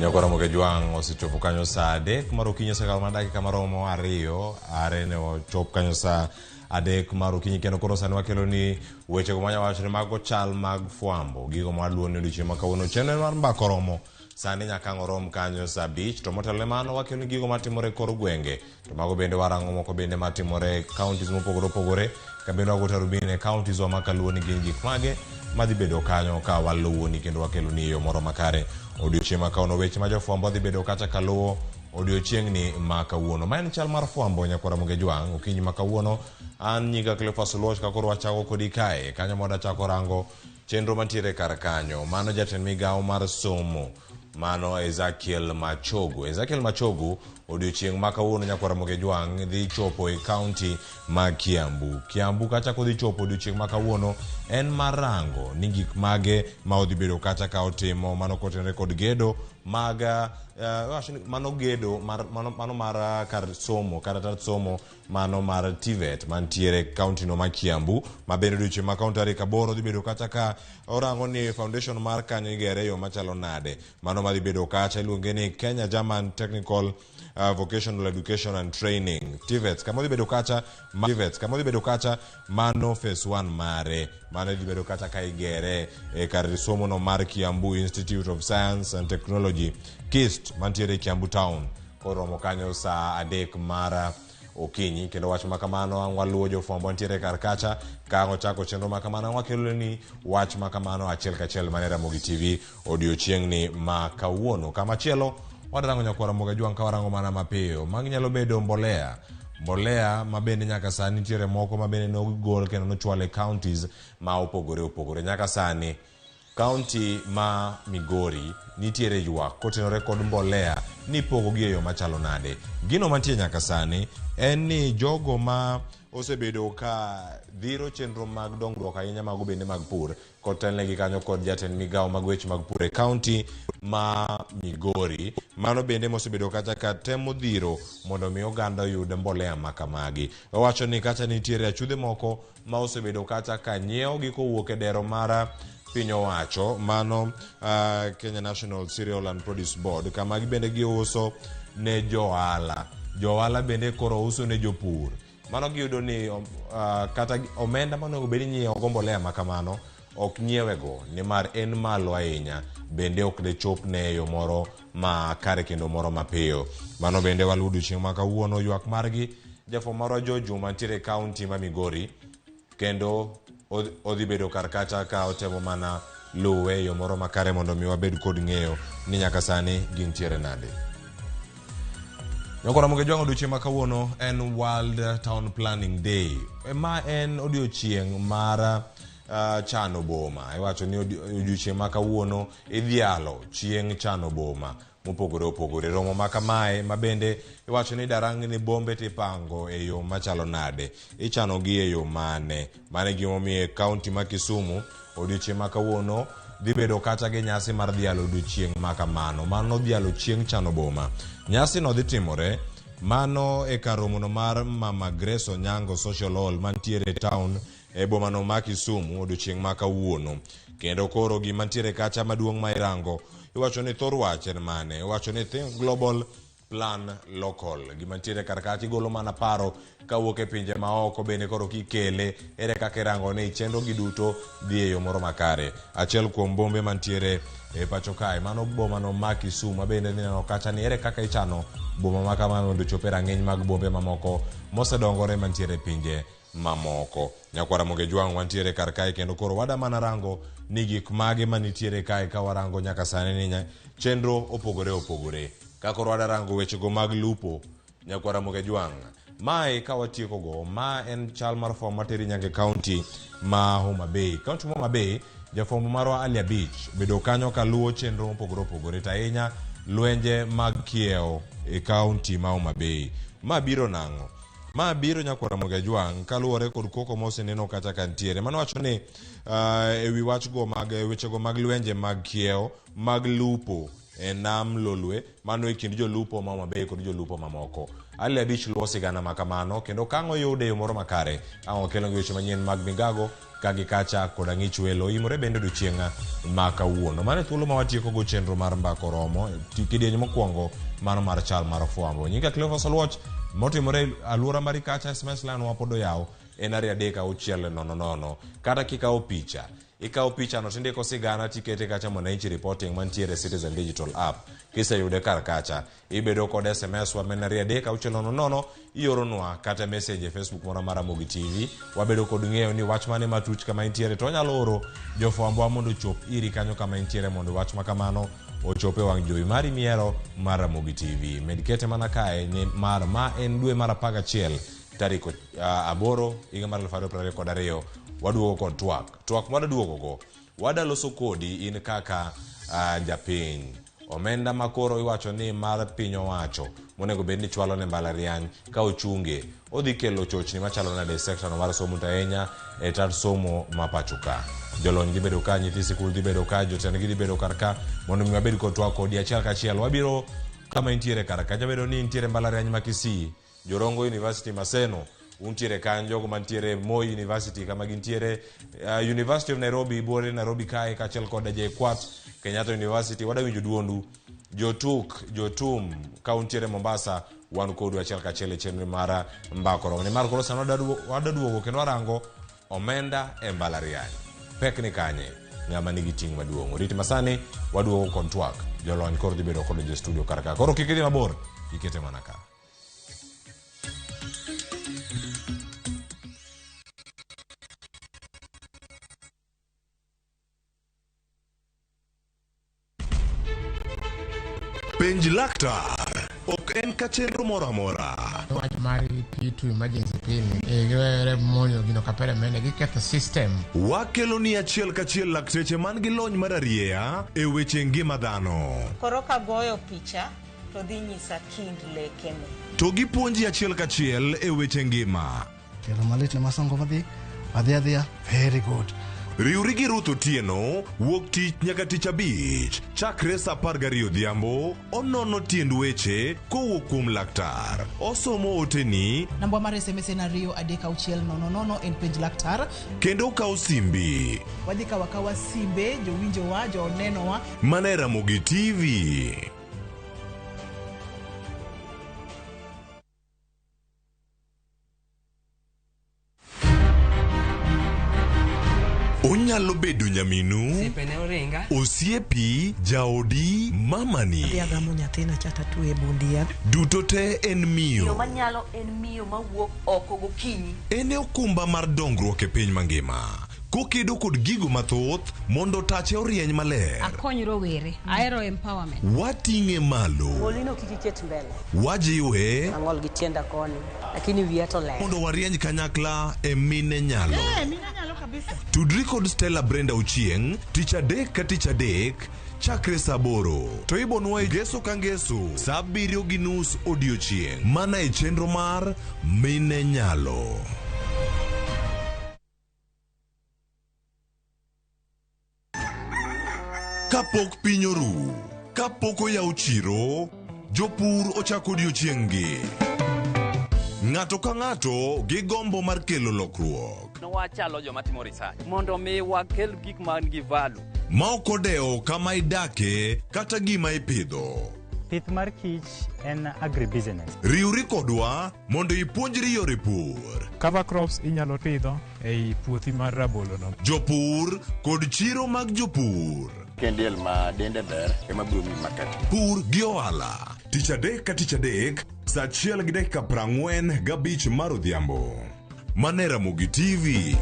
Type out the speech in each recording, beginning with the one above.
Nyakwara Mogejwang' osechopo kanyo saa 3 mar okinyi, osekalo mana dakika maromo 2 are ne ochop kanyo saa 3 mar okinyi. Kendo koro sani wakelo ni wechego manya wacho ni mago chal mag fwambo, gigo ma waluwo ni odiochieng' ma kawuono. Chenro mar mbaka oromo sani nyaka ang' orom kanyo saa 5, to motelo ne mano wakelo ni gigo matimore e kor gwenge, to mago bende warango moko bende matimore e counties mopogore opogore, ka bende wago tarubini e counties wa ma kaluwo ni gin gik mage madhi bedo kanyo ka waluwoni kendo wakelo ni e yo moro makare odiochieng' ma kawuono. Weche ma jofwambo dhi bedo kacha kaluwo odiochieng'ni ma kawuono. Ma en chal mar fwambo, nyakwara Mogejwang', okinyi ma kawuono. An nyinga Cleophas Oluoch, ka koro wachako kodi kae kanyo mondo achako rango chenro mantiere kar kanyo. Mano jatend migawo mar somo, mano Ezekiel Machogu. Ezekiel Machogu odiochieng' ma kawuono, nyakwara Mogejwang', dhi chopo e kaunti ma Kiambu. Kiambu kacha kodhi chopo odiochieng' ma kawuono en mar rango ni gik mage ma odhi bedo kacha ka otimo, mano kotenore kod gedo mag mano gedo mar, mano mar kar somo kata tat somo mano mar TVET mantiere kaunti no ma Kiambu, ma bende odiochieng' ma kawuono tarik 8 dhi bedo kacha ka orango ni foundation mar kanyo igere e yo machalo nade. Mano madhi bedo kacha iluonge ni Kenya German Technical Vocational Education and Training, TVETs, kama odhi bedo kacha ma, TVETs kama odhi bedo kacha, mano phase 1 mare, mano idhi bedo kacha ka igere e kar somo no mar Kiambu Institute of Science and Technology, KIST, mantiere Kiambu Town, koromo kanyo saa 3 mar okinyi. Kendo wach ma kamano ang' waluwo jofwambo ntiere kar kacha ka ang' ochako chenro ma kamano, ang' wakelo ni wach ma kamano achiel kachiel mane Ramogi TV odiochieng'ni ma kawuono. Kama chielo wadarango, nyakwara Mogajwang', ka warango mana mapiyo, magi nyalo bedo mbolea, mbolea ma bende nyaka sani nitiere moko ma bende nogol kendo nochwal e counties ma opogore opogore. Nyaka sani kaunti ma Migori nitiere ywak kotenore kod mbolea ni ipogogi e yo machalo nade. Gino mantie nyaka sani en ni jogo ma osebedo ka dhiro chenro mag dongruok ahinya mago bende mag pur, kotelnegi kanyo kod jatend migawo mag weche mag pur e kaunti ma Migori, mano bende mosebedo kacha ka temo dhiro mondo mi oganda oyud mbolea ma kamagi. Owacho ni kacha nitiere achudhe moko ma osebedo kacha ka nyiewo gi kowuok e dero mar piny owacho, mano Kenya National Cereal and Produce Board, kama bende giuso ne johala. Johala bende koro uso ne jopur. Mano giyudo ni kata omenda monego bed ni nyiewo go mbolea ma kamano ok nyiewego, nimar en malo ahinya, bende ok de chop ne e yo moro ma kare kendo moro mapiyo. Mano bende waluwo odiochieng' ma kawuono ywak margi. Jafwambo marwa Jojo mantiere e kaunti ma Migori kendo odhi bedo kar kacha ka otemo mana luwe e yo moro makare mondo mi wabed kod ng'eyo ni nyaka sani gintiere nade. Nyakwara Mogejwang', odiochieng' ma kawuono en World Town Planning Day. Ma en odiochieng' mar chano boma. Iwacho ni odiochieng' ma kawuono idhialo chieng' chano boma mopogore opogore. Romo ma kamae ma bende iwacho ni darang ni bombe tipango e yo machalo nade, ichano gi e yo mane. Mano e gimomiyo e kaunti ma Kisumu odiochieng' ma kawuono dhi bedo kata gi nyasi mar dhialo odiochieng' ma kamano. Mano dhialo chieng' chano boma. Nyasi no dhi timore mano e kar romono mar Mama Grace Onyango Social Hall mantiere e town e bomano ma Kisumu odiochieng' ma kawuono. Kendo koro gima ntiere kacha maduong' ma irango, iwacho ni thor wach en mane? Iwacho ni Think Global, Plan Local. Gima ntiere kar kacha igolo mana paro kawuok e pinje maoko, bende koro kikele ere kaka irango ni chenro gi duto dhi e yo moro makare. Achiel kuom bombe mantiere e pacho kae, mano bomano ma Kisumu, ma bende ineno kacha ni ere kaka ichano boma ma kamano mondo ochop e rang'iny mag bombe mamoko mosedongore mantiere e pinje mamoko. Nyakwara Mogejwang' wantiere kar kae kendo koro wada mana rango ni gik mage manitiere kae ka warango nyaka sani ni chenro opogore opogore. Ka koro wada rango wechego mag lupo, nyakwara Mogejwang', mae ka watieko go, ma en chal mar fwambo materi nyaka e kaunti ma Homa Bay. Kaunti ma Homa Bay, jafwambo marwa Ali Abich bedo kanyo kaluwo chenro mopogore opogore, to ahinya lwenje mag kiewo e kaunti ma Homa Bay. Ma biro nang'o? Ma biro, nyakwara Mogejwang', kaluwore kod koko moseneno kacha ka ntiere. Mano wacho ni ewi wach go mag wechego mag lwenje mag kiewo mag lupo e nam Lolwe, mano e kind jolupo ma Homa Bay kod jolupo mamoko. Ali Abich luwo sigana ma kamano kendo ka ang' oyude e yo moro makare, ang' okelonegi weche manyien mag migago ka gi kacha koda ng'ich welo imore bende odiochieng' ma kawuono. Mano e thuolo ma watiekogo chenro mar Mbaka Oromo, kidieny mokwongo mano mar chal mar fwambo. Nyinga Cleophas Oluoch, motimore e alwora mari kacha SMS line wa pod oyaw en 23600 kata kikawo picha ikawo pichano tindiko sigana tikete kacha Mwananchi Reporting mantiere Citizen Digital App. Kiseyude kar kacha ibedo kod SMS wa men 23600 ioronwa kata message e Facebook moro mar Ramogi TV. Wabedo kod ng'eyo ni wach mane matuch kama intiere to wanyalo oro jofwambowa mondo ochop iri kanyo kama intiere mondo wach ma kamano ochop e wang' jowi mari miero mar Ramogi TV. Med kete mana kae ni mar ma en dwe mar 11 tarik 8 higa mar 2022 waduogo kod twak. Twak mwadaduogogo wadaloso kodi in kaka japiny. Omenda ma koro iwacho ni mar piny owacho monego bed ni chwalo ne mbalariany ka ochunge odhi kelo chochni machalo nade e sekta no mar somo to ahinya e tat somo ma pacho ka. Jolony dhi bedo ka, nyithi sikul dhi bedo ka, jotendgi dhi bedo kar ka mondo mi wabed kod twak kodi achiel kachiel. Wabiro kama intiere kar ka. Jabedo ni intiere mbalariany ma Kisii, Jorongo University Maseno, untiere kanyo, jogo mantiere Moi University kama gintiere, University of Nairobi, buore Nairobi kae kaachiel kod JKUAT, Kenyatta University, wadawinjo duondu. Jotuk, jotum, ka untiere Mombasa, wan kodu achiel kachiel e chenro mar Mbaka Oromo. Nimar koro sani wadaduogo kendo warango omenda e mbalariany. Pek ni kanye? Ng'ama nigi ting' maduong'. Oriti masani waduogo kod twak. Jolony koro dhi bedo kod jo studio kar ka. Koro kik idhi mabor, ikete mana ka. Penj laktar ok en ka chenro moro amora. Wach mar P2 emergency pin giwere monyo gino kapere mene giketho system. Wakelo ni achiel kachiel lakteche man gi lony mar arieya e weche ngima dhano. Koro kagoyo picha to dhi nyisa kind lekene. To gipuonji achiel kachiel e weche ngima. Tielo malit ne masongo madhi adhi adhiya very good. Riwri gi Ruth Otieno wuok tich nyaka tich abich chakre saa 12 odhiambo onono tiend weche kowuok kuom laktar. Osomo oteni. Namba mar SMS en 23600 en penj laktar. Kendo okawo simbi. Wadhi kawo akawa simbe jowinjowa, jonenowa. Mana e Ramogi TV. Onyalo bedo nyaminu, Osiepe oringa, osiepi, jaodi, mamani. Adhi agamo nyathina cha tatwe e bund yath. Duto te en miyo. Miyo manyalo en miyo mawuok oko gokinyi. En e okumba mar dongruok e piny mangima. Kokedo kod gigo mathoth mondo tache orieny maler. Akony rowere. Ahero empowerment. Wating'e malo. Ng'olino kik iket mbele. Wajiwe. Ang'ol gi tienda koni, lakini wiya to ler. Mondo warieny kanyakla e mine nyalo. Eh, mine nyalo kabisa. Tudri kod Stella Brenda Ochieng' tich adek ka tich adek chakre saa aboro to ibonwa e ngeso ka ngeso saa abiriyo gi nus odiochieng' mana e chenro mar Mine Nyalo. Kapok piny oru, kapok oyaw chiro, jopur ochako odiochieng'gi. Ng'ato ka ng'ato gi gombo mar kelo lokruok. Wachalo joma timo research mondo mi wakel gik man gi value. Ma ok odewo kama idake kata gima ipidho. Pith mar kich en agribusiness. Riwri kodwa mondo ipuonjri yore pur. Cover crops inyalo pidho ei puothi mar rabolo no. Jopur kod chiro mag jopur. Kendiel ma dende ber ema biro miyi market. Pur gi ohala. Tich adek ka tich adek saa achiel gi dakika 45 mar odhiambo. Mana e Ramogi TV.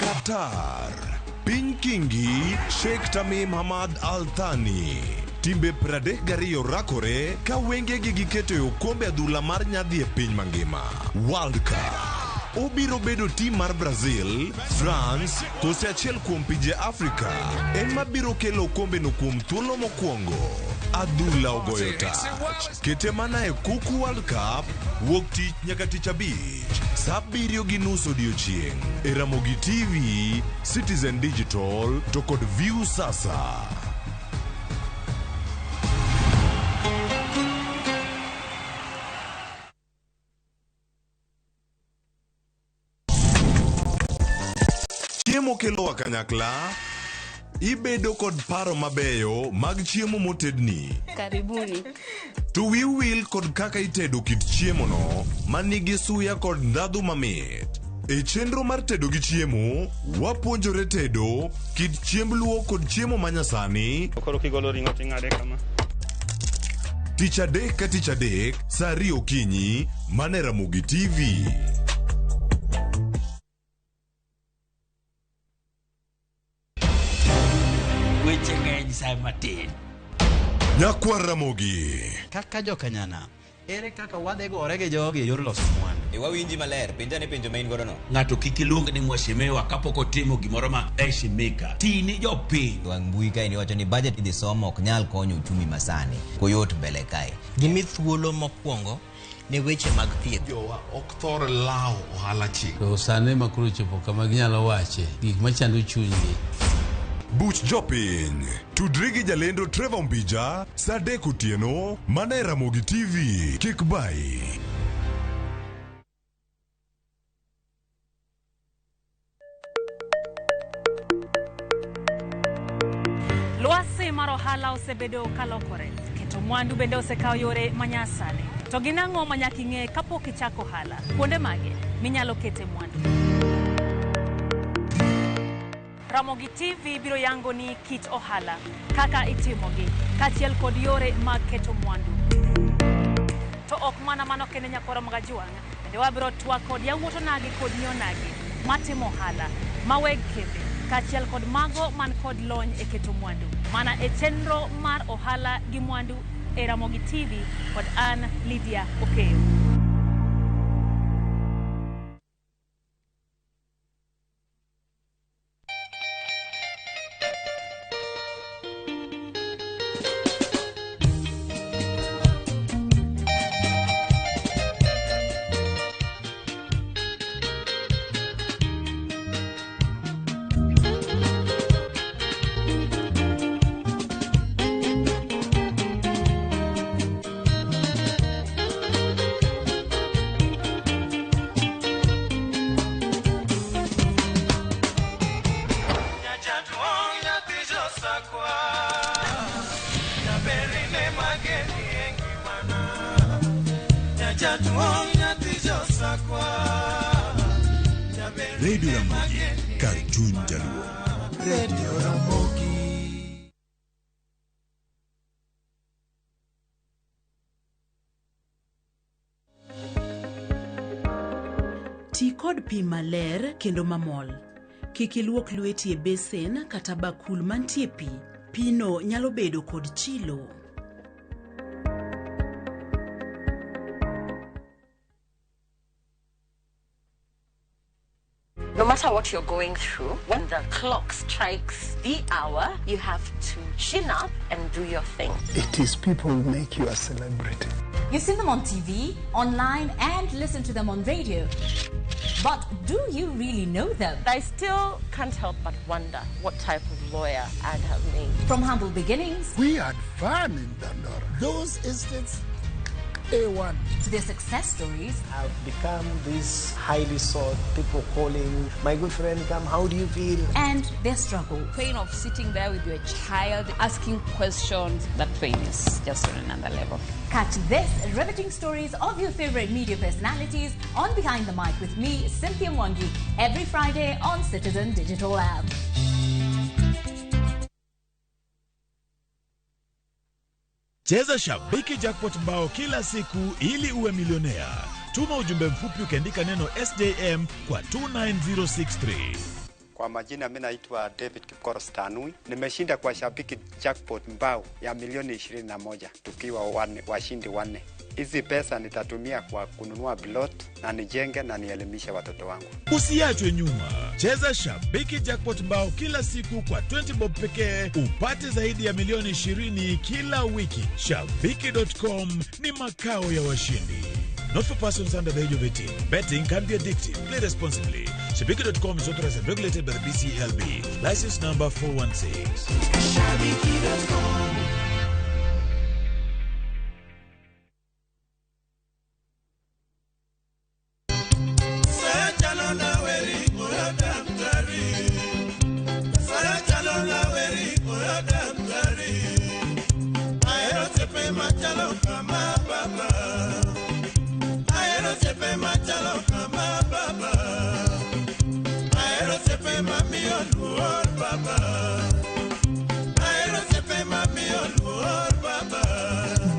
Qatar, piny Kingi Sheikh Tamim Hamad Al Thani. Timbe 32 rakore ka wengegi giketo e okombe adhula mar nyadhi e piny mangima. World Cup. Obiro bedo tim mar Brazil, France, kose achiel kuom pinje Afrika ema biro kelo okombeno kuom thuolo mokwongo. Adhula ogoyo tach. Kete mana e Kuku World Cup wuok tich nyaka tich abich saa 7:30 odiochieng' e Ramogi TV, Citizen Digital to kod View Sasa. Chiemo kelowa kanyakla. Ibedo kod paro mabeyo mag chiemo motedni. Karibuni. To wiu wil kod kaka itedo kit chiemono manigi suya kod ndhadhu mamit. E chenro mar tedo gi chiemo, wapuonjore tedo kit chiemb luo kod chiemo manyasani. Koro kigolo ring'o ting'ade kama. Tich adek ka tich adek, saa 2 okinyi, mana e Ramogi TV. Weche ng'eny sa matin. Nyakwar Ramogi. Kaka jokanyana, ere kaka wadhi gore gi jogi e yor loso mwandu? Wawinji maler, penja ne penjo ma in godo no. Ng'ato kik iluong ni mheshimiwa kapok otimo gimoro ma heshimika. Ti ni jopiny. Wang' mbui kae ni wacho ni budget idhi somo ok nyal konyo uchumi masani. Koyot mbele kae. Gimi thuolo mokwongo ne weche mag thieth. Jowa ok thor lawo ohala chik. To sani ma koro chopo kama ginyalo wache gik machando chunygi. Buch jopiny. Tudri gi jalendo Trevor Mbija saa 3 otieno mana e Ramogi TV. Kik bai. Lwasi mar ohala osebedo kalokore, keto mwandu bende osekawo yore manyasani. To gin ang'o ma nyaka ing'e kapok ichako ohala? Kuonde mage minyalo kete mwandu? Ramogi TV biro yango ni kit ohala, kaka itimogi, kaachiel kod yore mag keto mwandu. To ok mana mano kende nyakwara mag Ajwang', bende wabiro twak kod yawuot onagi kod nyi onagi matimo ohala, ma weg kembe, kaachiel kod mago man kod lony e keto mwandu. Mana e chenro mar ohala gi mwandu e Ramogi TV kod an Lydia Okeyo. Radio Ramogi, kar chuny jaluo. Radio Ramogi. Ti kod pi maler kendo mamol. Kik iluok lweti e besen kata bakul mantie pi. Pino nyalo bedo kod chilo. No matter what you're going through, when the clock strikes the hour, you have to chin up and do your thing. It is people who make you a celebrity. You've seen them on TV, online, and listen to them on radio. But do you really know them? I still can't help but wonder what type of lawyer I'd have made. From humble beginnings. We had fun in Dandora. Those estates, A1. To their success stories. I've become this highly sought, people calling, my good friend, come, how do you feel? And their struggle. Pain of sitting there with your child, asking questions, that pain is just on another level. Catch this riveting stories of your favorite media personalities on Behind the Mic with me, Cynthia Mwangi, every Friday on Citizen Digital App. Cheza Shabiki Jackpot Mbao kila siku ili uwe milionea. Tuma ujumbe mfupi ukiandika neno SJM kwa 29063. Kwa majina mimi naitwa David Kipkoros Tanui. Nimeshinda kwa Shabiki Jackpot mbao ya milioni 21 tukiwa washindi 4. Hizi pesa nitatumia kwa kununua plot na nijenge na nielimishe watoto wangu. Usiachwe nyuma. Cheza Shabiki Jackpot mbao kila siku kwa 20 bob pekee upate zaidi ya milioni 20 kila wiki. Shabiki.com ni makao ya washindi. Not for persons under the age of 18. Betting can be addictive. Play responsibly. Shabiki.com is authorized and regulated by the BCLB. License number 416. Shabiki.com.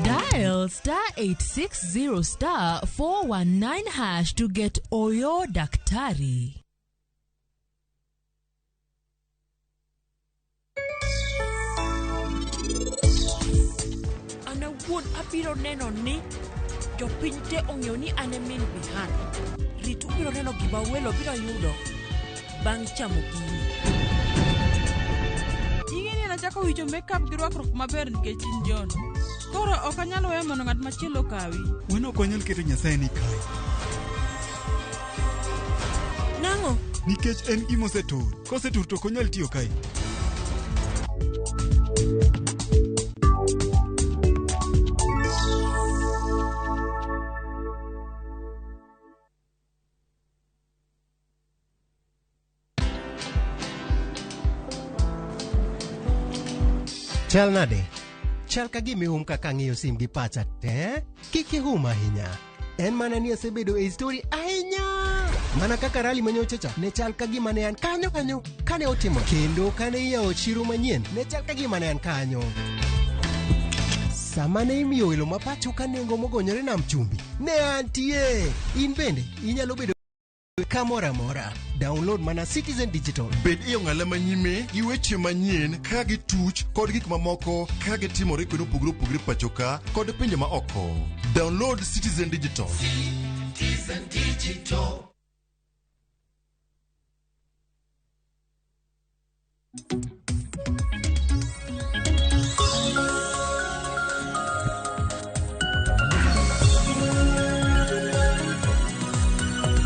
Dial star 860 star 419 hash to get Oyo Daktari. An awuon abiro neno ni jopiny te ong'eyo ni an e min Bihan. Rit ubiro neno gima welo biro yudo bang' chamo gini. Ing'e ni nachako wicho makeup gi rwakruok maber nikech in John. Koro ok anyal weyo mondo ng'at machielo okawi. Wan ok wanyal keto Nyasaye ni kae. Nang'o? Nikech en gima osetur. Kosetur to ok onyal tiyo kae. Chal nade? Chal ka gima ihum kaka ang'iyo sim gi pacha te. Kik ihum ahinya. En mana ni asebedo e story ahinya. Mana kaka rally manyocha cha ne chal ka gima ne an kanyo kanyo kane otimo kendo kane iyawo chiro manyien ne chal ka gima ne an kanyo. Sama ne imiyo welo ma pacho ka nengo mogonyore nam chumbi ne antie. In bende inyalo bedo kamoro amora. Download mana Citizen Digital. Bed e ong'ala manyime gi weche manyien ka gituch kod gik mamoko ka gitimore kuonde mopogore opogore pacho ka kod pinje ma oko. Download Citizen Digital. Citizen Digital.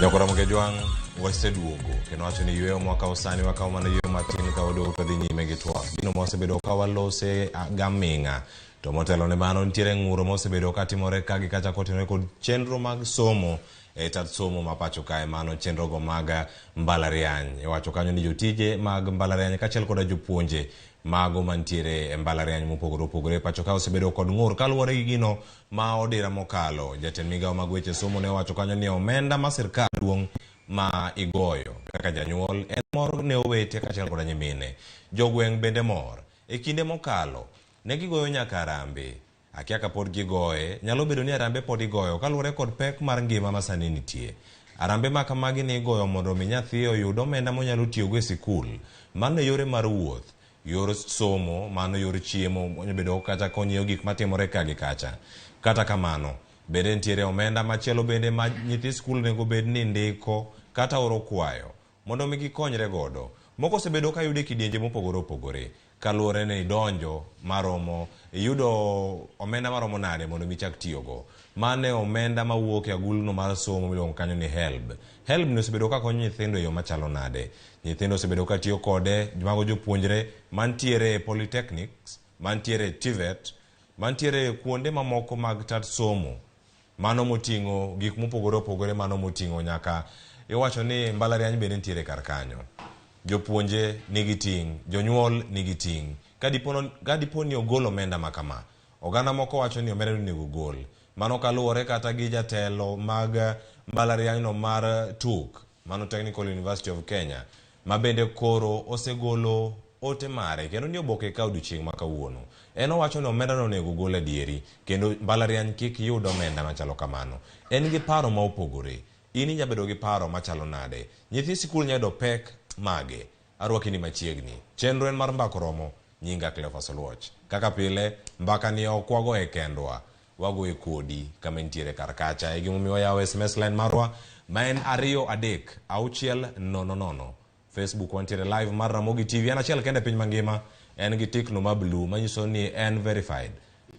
Nyakora Jwang' waseduogo kendo wacho ni yweyo mwakawo sani wakawo mana yweyo matin ka waduogo to dhi nyime gi twak. Gino mwasebedo ka walose gaming'a to motelo ne mano nitiere ng'uro mosebedo katimore ka gi kacha kotenore kod chenro mag somo e tat somo ma pacho kae, mano chenro go mag mbalariany. Iwacho kanyo ni jotije mag mbalariany kaachiel koda jopuonje mago mantiere e mbalariany mopogore opogore pacho ka osebedo kod ng'ur kaluwore gi gino ma odira mokalo. Jatend migawo mag weche somo ne owacho kanyo ni omenda ma sirkal duong' ma igoyo kaka janyuol en mor ne owete kaachiel koda nyimine. Jogweng' bende mor. E kinde mokalo ne gigoyo nyaka arambe. Akia kapod gigoye, nyalo bedo ni arambe pod igoyo kaluwore kod pek mar ngima ma sani nitie. Arambe ma kamagi ne igoyo mondo mi nyathi oyud omenda monyalo tiyogo e sikul. Mano e yore mar wuoth, yor somo, mano yor chiemo, onyalo bedo kata konyiewo gik matimore ka gi kacha. Kata kamano, bende nitiere omenda machielo bende ma nyithi skul onego bed ni ndiko kata oro kwayo mondo mi gikonyre godo. Moko osebedo ka yude e kidienje mopogore opogore kaluwore ni idonjo maromo, iyudo omenda maromo nade mondo mi ichak tiyogo. Mano e omenda mawuok e agulno mar somo miluongo kanyo ni HELB. HELB ni osebedo ka konyo nyithindo e yo machalo nade. Nyithindo osebedo ka tiyo kode, mago jopuonjre mantiere e polytechnics, mantiere e TVET, mantiere kuonde mamoko mag tat somo. Mano moting'o gik mopogore opogore, mano moting'o nyaka iwacho ni mbalariany bende nitiere kar kanyo. Jopuonje nigi ting', jonyuol nigi ting'. Ka dipo ni ogol omenda ma kama, oganda moko wacho ni omenda onego ogol. Mano kaluwore kata gi jatelo mag mbalariany no mar TUK, mano Technical University of Kenya, ma bende koro osegolo ote mare kendo ni oboke ka odiochieng' ma kawuono. En owacho ni omenda no onego ogol adieri kendo mbalariany kik yud omenda machalo kamano. En gi paro ma opogore. In inyalo bedo gi paro machalo nade? Nyithi sikul nyalo yudo pek mage? Arwaki ni machiegni. Chenro en mar Mbaka Oromo, nyinga Cleophas Oluoch. Kaka pile, mbaka ni ok wagoye kendwa, wagoye kodi kama intiere kar kacha. E gimomiyo wayawo SMS line marwa ma en 23600. Facebook wantiere live mar Ramogi TV, en achiel kende e piny mangima, en gi tick no ma blue manyiso ni en verified.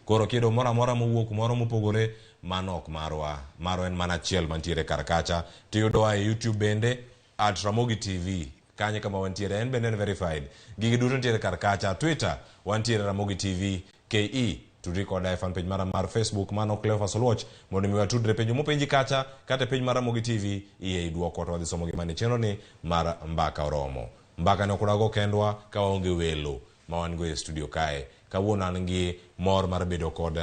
Koro kiyudo moro amora mowuok kumoro mopogore, mano ok marwa. Marwa en mana achiel mantiere kar kacha. Tiyudowa e YouTube bende at Ramogi TV, kanyo kama wantiere, en bende en verified. Gigi duto nitiere kar kacha. Twitter wantiere Ramogi TV KE. Tudri koda e fanpage mara mar Facebook mano Cleophas Oluoch mondo mi watudre. Penjo mopenji kacha kata e page mar Ramogi TV iye idwoko to wadhi somo gi mane chenro ni mar Mbaka Oromo. Mbaka ni ok wago kendwa ka waonge welo ma wan go e studio kae. Kawuono an gi mor mar bedo kod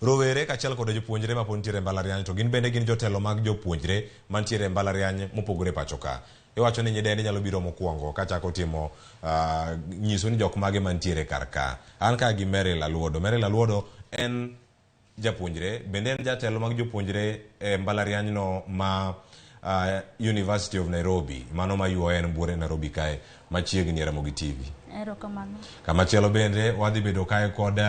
rowere kaachiel kod jopuonjre ma pod nitiere e mbalariany to gin bende gin jotelo mag jopuonjre mantiere e mbalariany mopogore e pacho ka. Iwacho ni nyidendi nyalo biro mokwongo kachako timo nyiso ni jok mage mantiere kar ka. An ka gi Meryl Aluodo. Meryl Aluodo en japuonjre, bende en jatelo mag jopuonjre e mbalariany no ma University of Nairobi, mano ma UoN buore Nairobi kae machiegni e Ramogi TV. Erokamano. Kamachielo bende wadhi bedo kae kod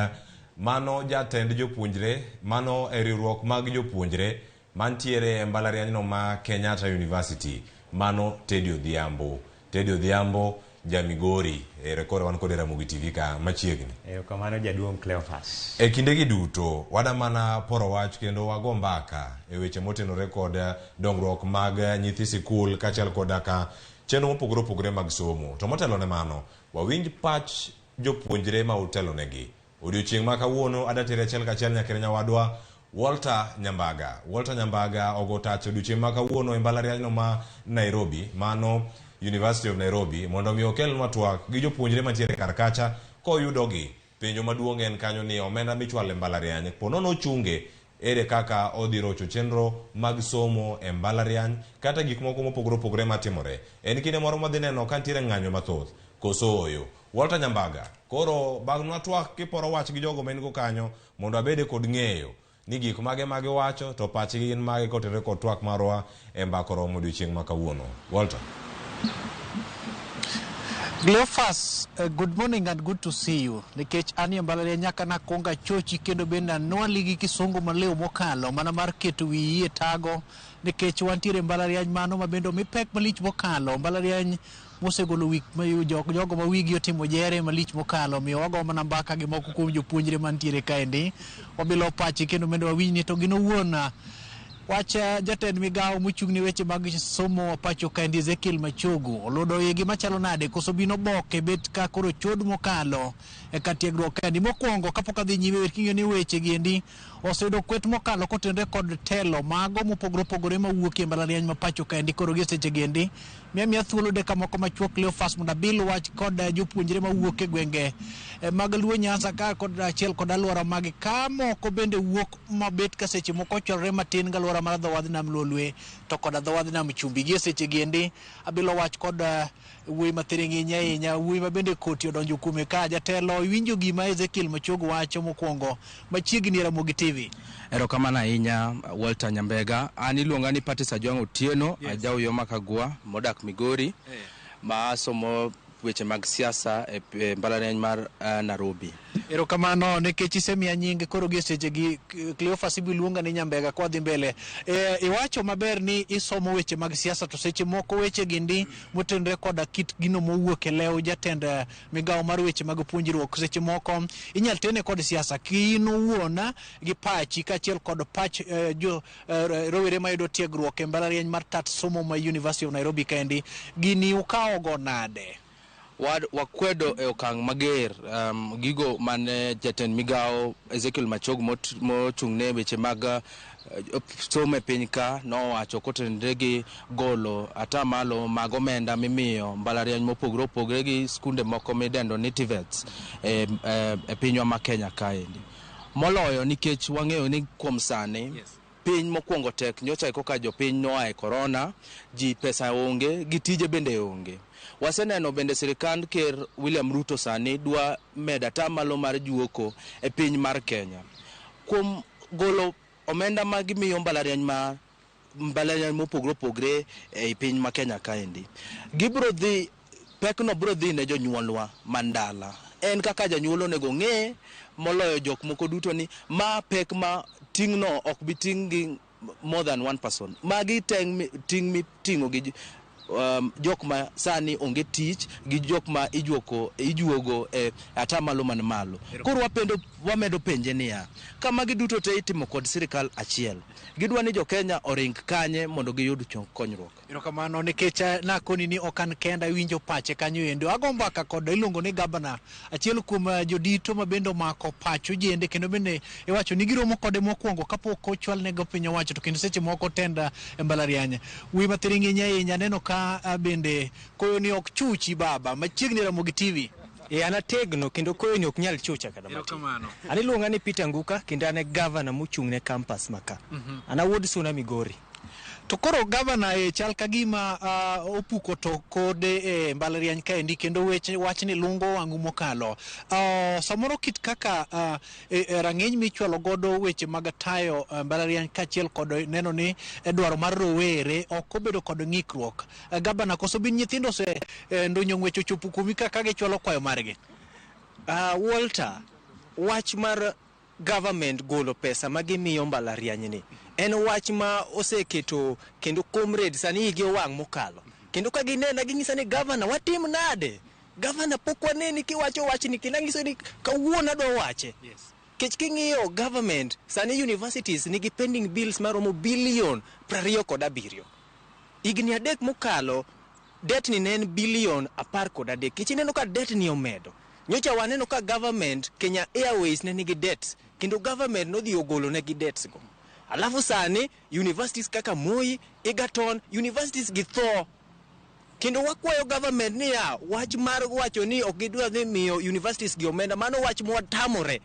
mano jatend jopuonjre, mano e riwruok mag jopuonjre mantiere e mbalariany no ma Kenyatta University, mano Teddy Odhiambo. Teddy Odhiambo ja Migori, ere koro wan kode Ramogi TV ka machiegni. Erokamano jaduong' Cleophas. E kindegi duto, wada mana poro wach kendo wago mbaka e weche motenore kod dongruok mag nyithi sikul kaachiel koda ka chenro mopogore opogore mag somo. To motelo ne mano, wawinj pach jopuonjre ma utelonegi. Odiochieng' ma kawuono adatere achiel kachiel nyaka nyawadwa Walter Nyambaga. Walter Nyambaga ogo tach odiochieng' ma kawuono e mbalariany no ma Nairobi, mano University of Nairobi, mondo mi okelnwa twak gi jopuonjre mantiere kar kacha koyudogi. Penjo maduong' en kanyo ni omenda michwalo e mbalariany po nono ochunge, ere kaka odhi rocho chenro mag somo e mbalariany kata gik moko mopogore opogore matimore. En kinde moro madhi neno ka nitiere ng'anyo mathoth koso ooyo. Walter Nyambaga, koro bagnwa twak kiporo wach gi jogo ma in go kanyo mondo abede kod ng'eyo ni gik mage ma giwacho to pachgi gin mage kotenore kod twak marwa e Mbaka Oromo odiochieng' ma kawuono. Walter. Cleophas, good morning and good to see you. Nikech an e mbalariany nyaka nakwong achochi kendo bende anwali gi kisungu maliw mokalo mana mar keto wiyi e tago nikech wantiere e mbalariany mano ma bende omi pek malich mokalo mbalariany mosegolo wik jogo ma wigi otimo jere malich mokalo omiyo wago mana mbaka gi moko kuom jopuonjre mantiere kaendi wabilo pachi kendo bende wawinj ni to gin owuon wach jatend migawo mochung' ne weche mag somo pacho kaendi Ezekiel Machogu oludo igi machalo nade koso bino boke bet ka koro chod mokalo e kar tiegruok kaendi mokwongo kapok adhi nyime wer king'eyo ni weche giendi oseyudo kwet mokalo kotenore kod telo mago mopogore opogore mawuok e mbalariany ma pacho kaendi koro gi seche giendi miya thuolo dakika moko machuok Cleophas mondo abil wach kod jopuonjre mawuok e gwenge mag Luo Nyanza ka kod achiel kod alwora magi ka moko bende wuok mabet ka seche moko ochwalore matin gi alwora mar dho wadh nam Lolwe to koda dho wadh nam Chumbi. Gi e seche giendi abilo wach kod wuoyi mathiring'iny ahinya, wuoyi ma bende koti odonjo kuome ka. Jatelo, iwinjo gima Ezekiel Machogu wacho mokwongo machiegni e Ramogi TV. Erokamano ahinya Walter Nyambega. An iluonga ni Patrice Ajwang' Otieno, Yes. ajauyo ma Kagwa modak Migori, ma somo weche mag siasa e mbalariany mar Nairobi. Erokamano nikech isemiya nying koro gi seche gi Cleophas ibiro luonga ni Nyambega kwa dhi mbele. Iwacho maber ni isomo weche mag siasa to seche moko weche gi ndi motenore koda kit gino mowuok e lew jatend migawo mar weche mag puonjruok seche moko inyal tene kod siasa ki in owuon gi pachi kaachiel kod pach jo rowere mayudo tiegruok e mbalariany mar tat somo ma University of Nairobi kaendi gini ukawo go nade? Wakwedo e okang' mager gigo mane jatend migawo Ezekiel Machogu mochung'ne weche mag somo e piny ka nowacho kotenore gi golo atamalo mag omenda mimiyo mbalariany mopogore opogore gi skunde moko midendo ni TVETs e pinywa ma Kenya kaendi. Moloyo nikech wang'eyo ni kuom sani piny mokwongo tek nyocha koka jopiny noa e corona, ji pesa onge gi tije bende onge. Waseneno bende sirikand ker William Ruto sani dwa medo atamalo mar juoko e piny mar Kenya. Kuom golo omenda ma gimiyo mbalariany ma mbalariany mopogore opogore ei piny ma Kenya kaendi. Gibiro dhi Pekno biro dhi ne jonyuolwa man dala. En kaka janyuol onego ng'e moloyo jok moko duto ni ma pek ma ting'no ok bi ting' gi more than one person. Magi ting' miting'o gi jok ma sani onge tich gi jok ma ijuogo e atamalo man malo. Koro wamedo penje niya, ka magi duto te itimo kod sirikal achiel, gidwa ni jo-Kenya oring kanye mondo giyud konyruok. Erokamano nikech nakoni ni ok an kenda iwinjo pache kanyo endo. Ago mbaka kod iluongo ni gavana, achiel kuom jodito ma bende omako pach ojende kendo bende iwacho ni giromo kode mokwongo kapok ochwalnego piny owacho to kendo seche moko tend e mbalariany. Wi mathiring'inyi ahinya aneno ka bende koyo ni ok chuchi baba machiegni Ramogi TV. E an ategno kendo koyo ni ok nyal chucha kata matin. An iluonga ni Peter Nguka kendo an e gavana mochung' ne campus ma ka. An awuod Suna Migori. To koro gavana e chal ka gima opuko to kode e mbalariany kaendi kendo weche wachni lungo wang'u mokalo. Samoro kit kaka rang'iny michwalo godo weche mag tayo mbalariany kaachiel kod neno ni dwaro mar rowere ok obedo kod ng'ikruok. Gavana koso bin nyithindo ose ndonyo ng'wech ochopo kuomi kaka gichwalo kwayo margi? Walter, wach mar government golo pesa ma gimiyo mbalariany ni en wach ma oseketo kendo comrade sani igi owang' mokalo. Kendo ka ginena ginyisa ni gavana watim nade? Gavana pok waneni kiwacho wachni kendo anyiso ni kawuono adwa wache. Kech king'iyo government sani universities nigi pending bills maromo bilion 27. Higni 3 mokalo debt ni ne en bilion 13. Kech ineno ka debt ni omedo. Nyocha waneno ka government Kenya Airways ne nigi debts kendo government nodhi ogolo negi debts go. Alafu sani universities kaka Moi, Egerton, universities gi tho. Kendo wakwayo government niya, wach mar wacho ni ok gidwa dhi miyo universities gi omenda, mano wach mwatamore.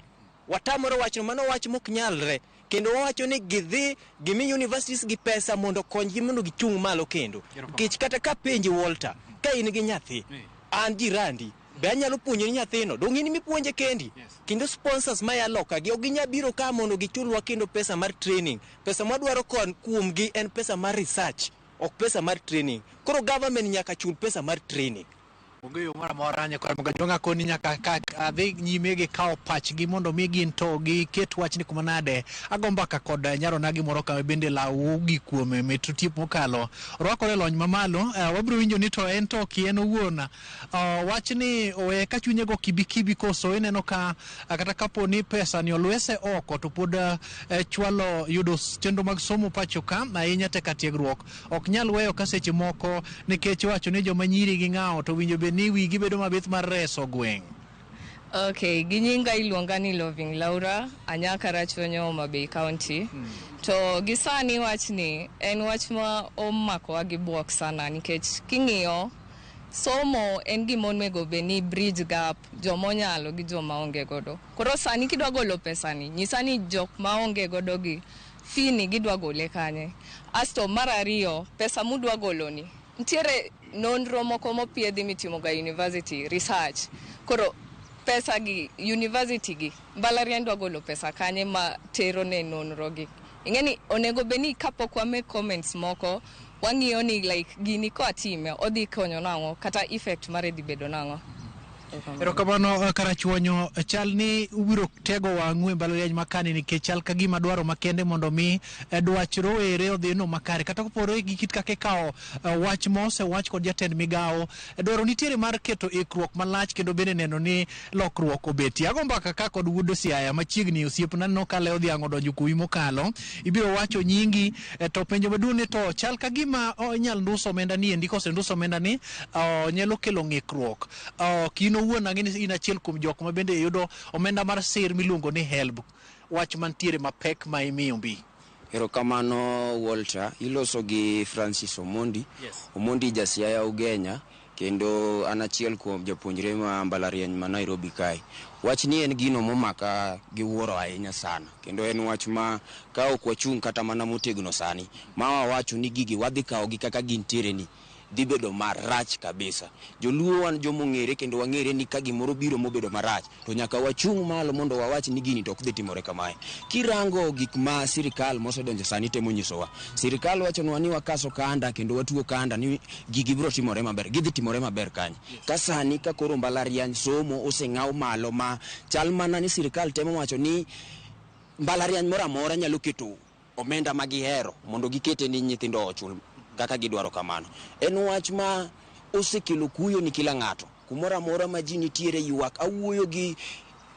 Watamore wachno, mano wach mok nyalre. Kendo wawacho ni gidhi gimi universities gi pesa mondo okonygi mondo gichung' malo kendo. Nikech kata ka penji Walter, ka in gi nyathi, an jirandi, be anyalo puonjo ni nyathino? Dong' in mipuonje kendi? Kendo sponsors maya loka gi ok ginyal biro ka mondo gichulwa kendo pesa mar training. Pesa mwadwaro kuomgi en pesa mar research, ok pesa mar training. Koro government nyaka chul pesa mar training. Onge yo moro amora nyakwar Mogajwang' akoni nyaka ka adhi nyime gi kawo pachgi mondo mi gin to giket wachni kuma nade. Ago mbaka kod nyaronagi moro ka bende law gi kuome mit otiep mokalo. Orwakore lony mamalo, wabiro winjo ni to en to ki en owuon. Wachni owe ka chunye go kibikibi koso ineno ka kata kapo ni pesa ni olwese oko to pod chwalo yudo chenro mag somo pacho ka ahinya teka tiegruok. Ok nyal weyo ka seche moko nikech iwacho ni joma nyiri gi ng'awo to winjo bed ni wigi bedo mabith mar reso gweng'. Okay, gi nyinga iluonga ni Loving Laura, anyaka Rachuonyo, Homa Bay County. To gi sani wachni en wach ma omakowa gi buok sana nikech king'iyo somo en gima onego bed ni bridge gap joma onyalo gi joma onge godo. Koro sani kidwa golo pesani, nyisa ni jok maonge godo gi fee ni gidwa gole kanye. Asto mar ariyo, pesa mudwa golo ni, nitiere nonro moko mopiedhi mitimo ga university, research. Koro pesa gi, university gi, mbalariany dwa golo pesa kanye ma tero ne nonro gi. Ing'e ni onego bed ni kapok wa make comments moko, wang'iyo ni like gini koatime, odhi konyo nang'o, kata effect mare dhi bedo nang'o. Erokamano Karachuonyo, chal ni ubiro tego wang'u e mbalariany makani nikech chal ka gima dwaro makende mondo mi dwach rowere odhino makare. Kata kopore gi kit kaka ikawo wach mosewach kod jatend migawo, dwaro nitiere mar keto ikruok malach kendo bende neno ni lokruok obetie. Ago mbaka ka kod wuod Siaya machiegni osiepna neno ka Leo Dhiang' odonjo kuwi mokalo. Ibiro wacho nyingi to penjo maduong' ni to chal ka gima inyal ndus omenda ni endi kosendus omenda ni nyalo kelo ng'ikruok. Kin owuon ang'e ni in achiel kuom jok ma bende yudo omenda mar sir miluongo ni HELB. Wach mantiere mapek ma imiyo mbi. Erokamano Walter, iloso gi Francis Omondi. Omondi ja Siaya Ugenya kendo an achiel kuom japuonjre ma mbalariany ma Nairobi kae. Wach ni en gino momaka gi wuoro ahinya sana kendo en wach ma ka ok wachung' kata mana motegno sani ma wawacho ni gigi wadhi kawogi kaka gintiere ni dhi bedo marach kabisa. Joluo wan jomong'ere kendo wang'ere ni ka gimoro biro mobedo marach to nyaka wachung' malo mondo wawach ni gini to ok dhi timore kamae. Kirango gik ma sirikal mosedonjo sani temo nyisowa, sirikal wachonwa ni wakaso kanda kendo watuo kanda ni gigi biro timore maber. Gidhi timore maber kanye? Ka sani ka koro mbalariany somo oseng'aw malo ma chal mana ni sirikal temo wacho ni mbalariany moro amora nyalo keto omenda ma gihero mondo gikete ni nyithindo ochul kaka gidwaro kamano. En wach ma osekelo kuyo ni kila ng'ato. Kumoro amora ma ji nitiere ywak, awuoyo gi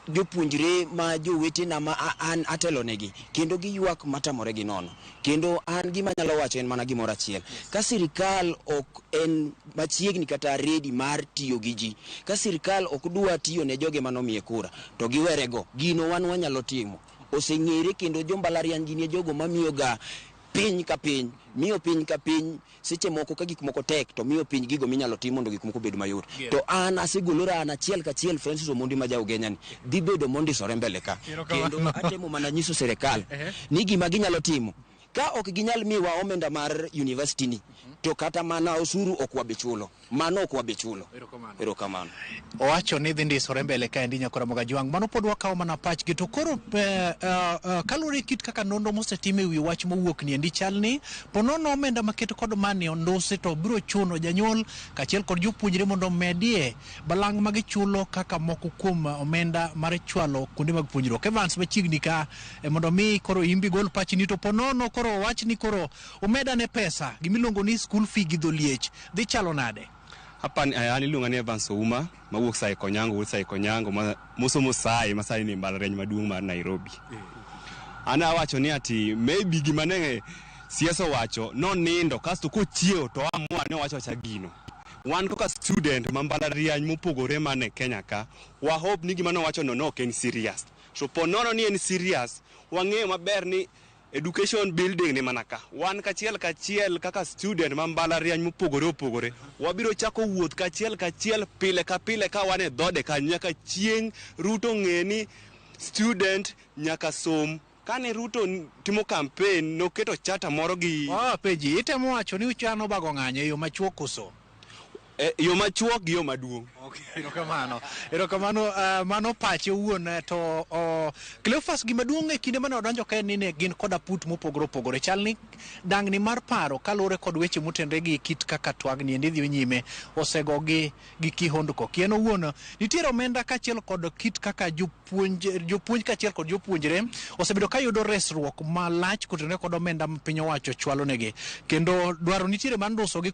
jopuonjre ma jowetena ma an atelonegi kendo giywak matamore gi nono. Kendo an gima anyalo wacho en mana gimoro achiel. Ka sirikal ok en machiegni kata ready mar tiyo gi ji, ka sirikal ok dwa tiyo ne joge manomiye kura, to giwerego. Gino wan wanyalo timo. Oseng'ere kendo jo mbalariany gin e jogo mamiyoga piny ka piny, miyo piny ka piny seche moko ka gik moko tek to miyo piny gigo minyalo tim mondo gik moko obed mayot. To an asegolora an achiel kachiel Francis Omondi ma ja Ugenya ni dhi bedo mondisore mbele ka. Kendo atemo mana nyiso sirikal ni gima ginyalo timo ka ok ginyal miwa omenda mar university ni to kata mana osuru ok wabi chulo. Mano ok wabi chulo. Erokamano. Owacho ni dhi ndisore mbele kaendi nyakora Mogajwang'. Mano pod wakawo mana pachgi to koro kaluwore kit kaka nonro mosetim e wi wach mowuok ni endi chal ni ponono omenda maket kod mani ondusi to biro chuno janyuol kaachiel kod jopuonjre mondo omedie balang' ma gichulo kaka moko kuom omenda mar chwalo kuonde mag puonjruok. Evans machiegni ka mondo mi koro imbi gol pachni to ponono koro owach ni koro omedane pesa gimiluongo ni school fee gi dholiech dhi chalo nade? Hapa an iluonga ni Evans Ouma mawuok Sae Konyango, wuod Sae Konyango mosomo Sae ma sani ni mbalariany maduong' mar Nairobi. An awacho ni ati maybe gima ne CS owacho nonindo kasto kochiewo to amua ni owacho awacha gino. Wan kaka student ma mbalariany mopogore man e Kenya ka, wa hope ni gima nowacho no ok en serious. So po nono ni en serious, wang'eyo maber ni education building ni mana ka. Wan kachiel kachiel kaka student ma mbalariany mopogore opogore, wabiro chako wuoth kachiel kachiel pile ka pile ka wan e dhode ka nyaka chieng' Ruto ng'e ni student nyaka som. Kane Ruto timo campaign noketo charter moro gi Peji, itemo wacho ni uchano bago ng'anyo e yo machuok koso? Yo machuok gi yo maduong'. Okay, erokamano. Erokamano, mano pache owuon to Cleophas, gima duong' e kinde mane odonjo ka en ni ne gin koda put mopogore opogore. Chal ni dangni mar paro kaluwore kod weche motenre gi kit kaka twagni endi dhi nyime osegogi gi kihondko. Kien owuon nitiere omenda kaachiel kod kit kaka jopuonj kaachiel kod jopuonjre osebedo ka yudo resruok malach kotenore kod omenda ma piny owacho chwalo negi. Kendo dwaro nitiere mar ndusogi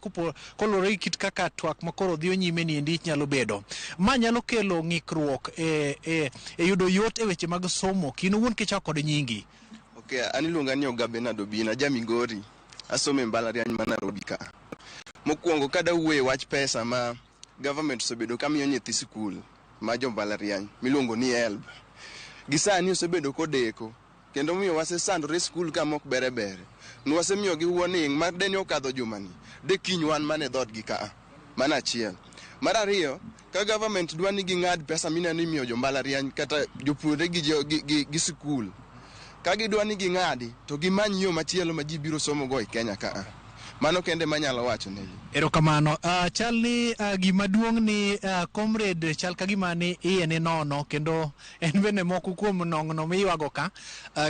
koluwore gi kit kaka twak makoro dhi nyime ni endi nyalo bedo. Ma nyalo kelo ng'ikruok e yudo yot e weche mag somo. Kino wuon kichako kod nyingi. Okay, an iluonga ni Oga Bernard Obina, ja Migori. Asomo e mbalariany ma Nairobi ka. Mokwongo kada wuoye wach pesa ma government osebedo ka miyo nyithi sikul ma jo mbalariany miluongo ni HELB. Gi sani osebedo kodeko kendo miyo wasesandore sikul ka mok bere bere. Nwasemiyogi warning mar deni okadho jumani, de kiny wan mana e dhoodgi ka. Mano achiel. Mar ariyo, ka government dwa ni ging'ad pesa mineno imiyo jo mbalariany kata jopuonjre gi sikul, ka gidwa ni ging'adi to gimany yo machielo ma ji biro somogo e Kenya ka. Mano kende manyalo wacho negi. Erokamano. Chal ni gima duong' ni comrade chal ka gima ni iye ni nono kendo en bende moko kuom nong'no miywago ka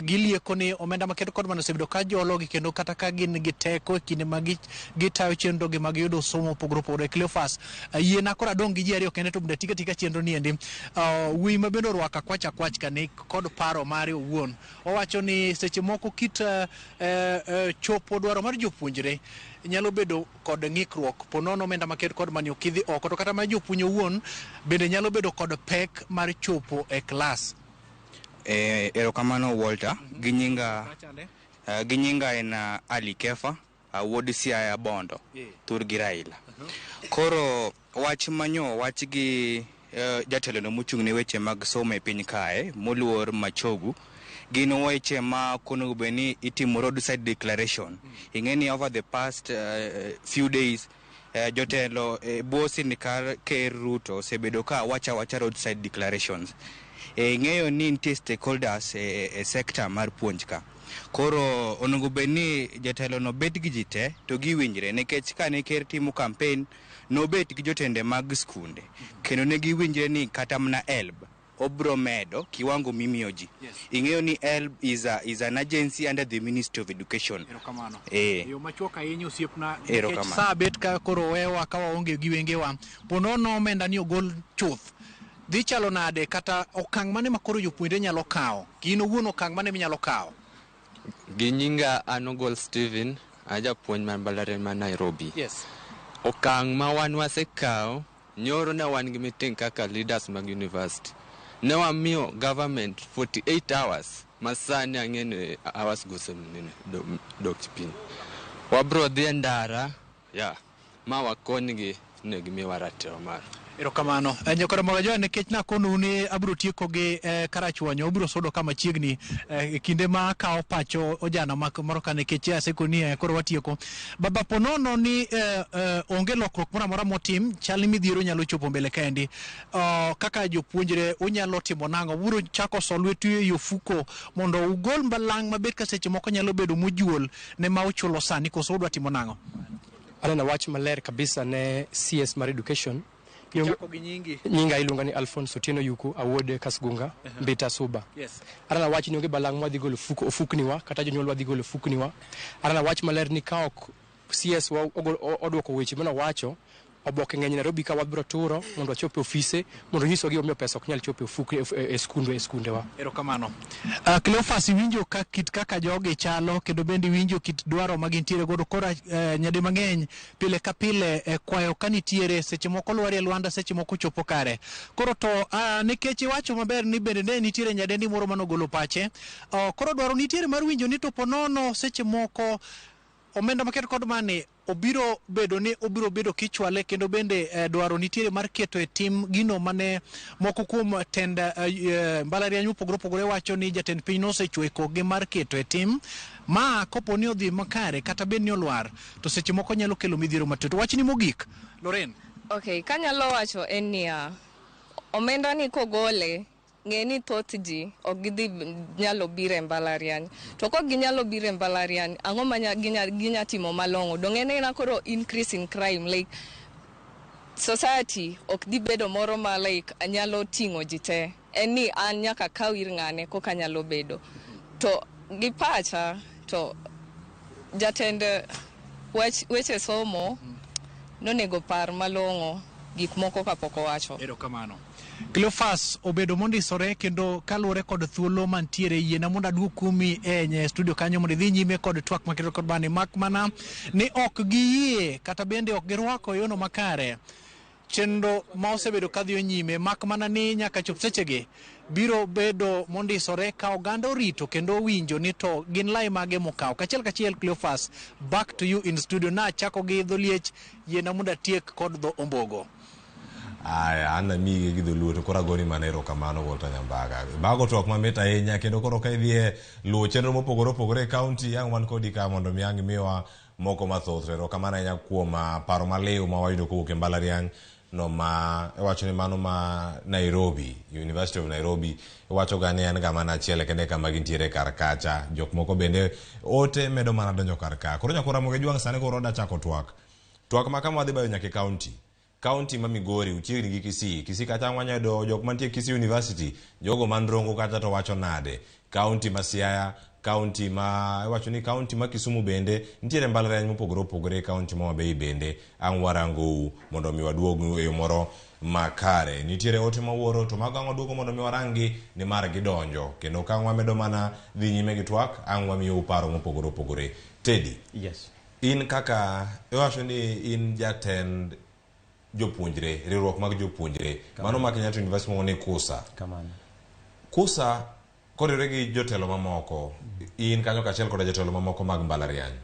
gilieko ni omenda maketo kod mano osebedo ka jologi kendo kata ka gin gi teko e kinde ma gitayo chenro gi mag yudo somo mopogore opogore. Cleophas, yiena koro adong' gi ji ariyo kende to mondo atik atika chenro ni endi. Wuoyi ma bende orwako akwach akwach ka ni kod paro mare owuon. Owacho ni seche moko kit chopo dwaro mar jopuonjre nyalo bedo kod ng'ikruok ponono omenda maket kod mani ok idhi oko to kata mar jopuonj owuon bende nyalo bedo kod pek mar chopo e klas. Erokamano Walter. Gi nyinga en Ali Kefa, wuod Siaya Bondo, thur gi Raila. Koro wach manyo wach gi jatelo no mochung' ne weche mag somo e piny kae moluor Machogu gin weche ma onego bed ni itimo roadside declaration. Ing'e ni over the past few days jotelo bwo sirkal Ker Ruto osebedo ka wacha wacha roadside declarations. Ing'eyo ni nitie stakeholders e sector mar puonj ka. Koro onego bed ni jatelo no bet gi ji te to giwinjre nikech kane ker timo campaign nobet gi jotende mag skunde kendo ne giwinjre ni kata mana HELB obro medo kiwango mimiyo ji. Ing'eyo ni HELB is an agency under the Ministry of Education. Erokamano. Eh. Yo machuok ahinya osiepna nikech Erokamano. sa bet ka koro wewa ka waonge gi wengewa po nono omenda ni ogol chuth dhi chalo nade kata okang' mane ma koro jopuonjre nyalo kawo in owuon okang' mane minyalo kawo Gi nyinga an Ogol Steven, a japuonj mar mbalariany ma Nairobi. Yes. Okang' ma wan wasekawo, nyoro ne wan gi meeting kaka leaders mag university. Ne wamiyo government 48 hours ma sani ang'e ni hours go osenini dok piny. Wabro dhi e ndara, yeah, ma wakonygi ne gimiwa ratiro mar. Erokamano. Nyakoro Mogajoa nikech nakonou ni abiro tieko gi karachuonyo, obiro sudo ka machiegni e kinde ma akawo pacho ojana moro ka nikech asekoni koro watieko. Baba ponono ni onge lokruok moro amora motim, chal ni midhiero nyalo chopo mbele kaendi. Kaka jopuonjre unyalo timo nang'o? Ubiro chako so lwetu ei ofuko mondo ugol mbalang' mabet ka seche moko nyalo bedo mojuol ne ma uchulo sani koso udwa timo nang'o? Aneno wach maler kabisa ne CS mar education. Kichako gi nyingi. Nyinga iluonga ni Alphonse Otieno Yuku, awuod Kasgunga, Mbita Suba. Yes. Aneno wach ni onge balang' mwadhi golo ofukniwa, kata jonyuol wadhi golo ofukniwa. Aneno wach maler ni ka ok CS wa odwoko weche mane owacho, oboke ng'eny Nairobi ka wabiro turo mondo wachop e ofise mondo nyiswa gimomiyo pesa ok nyal chopo e e skundewa. Erokamano. Cleophas iwinjo ka kit kaka jogi chalo kendo bende iwinjo kit dwaro ma gintiere godo koro nyadi mang'eny pile ka pile kwayo ka nitiere seche moko lwar e lwanda seche moko chopo kare. Koro to nikech iwacho maber ni bende ne nitiere nyadendi moro manogolo pache koro dwaro nitiere mar winjo ni to ponono seche moko omenda maket kod mani obiro bedo ni obiro bedo kichwale kendo bende dwaro nitiere mar keto e tim gino mane moko kuom tend mbalariany mopogore opogore wacho ni jatend piny nosechwe kogi mar keto e tim ma kopo ni odhi makare kata bed ni olwar to seche moko nyalo kelo midhiero matut. Wachni mogik Lorraine. Okay, kanyalo wacho en niya, omenda ni kogole ng'e ni thoth ji ok gidhi nyalo biro e mbalariany. To kok ginyalo biro e mbalariany, ang'o ma ginya timo malong'o? Dong' en ena koro increase in crime, like society ok dhi bedo moro ma like nyalo ting'o ji te. En ni an nyaka kaw ir ng'ane koka nyalo bedo. To gi pacha to jatend weche somo nonego par malong'o gik moko kapok owacho. Erokamano. Cleophas obedo mondisore kendo kaluwore kod thuolo mantiere yiena mondo aduok kumi e studio kanyo mondo idhi nyime kod twak maketo kod bani mak mana ni ok giyie kata bende ok girwako yono makare chenro ma osebedo kadhiyo nyime mak mana ni nyaka chop sechegi biro bedo mondisore ka oganda orito kendo owinjo ni to gin lai mage mokawo. Kachiel kachiel Cleophas, back to you in studio. Na achako gi dho liech, yiena mondo atiek kod dho ombogo. Aya, an amigi gi dholuo to koro agoni mana erokamano Walter Nyambaga. Mago twak mamit ahinya kendo koro ka idhi e luwo chenro mopogore opogore e kaunti ang' wan kodi ka mondo mi ang' imiwa moko mathoth. Erokamano ahinya kuom paro maliw ma wayudo kowuok e mbalariany no ma iwacho ni mano ma Nairobi, University of Nairobi, iwacho ga ni en ga mana achiel kende kama gintiere kar kacha. Jok moko bende ote medo mana donjo kar ka. Koro nyakora Ramogi Jwang' sani koro oda chako twak. Twak ma kama wadhi bayo nyaka e kaunti. Kaunti ma Migori uchiegni gi Kisii. Kisii kacha wanya yudo jok mantie Kisii University, jogo man Rongo kacha to wacho nade. Kaunti ma Siaya, kaunti ma iwacho ni kaunti ma Kisumu bende nitiere mbalariany mopogore opogore, kaunti ma Homa Bay bende ang' warangou mondo mi waduog e yo moro makare. Nitiere ote mawuoro to mago ang' waduogo mondo mi waranggi nimar gidonjo kendo ka ang' wamedo mana dhi nyime gi twak ang' wamiyou paro mopogore opogore. Teddy. Yes. In kaka iwacho ni in jatend jopuonjre, riwruok mag jopuonjre. Mano ma Kenyatta University moro ni KUSA. Kamano. KUSA koriwre gi jotelo mamoko, in kanyo kaachiel koda jotelo mamoko mag mbalariany.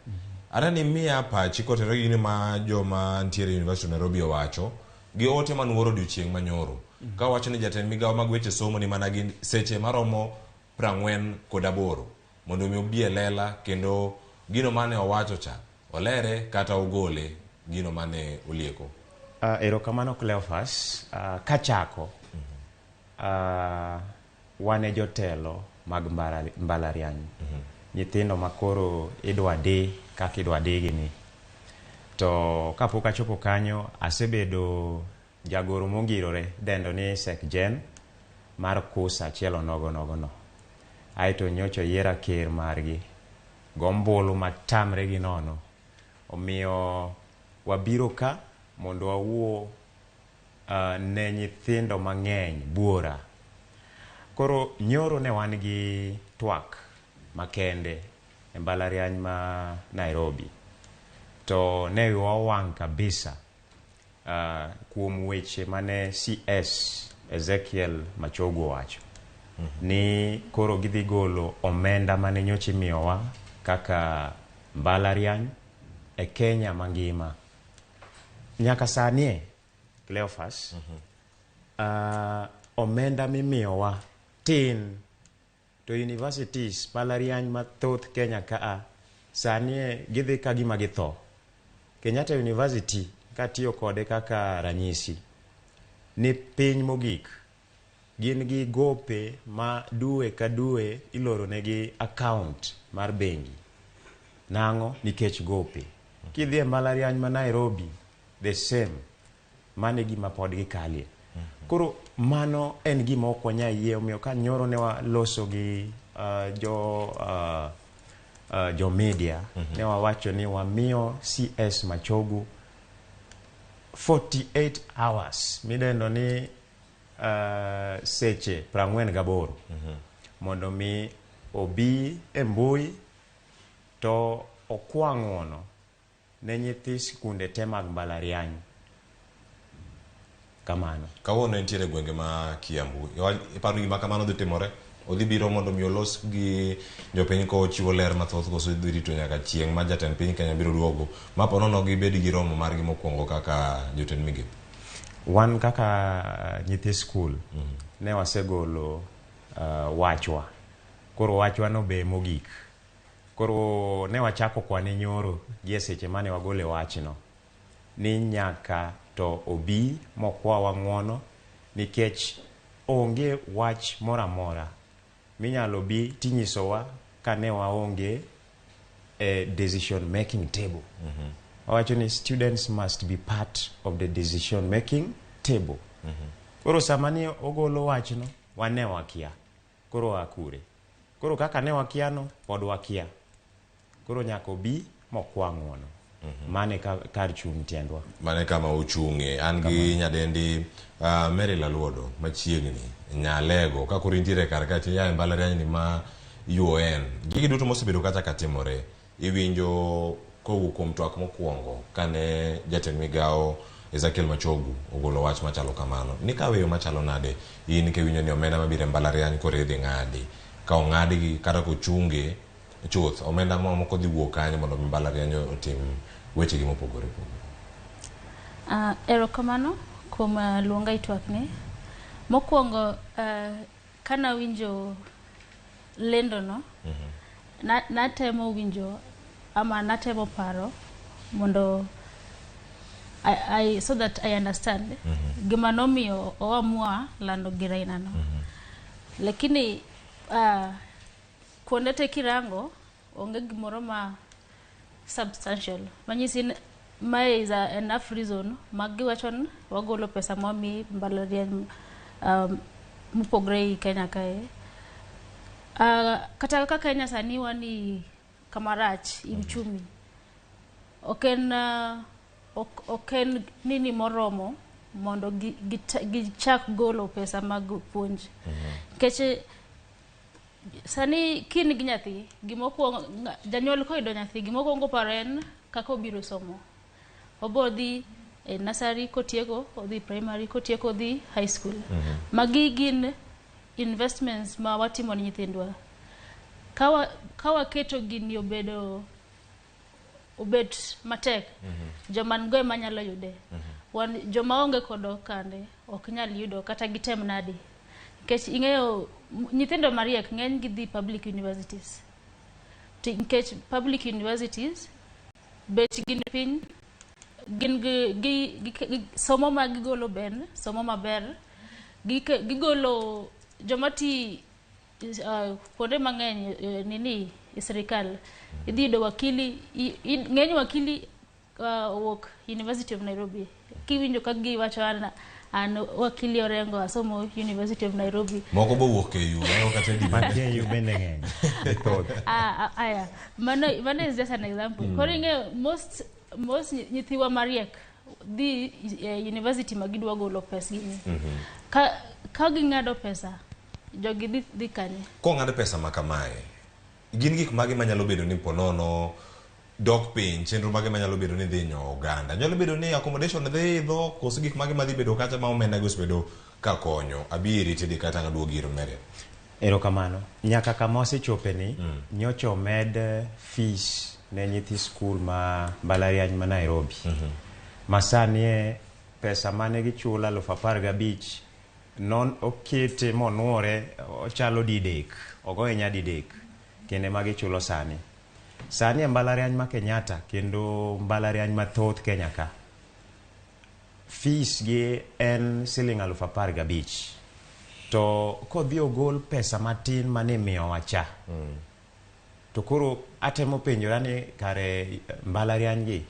Adwa ni miya pachi kotenore gi gino ma joma ntiere University of Nairobi owacho gi ote manuoro odiochieng' manyoro. Ka wacho ni jatend migawo mag weche somo ni mana gi seche maromo 48 mondo mi obi e lela kendo gino mane owacho cha olere kata ogole gino mane olieko. Erokamano Cleophas. Kachako, Wan e jotelo mag mbalariany. Nyithindo makoro idwa di kaka idwa digi ni. To kapok achopo kanyo, asebedo jagoro mongirore, dendo ni Sekjen mar KUSA achiel onogo nogo no. Aeto nyocha oyiera ker margi gombulu matamre gi nono. Omiyo wabiro ka mondo wawuo ne nyithindo mang'eny buora. Koro nyoro ne wan gi twak makende e mbalariany ma Nairobi. To ne wiwa owang' kabisa kuom weche mane CS Ezekiel Machogu owacho. Ni koro gidhi golo omenda mane nyocha imiyowa kaka mbalariany e Kenya mangima. Nyaka sani, Cleophas, omenda mimiyowa tin to universities mbalariany mathoth Kenya kaa sani gidhi ka gima githo. Kenyatta University katiyo kode kaka ranyisi ni piny mogik gin gi gope ma dwe ka dwe iloro negi account mar bengi. Nang'o? Nikech gope. Kidhi e mbalariany ma Nairobi, the same. Mano e gima pod gikalie. Koro mano en gima ok wanyal yie, omiyo ka nyoro ne waloso gi jo media, ne wawacho ni wamiyo CS Machogu 48 hours midendo ni seche 48 mondo mi obi e mbui to okwa ng'uono ne nyithi sikunde te mag mbalariany. Kamano. Kawuono entiere gwenge ma Kiambu. Iparo ni gima kamano dhi timore? Odhi biro mondo mi olos gi jopiny kochiwo ler mathoth koso idhi rito nyaka chieng' ma jatend piny Kenya biro duogo ma po nono gibed gi romo margi mokwongo kaka jotend migepe? Wan kaka nyithi skul ne wasegolo wachwa. Koro wachwa no be mogik. Koro ne wachako kwane nyoro gi e seche mane wagole wachno ni nyaka to obi mokwawa ng'uono nikech onge wach moro amora minyalo bi tinyisowa ka ne waonge e decision making table. Wawacho ni students must be part of the decision making table. Koro sama ni ogolo wachno, wan ne wakia. Koro wakure. Koro kaka ne wakia no, pod wakia. Koro nyaka obi mokwa ng'uono. Mano e kar chung' tiendwa. Mano e kama uchung'e. An gi nyadendi Mary Laluodo machiegni Nyalego ka koro intiere kar ka tiya e mbalariany ni ma UoN. Gigi duto mosebedo kacha ka timore iwinjo kowuok kuom twak mokwongo kane jatend migawo Ezekiel Machogu ogolo wach machalo kamano. Ni ka weyo machalo nade in kiwinjo ni omenda mabiro e mbalariany koro idhi ng'adi. Ka ong'adgi kata kochunge chuth omenda mamoko dhi wuok kanye mondo mi mbalariany otim wechegi mopogore opogore. Erokamano kuom luonga e twakni. Mokwongo kanawinjo lendo no, natemo winjo ama natemo paro mondo so that I understand gima nomiyo oamua lando gir aina no. Lakini kuonde te kirango onge gimoro ma substantial manyisi ni mae is a enough reason ma giwacho ni wagolo pesa mwami mbalariany mopogre ei Kenya kae. Kata kaka Kenya sani wan i kama rach i uchumi, ok en nini moromo mondo gichak golo pesa mag puonj. Nikech sani kin gi nyathi, gimokwongo janyuol koyudo nyathi, gimokwongo paro en kaka obiro somo. Obo dhi e nursery, kotieko odhi primary, kotieko odhi high school. Magi gin investments ma watimo ne nyithindwa. Ka waketo gini obedo obet matek, joma nigo ema nyalo yude. Wan joma onge kod okande ok nyal yudo kata gitem nadi. Nikech ing'eyo nyithindo mariek ng'eny gi dhi public universities. To nikech public universities bech gin piny, gin gi somo ma gigolo ben somo maber, gigolo joma ti Kuonde mang'eny nini e sirikal idhi yudo wakili ng'eny wakili owuok University of Nairobi. Kiwinjo ka giwacho an wakili Orengo asomo University of Nairobi. Moko bowuok KU, mano kata di. Ma KU bende ng'eny. Thoth. Aya, mano is just an example. Koro ing'eyo most nyithiwa mariek dhi e university ma gidwa golo pesgi ni. Ka ging'ado pesa, jogi dhi kanye? Kong'ad pesa ma kamae, gin gik mage manyalo bedo ni ponono dok piny, chenro mage manyalo bedo ni dhi hinyo oganda? Nyalo bedo ni accommodation dhi idho, koso gik mage madhi bedo kacha ma omenda gi osebedo ka konyo? Abiri tedi kata ang' aduogi ir Mariam. Erokamano. Nyaka kama wasechope ni, nyocha omed fees ne nyithi skul ma mbalariany ma Nairobi. Ma sani e pesa mane gichulo 15,000 non okete monuore ochalo didek, ogoye nyadidek kendo ma gichulo sani. Sani e mbalariany ma Kenyatta kendo mbalariany mathoth Kenya ka, fees gi en siling 15,000. To kodhi ogol pesa matin mane imiyowa cha, to koro atemo penjora ni kare mbalariany gi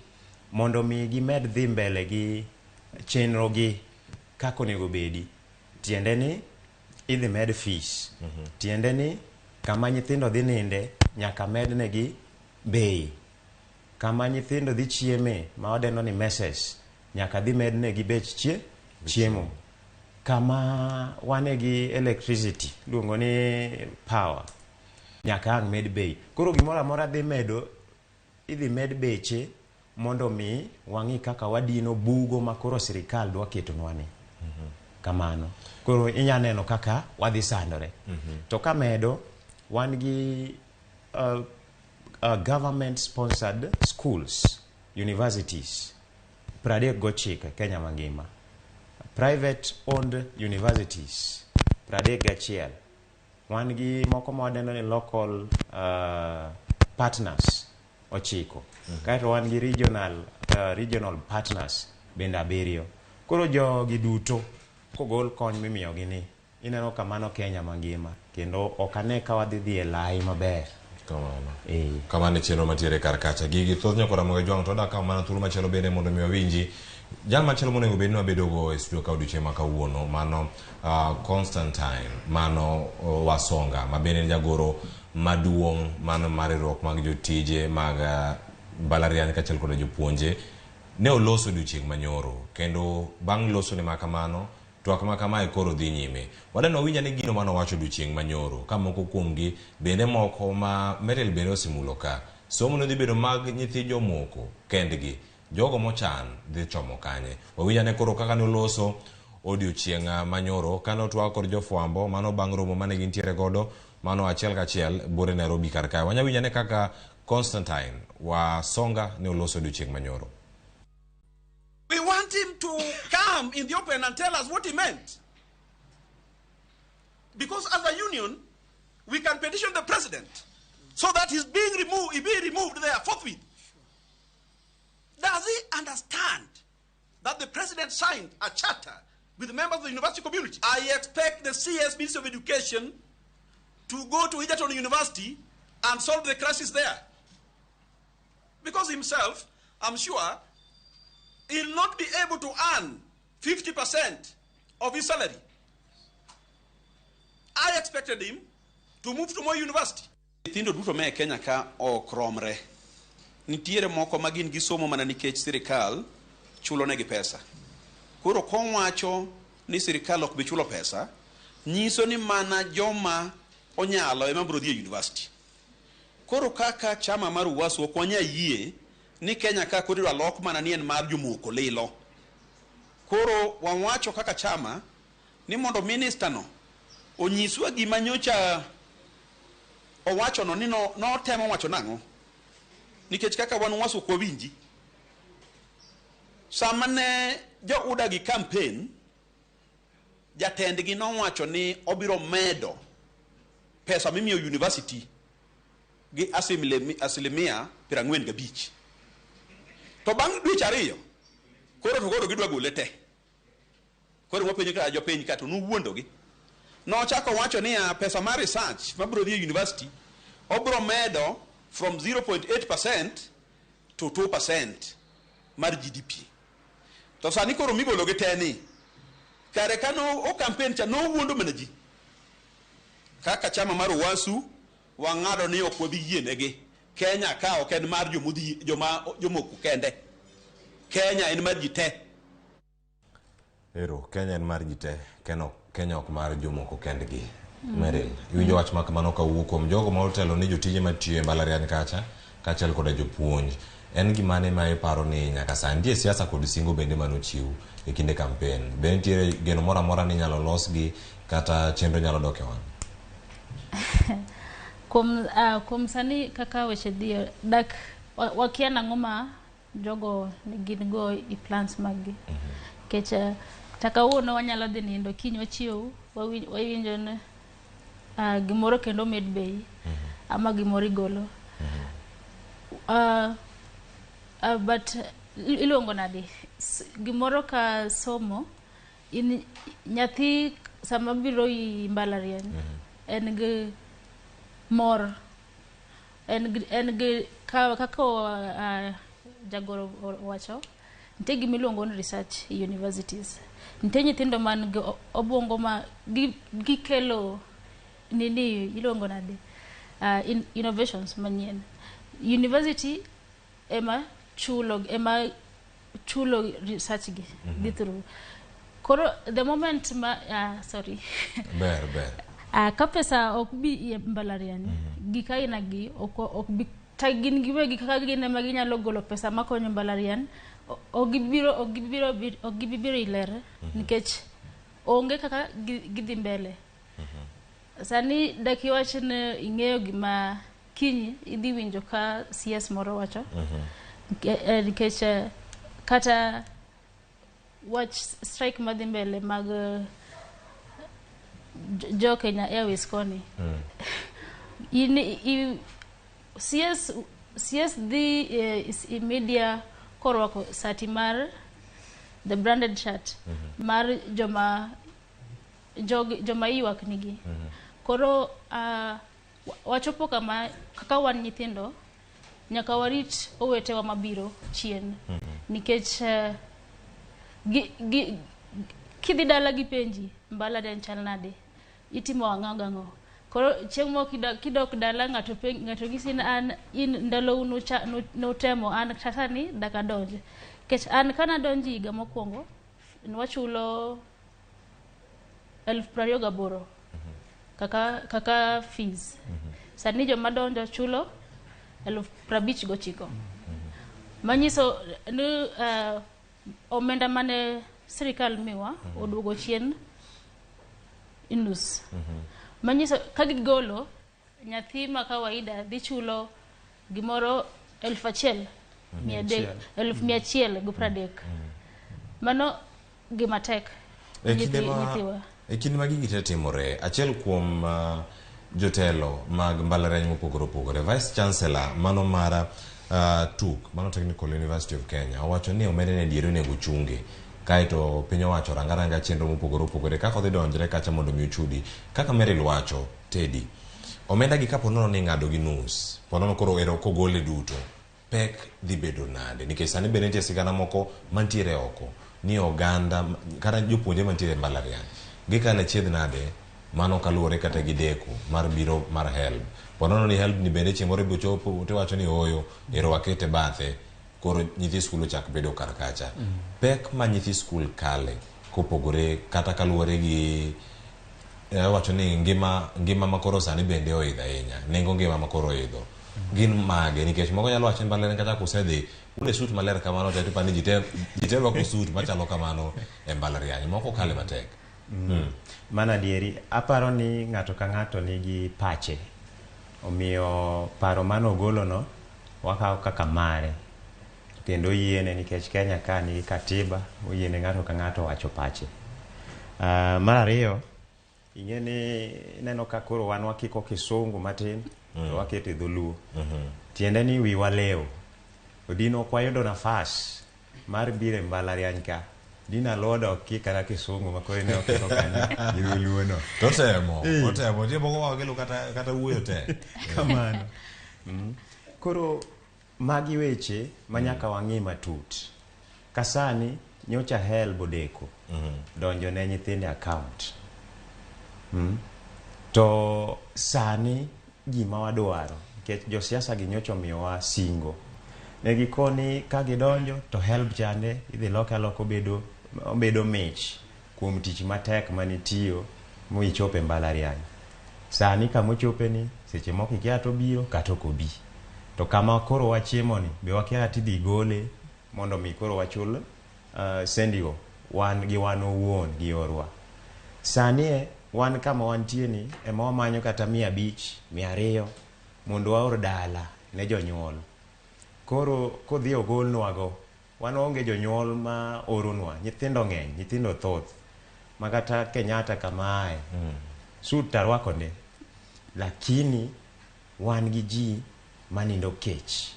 mondo mi gimed dhi mbele gi chenro gi kaka onego bedi, tiende ni idhi med fees. Tiende ni kama nyithindo dhi ninde nyaka mednegi bei. Kama nyithindo dhi chieme ma wadendo ni messes nyaka dhi mednegi bech chiemo. Kama wane gi electricity iluongo ni power nyaka ang' med bei. Koro gimoro amora dhi medo, idhi med beche mondo mi wang'i kaka wadino bugo ma koro sirikal dwa ketonwa ni. Kamano. Koro inya neno kaka wadhi sandore. To kamedo, wan gi government sponsored schools, universities, 39 Kenya mangima. Private owned universities, 31. Wan gi moko ma wadendo ni local partners, 9. Kaeto wan gi regional partners bende 7. Koro jogi duto kogol kony mimiyogi ni, ineno ka mano Kenya mangima kendo ok ane ka wadhi dhi e lai maber. Kamano. Kamano e chenro matiere kar kacha. Gigi thoth nyaka Ramogi Jwang' to dak mana thuolo machielo bende mondo mi wawinji. Jal machielo monego bed ni wabedogo e studio ka odiochieng' ma kawuono, mano Constantine, mano Wasonga, ma bende en jagoro maduong' mano mar riwruok mag jotije mag mbalariany kaachiel koda jopuonje, ne oloso odiochieng' manyoro. Kendo bang' losone ma kamano, twak ma kamae koro dhi nyime. Wadwa ni wawinj ane gino mane owacho odiochieng' manyoro, ka moko kuomgi bende moko ma Meryl bende osemulo ka. Somo ne dhi bedo mag nyithi jomoko kendgi. Jogo mochan dhi chomo kanye. Wawinj ane koro kaka ne oloso odiochieng' manyoro kane otwak kod jofwambo, mano bang' romo mane gintiere godo, mano achiel kachiel buore Nairobi kar kae. Wanya winj ane kaka Constantine Wasonga ne oloso odiochieng' manyoro. We want him to come in the open and tell us what he meant. Because as a union, we can petition the president so that he's being removed, he be removed there forthwith. Does he understand that the president signed a charter with the members of the university community? I expect the CS Ministry of Education to go to Egerton University and solve the crisis there. Because himself, I'm sure, he'll not be able to earn 50% of his salary. I expected him to move to Moi University. Nyithindo duto me Kenya ka ok romre. Nitiere moko ma gin gisomo mana nikech sirikal chulo negi pesa. Koro kowacho ni sirikal ok bi chulo pesa, nyiso ni mana joma onyalo ema biro dhi e university. Koro kaka chama mar UWASU ok wanyal yie ni Kenya ka koro idwa lok mana ni en mar jomoko lilo. Koro wawacho kaka chama ni mondo minister no onyiswa gima nyocha owacho no ni notemo wacho nang'o. Nikech kaka wan UWASU ok wawinji. Sama ne jo UDA gi campaign, jatendgi nowacho ni obiro medo pesa mimiyo university gi asilimia 45. To bang' dweche 2, koro to koro gidwa gole te. Koro wapenjo ka jopiny ka to nuwuondogi. Nochako wacho niya pesa mar research mabiro dhi e university obiro medo from 0.8% to 2% mar GDP. To sani koro migolo gi te ni kare kano o campaign cha nowuondo mana ji. Kaka chama mar Owasu wang'ado ni ok wabi yienegi. Kenya ka ok en mar jomodhi joma jomoko kende. Kenya en mar ji te. Ero, Kenya en mar ji te, Kenya ok mar jomoko kendgi. Meryl, iwinjo wach ma kamano kawuok kuom jogo ma otelo ni jotije matiyo e mbalariany kacha, kaachiel koda jopuonj. En gimane ma iparo ni nyaka sani nitie siasa kod singo bende manochiw e kinde kampen? Be nitiere geno moro amora ni inyalo losgi kata chenro nyalo dok e wang'? Kuom sani kaka weche dhi dak wakia nang'o ma jogo gin go i plans mag gi. Nikech kata kawuono wanyalo dhi nindo kiny wachiew wawinjo ni gimoro kendo omed bei ama gimoro igolo. But iluongo nade? Gimoro ka somo in nyathi sama biro i mbalariany en gi mor en gi kaka jagoro wacho nitie gima iluongo ni research e universities. Nitie nyithindo man gi obwongo ma gikelo nini iluongo nade innovations manyien. University ema chulo research gi dhi through. Koro the moment ma sorry ber ber ka pesa ok bi e mbalariany gik aina gi ok bi ta gin giwegi kaka gin ema ginyalo golo pesa makonyo mbalariany ok gibi biro iler nikech onge kaka gidhi mbele. Sani dakiwach ni ing'eyo gima kiny idhi winjo ka CS moro wacho nikech kata wach strike madhi mbele mag jo Kenya Airways koni CS dhi i media korwako sati mar the branded shirt mar joma ywak nigi. Koro wachopo kama kaka wan nyithindo nyaka warit owetewa mabiro chien nikech kidhi dala gi penji mbalariany chal nade itimo ang'o gang'o. Koro chieng' moro kidok dala ng'ato ng'isi ni an in ndalou nutemo an kata sani dak adonj. Nikech an kanadonjo higa mokwongo nwachulo 28,000 kaka fees. Sani joma donjo chulo 59,000. Manyiso ni omenda mane sirikal miwa oduogo chien nus. Manyiso ka gigolo nyathi ma kawaida dhi chulo gimoro 1,130. Mano gima tek. E kinde ma gigi te timore, achiel kuom jotelo mag mbalariany mopogore opogore, Vice Chancellor mano mar TUK, mano Technical University of Kenya, owacho ni omenda ne diere onego chunge. Kaeto piny owacho ranga ranga chenro mopogore opogore kaka odhi donjre kacha mondo mi ochudi. Kaka Meryl wacho, Teddy, omenda gi kapo nono ni ing'ado gi nus, po nono koro ero kogole duto, pek dhi bedo nade? Nikech sani bende nitie sigana moko mantiere oko ni oganda kata jopuonjre mantiere e mbalariany gikalo achiedh nade mano kaluwore kata gi deko mar biro mar HELB. Po nono ni HELB ni bende chieng' moro ibiro chopo tiwacho ni ooyo ero wakete bathe koro nyithi skul ochak bedo kar kacha. Pek ma nyithi skul kale kopogore kata kaluwore gi wacho ni ngima makoro sani bende oidho ahinya, nengo ngima makoro oidho gin mage? Nikech moko nyalo wacho ni mbalariany kata kusedhi ule sut maler kamano to ipani ji te rwako sut machalo kamano e mbalariany, moko kale matek. Mano adieri, aparo ni ng'ato ka ng'ato nigi pache, omiyo paro manogolono wakawo kaka mare kendo oyiene nikech Kenya ka nigi katiba oyiene ng'ato ka ng'ato wacho pache. Mar ariyo, ing'e ni ineno ka koro wan wakiko kisungu matin to waketo e dholuo. Tiende ni wiwa lewo. Odino ok wayudo nafas mar biro e mbalariany ka Dina Alwoda ok kikara kisungu ma koro ne okiko kanyo gi dholuo no. To otemo, otemo. Nitie moko ma wakelo kata wuoyo te. Kamano. Koro magi weche ma nyaka wang'i matut. Kasani nyocha HELB odeko donjo ne nyithindo e account. To sani gima wadwaro nikech josiasa gi nyocha omiyowa singo. Ne gikoni ka gidonjo to HELB chande idhi loke aloka obedo mich kuom tich matek manitiyo michopo e mbalariany. Sani kamochope ni seche moko ikia to obiro kata ok obi. To kama koro wachiemo ni be wakia kata idhi gole mondo mi koro wachul sendigo wan gi wan owuon gi yorwa. Sani wan kama wantie ni ema wamanyo kata 500, 200 mondo waor dala ne jonyuol. Koro kodhi ogolnwago, wan waonge jonyuol ma oronwa, nyithindo ng'eny, nyithindo thoth. Ma kata Kenyatta kamae, sut tarwako ne. Lakini wan gi ji manindo kech.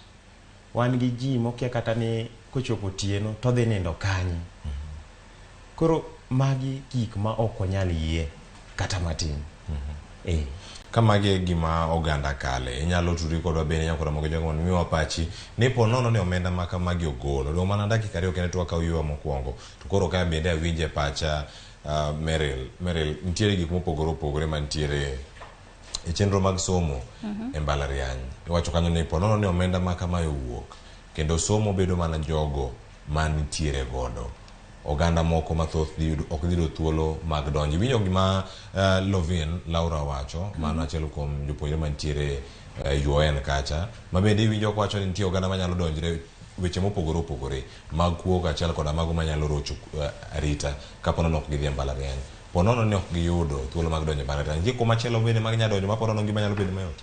Wan gi ji mokia kata ni kochopo otieno to dhi nindo kanye. Koro magi gik ma ok wanyal yie kata matin. Ka magi e gima oganda kale, inyalo tudri kodwa bende nyaka Ramogi Ojwang' mondo miwa pachi ni po nono ni omenda ma kamagi ogol. Odong' mana dakika 2 kende to wakaw yweyo mokwongo. To koro ka bende awinje pacha Meryl, Meryl nitiere gik mopogore opogore mantiere e chenro mag somo e mbalariany. Iwacho kanyo ni po nono ni omenda ma kamae owuok kendo somo bedo mana jogo manitiere godo. Oganda moko mathoth ok dhi yudo thuolo mag donjo. Iwinjo gima Lovin Laura wacho, mano achiel kuom jopuonjre mantiere UoN kacha, ma bende iwinjo kowacho ni nitie oganda manyalo donjre weche mopogore opogore mag kuo kaachiel koda mago manyalo rocho arita kapo nono ok gidhi e mbalariany. Po nono ni ok giyudo thuolo mag donjo e mbalariany. Nitie kuma chielo bende mag nyalo donjo ma po nono ngima nyalo bedo mayot.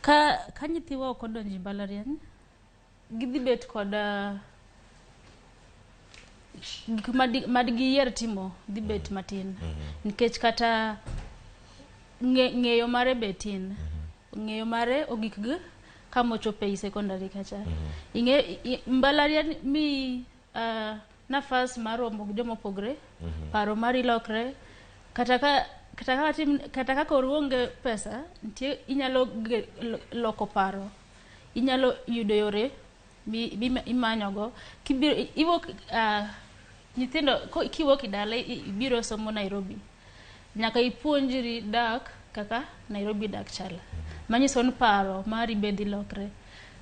Ka nyithiwa ok odonjo e mbalariany, gidhi bet kod gik madigiyier timo dhi bet matin. Nikech kata ng'eyo mare be tin. Ng'eyo mare ogik gi kama ochope ei secondary kacha. Mbalariany mi nafas mar romo gi joma opogre, paro mari lokre, kata ka koro onge pesa, nitie inyalo loko paro, inyalo yudo yore imanyogo. Kibiro iwuok nyithindo kiwuok e dala ibiro somo Nairobi, nyaka ipuonjri dak kaka Nairobi dak chal. Manyiso ni paro mari be dhi lokre.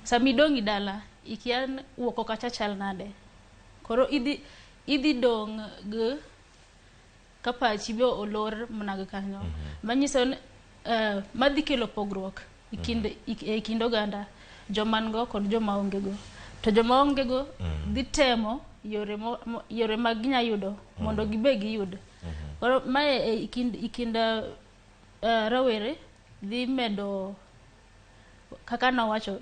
Sama idong' e dala ikia wuok kacha chal nade. Koro idhi dong' gi ka pachi be olor mana gi kanyo. Manyiso ni madhi kelo pogruok e kind oganda, joma nigo kod joma onge go. To joma onge go dhi temo yore ma ginya yudo mondo gibe giyud. Koro mae e kind rawere dhi medo kaka nowacho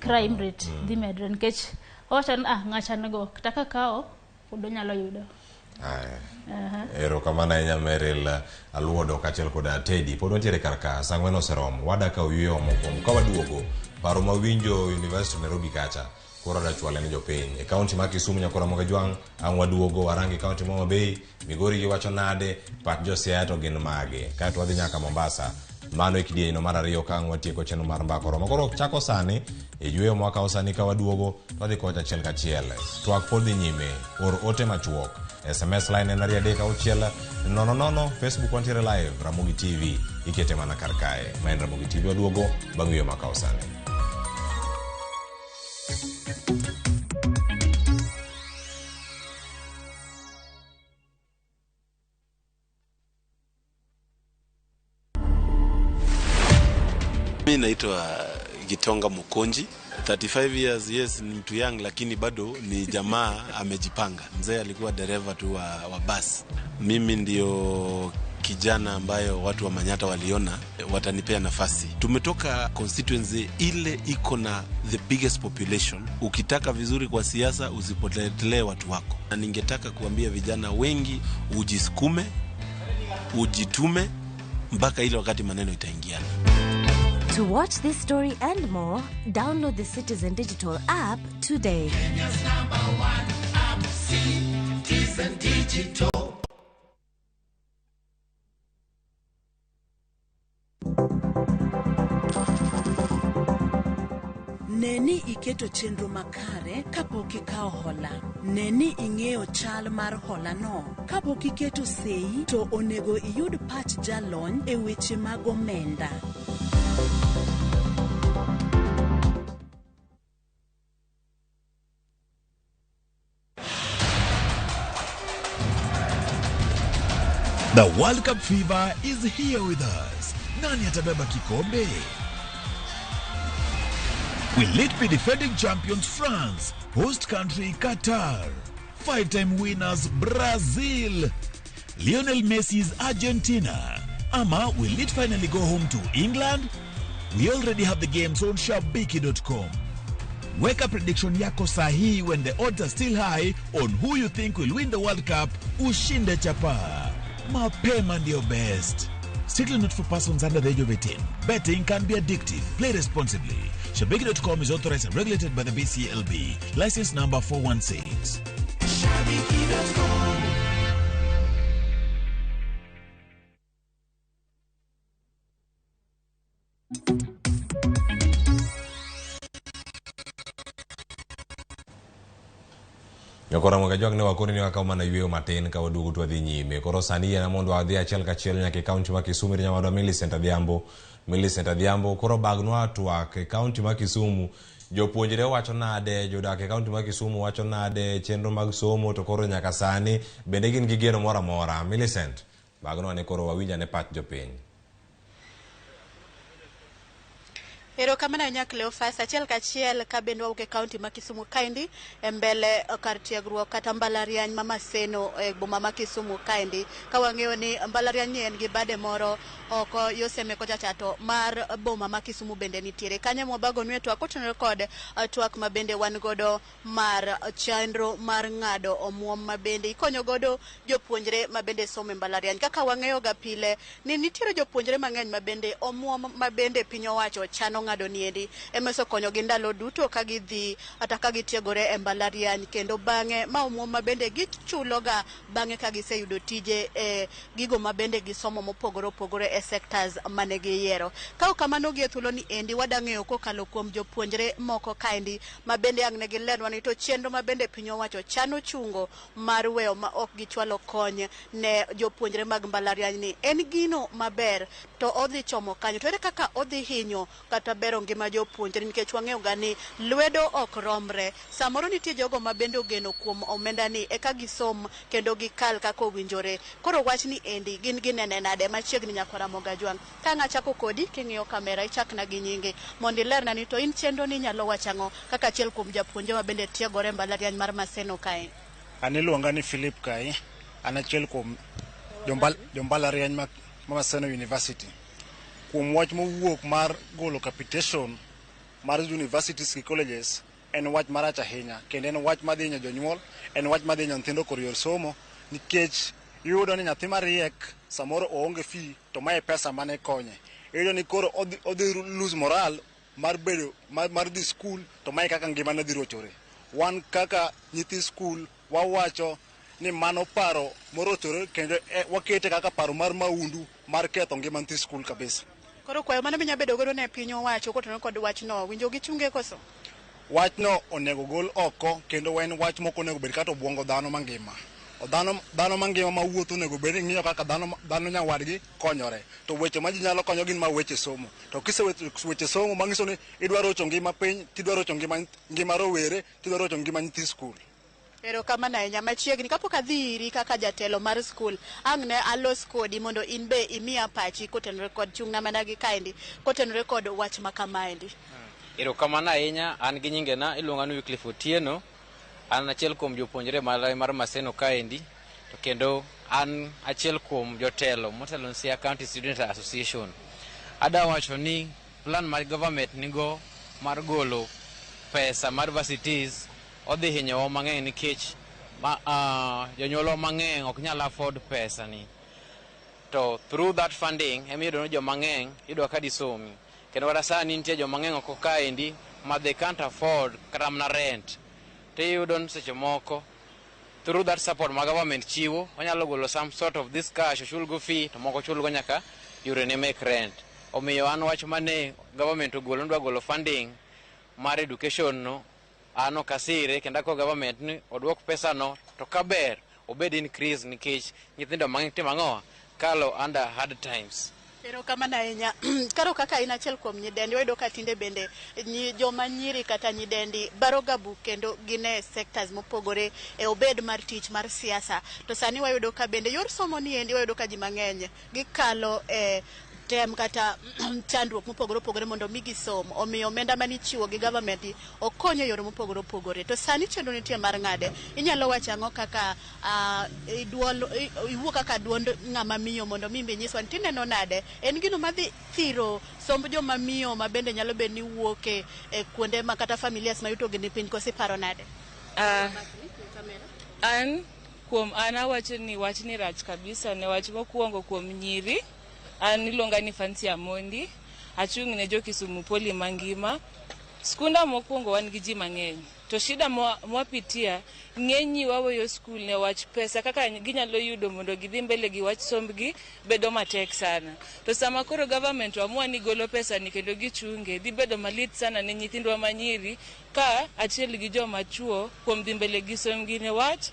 crime rate dhi medre nikech owacho ni ng'acha nigo kata ka kawo pod onyalo yudo. Erokamano ahinya Meryl Aluodo kaachiel koda Teddy. Pod wantiere kar ka, saa 4 oseromo. Wadak ka oyweyo mokwongo. Ka waduogo, paro mawinjo University of Nairobi kacha koro adwa chwale ne jopiny. E kaunti ma Kisumu nyaka Ramogi Ojwang' ang' waduogo warangi kaunti ma Homa Bay, Migori giwacho nade, pach jo Siaya to gin mage. Kaeto wadhi nyaka Mombasa. Mano e kidieny no mar 2 ka ang' watieko chenro mar mbaka oromo. Koro chako sani, e yweyo mwakawo sani ka waduogo, to wadhi kocha achiel kachiel. Twak pod dhi nyime, or ote machuok. SMS line en 2 3 6 0 0, Facebook wantiere live, Ramogi TV, ikete mana kar kae. Ma en Ramogi TV waduogo bang' yweyo makawo sani. Mimi naitwa Gitonga Mukonji, 35 years, yes, ni mtu young lakini bado ni jamaa amejipanga. Mzee alikuwa dereva tu wa bus. Mimi ndio kijana ambayo watu wa Manyata waliona watanipea nafasi. Tumetoka constituency ile iko na the biggest population. Ukitaka vizuri kwa siasa usipotelee watu wako. Na ningetaka kuambia vijana wengi ujisukume, ujitume mpaka ile wakati maneno itaingiana. To watch this story and more, download the Citizen Digital app today. Kenya's number one app, Citizen Digital. Ne ni iketo chenro makare kapok ikawo hola. Ne ni ing'eyo chal mar holano. Kapok iketo sei to onego iyud pach jalony e weche mag omenda. The World Cup fever is here with us. Nani atabeba kikombe? Will it be defending champions France, host country Qatar, five-time winners Brazil, Lionel Messi's Argentina, ama will it finally go home to England? We already have the games on shabiki.com. Weka prediction yako sahihi when the odds are still high on who you think will win the World Cup. Ushinde chapa. Mapema ndio best. Strictly not for persons under the age of 18. Betting can be addictive. Play responsibly. Shabiki.com is authorized and regulated by the BCLB. License number 416. Shabiki.com. Koro Ramogi Ajwang' ne wakoni ni wakawo mana yweyo matin ka waduogo to wadhi nyime. Koro sani yiena mondo wadhi achiel kachiel nyaka e kaunti ma Kisumu ir nyawadwa Millicent Adhiambo. Millicent Adhiambo koro bagnwa twak e kaunti ma Kisumu. Jopuonjre wacho nade, jodak e kaunti ma Kisumu wacho nade, chenro mag somo to koro nyaka sani bende gin gi geno moro amora. Millicent, bagnwa ni koro wawinj ane pach jopiny. Erokamano ahinya Cleophas, achiel kachiel ka bende wawuok e kaunti ma Kisumu kaendi e mbele kar tiegruok kata mbalariany ma Maseno e boma ma Kisumu kaendi, ka wang'eyo ni mbalariany ni en gi bade moro oko Yoseme kocha cha to mar boma ma Kisumu bende nitiere kanyo. Mwabagonue twak kotenore kod twak ma bende wan godo mar chenro mar ng'ado omuom ma bende ikonyo godo jopuonjre ma bende somo e mbalariany. Kaka wang'eyo ga pile ni nitiere jopuonjre mang'eny ma bende omuom ma bende piny owacho chano ng'ado niendi ema osekonyogi ndalo duto ka gidhi kata ka gitiegore e mbalariany, kendo bang'e ma omuom ma bende gichuloga bang'e ka giseyudo tije e gigo ma bende gisomo mopogore opogore e sectors mane giyiero. Ka ok kamano gi e thuolo ni endi wada ng'eyo kokalo kuom jopuonjre moko kaendi ma bende ang' ne gilernwa ni to chenro ma bende piny owacho chano chungo mar weyo ma ok gichwalo kony ne jopuonjre mag mbalariany ni en gino maber to odhi chomo kanyo, to ere kaka odhi hinyo kata bero ngima jopuonjre, nikech wang'eyo ga ni lwedo ok romre. Samoro nitie jogo ma bende ogeno kuom omenda ni eka gisom kendo gikal kaka owinjore. Koro wach ni endi gin ginene nade machiegni nyakwar Ramogi Ajwang'? Ka ang' achako kodi king'iyo kamera ichakna gi nyingi mondo ilerna ni to in chenro ni inyalo wacho ang'o kaka achiel kuom japuonjre ma bende tiegore e mbalariany mar Maseno kae. An iluonga ni Philip Kai, an achiel kuom jombalariany ma Maseno University. Kuom wach mowuok mar golo capitation mar universities gi colleges en wach marach ahinya, kendo en wach madhi hinyo jonyuol, en wach madhi hinyo nyithindo kor yor somo, nikech iyudo ni nyathi mariek samoro oonge fee to mae pesa mane konye. Iyudo ni koro odhi lose moral mar bedo mar dhi skul to mae kaka ngimane dhi rochore. Wan kaka nyithi skul wawacho ni mano paro morochore kendo wakete kaka paro mar maundu mar ketho ngima nyithi skul kabisa. Koro kwayo mano minya bedo godo ne piny owacho kotenore kod wachno, winjo gichunge koso? Wachno onego gol oko kendo en wach mok onego bed kata obuongo dhano mangima. Dhano mangima mawuotho onego bed ni ng'iyo kaka dhano nyawadgi konyore. To weche ma ji nyalo konyo gin ma weche somo. To kiseweche weche somo manyiso ni idwa rocho ngima piny, tidwa rocho ngima rowere, tidwa rocho ngima nyithi skul. Erokamano ahinya. Machiegni kapok adhi iri kaka jatelo mar skul, ang' ne alos kodi mondo in be imiya pachi kotenore kod chung'na mana gi kaendi, kotenore kod wach ma kamaendi. Erokamano ahinya, an gi nyingena iluonga ni Wycliffe Otieno. An achiel kuom jopuonjre mar Maseno kaendi, to kendo an achiel kuom jotelo motelo ne Siaya County Student Association. Ada wacho ni plan mar government nigo mar golo pesa mar varsities odhi hinyowa mang'eny nikech jonyuolwa mang'eny ok nyal afford pesa ni. To through that funding ema iyudo ni joma ng'eny iyudo ka disomi. Kendo kata sani nitie joma ng'eny oko kaendi ma they can't afford kata mana rent. Tiyudo ni seche moko through that support ma government chiwo, onyalo golo some sort of this cash ochulgo fee to moko chulgo nyaka yorene mek rent. Omiyo an wach mane government ogolo ni dwa golo funding mar education no, an ok asire kendo akwayo government ni oduok pesa no to kaber obed increase nikech nyithindo mang'eny timo ang'owa kalo under hard times. Erokamano ahinya. Karo kaka in achiel kuom nyidendi, wayudo ka tinde bende nyi, joma nyiri kata nyidendi baro ga buk kendo gin e sectors mopogore e obed mar tich mar siasa. To sani wayudo ka bende yor somo ni endi wayudo ka ji mang'eny gikalo e tem kata chandruok mopogore opogore mondo mi gisom. Omiyo omenda mane ichiwo gi government okonyo e yore mopogore opogore. To sani chenro nitie mar ng'ade. Inyalo wacho ang'o kaka iduol, iwuo kaka duond ng'ama miyo mondo mi inyiswa ni tineno nade? En gino madhi thiro somb joma miyo ma bende nyalo bedo ni wuok e kuonde ma kata familias ma yuto gi ni piny koso iparo nade? An kuom an awacho ni wachni rach kabisa ne wach mokwongo kuom nyiri. An iluonga ni Fancy Amondi, achung' ne jo Kisumu Poly mangima. Skunda mokwongo wan gi ji mang'eny. To shida mwapitia, ng'eny waweyo skul ne wach pesa kaka ginyalo yudo mondo gidhi mbele gi wach sombgi bedo matek sana. To sama koro government oamua ni golo pesa ni kendo gichunge, dhi bedo malit sana ne nyithindwa manyiri ka achiel gi joma chuo kuom dhi mbele gi sombgi ne wach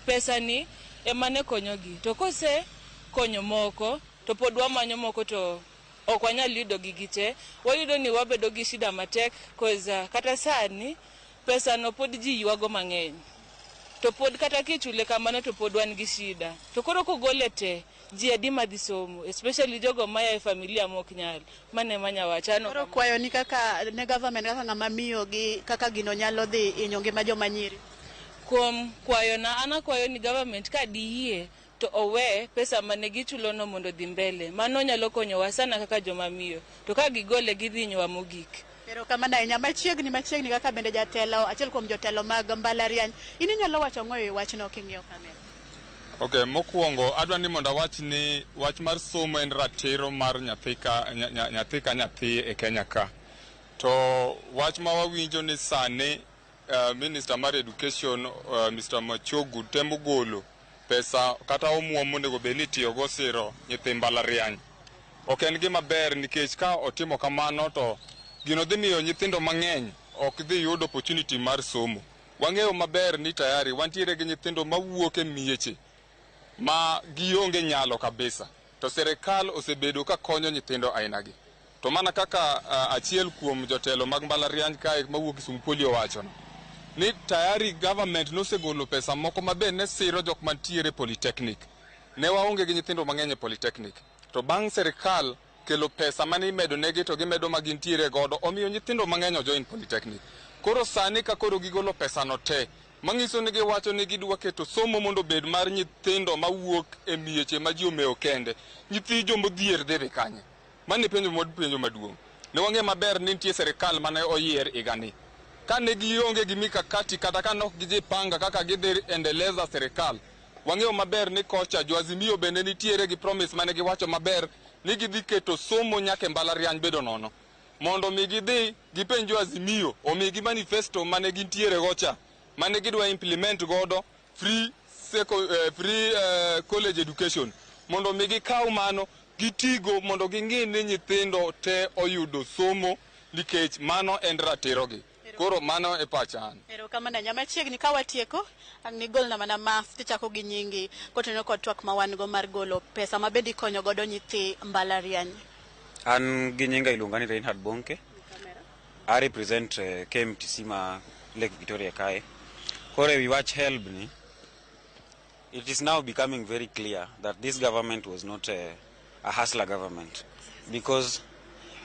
pesa ni ema ne konyogi. To kose konyo moko, to pod wamanyo moko to ok wanyal yudo gigi te. Wayudo ni wabedo gi shida matek cause kata sani pesa no pod ji ywago mang'eny. To pod kata kichule kamano to pod wan gi shida. To koro kogole te, ji adi madhi somo, especially jogo maya e familia mok nyal. Mano ema nyawacho. An Koro kwayo ni kaka ne government kaka ng'ama miyo gi kaka gino nyalo dhi hinyo ngima joma nyiri. Kuom kwayona, an akwayo ni government ka diyie to owe pesa mane gichulo no mondo dhi mbele. Mano nyalo konyowa sana kaka joma miyo. To ka gigole gidhi hinyowa mogik. Erokamano ahinya. Machiegni machiegni kaka bende jatelo, achiel kuom jotelo mag mbalariany. In inyalo wacho ang'o e wachno king'iyo kamera? Okay, mokwongo adwa ni mondo awach ni wach mar somo en ratiro mar nyathi ka nyathi ka nyathi e Kenya ka. To wach ma wawinjo ni sani Minister mar Education Mr. Machogu temo golo pesa kata omuom monego bed ni itiyogo siro nyithi mbalariany. Ok en gima ber nikech ka otimo kamano to gino dhi miyo nyithindo mang'eny ok dhi yudo opportunity mar somo. Wang'eyo maber ni tayari wantiere gi nyithindo mawuok e mieche ma gionge nyalo kabisa. To sirikal osebedo ka konyo nyithindo ainagi. To mana kaka achiel kuom jotelo mag mbalariany kae mawuok Kisumu Poly owachono, ni tayari government nosegolo pesa moko mabe ne siro jok mantiere polytechnic. Ne waonge gi nyithindo mang'eny e polytechnic. To bang' sirikal kelo pesa mane imedo negi to gimedo ma gintiere godo, omiyo nyithindo mang'eny ojoin polytechnic. Koro sani ka koro gigolo pesa no te, manyiso ni giwacho ni gidwa keto somo mondo obed mar nyithindo mawuok e mieche ma ji omewo kende. Nyithi jomodhier dhi dhi kanye? Mano e penjo penjo maduong'. Ne wang'e maber ni nitie sirikal mane oyier higani. Kane gionge gi mikakati kata ka nok gijipanga kaka gidhi endeleza sirikal, wang'eyo maber ni kocha jo Azimio bende nitiere gi promise mane giwacho maber ni gidhi keto somo nyaka e mbalariany bedo nono. Mondo mi gidhi gipenj jo Azimio omigi manifesto mane gintiere gocha, mane gidwa implement godo free college education. Mondo mi gikaw mano gitigo mondo ging'i ni nyithindo te oyudo somo nikech mano en ratirogi. Koro mano e pacha an. Erokamano ahinya. Machiegni ka watieko, ang' nigolna mana ma tichako gi nyingi kotenore kod twak ma wan go mar golo pesa ma bende ikonyo godo nyithi mbalariany. An gi nyinga iluonga ni Reinhard Bonke. I represent KMTC ma Lake Victoria kae. Koro ewi wach HELB ni, it is now becoming very clear that this government was not a hustler government, because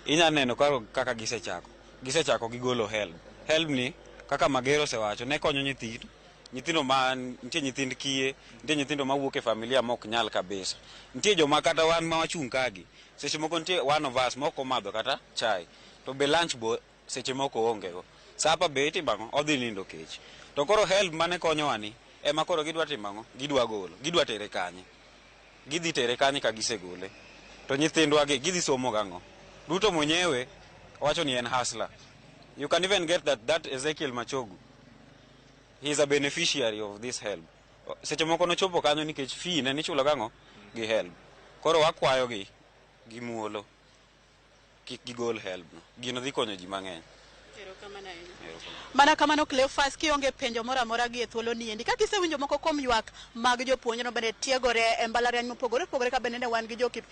inya neno kaka gisechako. Gisechako gigolo HELB. HELB ni kaka Magero osewacho ne konyo nyithindo. Nyithindo ma nitie nyithind kiye, nitie nyithindo mawuok e familia mok nyal kabisa. Nitie joma kata wan ma wachung' kagi, seche moko nitie one of us mok omadho kata chai, to be lunch bo seche moko onge go. Sapa be itimo ang'o? Odhi nindo kech. To koro HELB mane konyowa ni ema koro gidwa timo ang'o? Gidwa golo. Gidwa tere kanye? Gidhi tere kanye ka gisegole? To nyithindwa gi gidhi somo gang'o? Ruto mwenyewe Owacho ni en hustler. You can even get that Ezekiel Machogu, he is a beneficiary of this HELB. Seche moko nochopo kanyo nikech fee ne nichulo gang'o gi HELB. Koro wakwayo gi gi muolo kik gigol HELB no. Gino dhi konyo ji mang'eny. Erokamano ahinya. Mana kamano Cleophas, kionge penjo moro amora gi e thuolo ni endi. Kaka isewinjo moko kuom ywak mag jopuonj no bende tiegore e mbalariany mopogore opogore ka bende ne wan gi jokip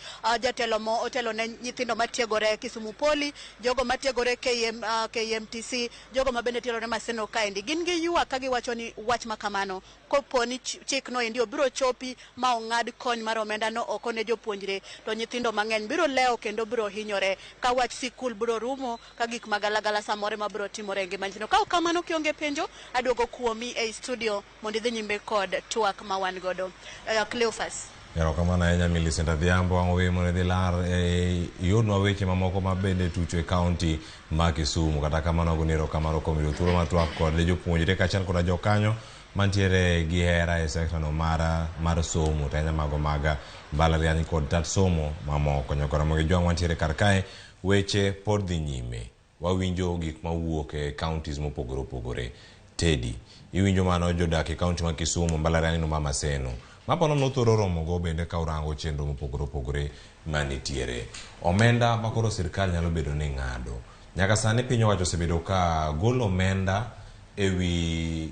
jatelo mo otelo ne nyithindo matiegore Kisumu Poly, jogo matiegore KMTC, jogo ma bende tiegore Maseno kaendi. Gin gi ywak ka giwacho ni wach ma kamano kopo ni chik no endi obiro chopi ma ong'ad kony mar omenda no oko ne jopuonjre, to nyithindo mang'eny biro lewo kendo biro hinyore ka wach sikul biro rumo ka gik magalagala samoro ema biro timore e ngima nyithindo. Ka ok kamano kionge penjo, aduogo kuomi ei studio mondo idhi nyime kod twak ma wan godo. Cleophas. Erokamano ahinya Millicent Adhiambo, ang' owe mondo idhi lar iyudnwa weche mamoko ma bende tucho e kaunti ma Kisumu. Kata kamano agoni erokamano kuom yudo thuolo mar twak kod jopuonjre kaachiel koda jokanyo mantiere gi hera e sekta no mar somo, to ahinya mago mag mbalariany kod tat somo mamoko. Nyaka Ramogi Jwang' wantiere kar kae, weche pod dhi nyime. Wawinjo gik mawuok e counties mopogore opogore. Teddy, iwinjo mano jodak e kaunti ma Kisumu, mbalariany no ma Maseno. Mapono nothoro romogo bende ka urango chenro mopogore opogore manitiere. Omenda ma koro sirkal nyalo bedo ni ng'ado. Nyaka sani piny owacho osebedo ka golo omenda ewi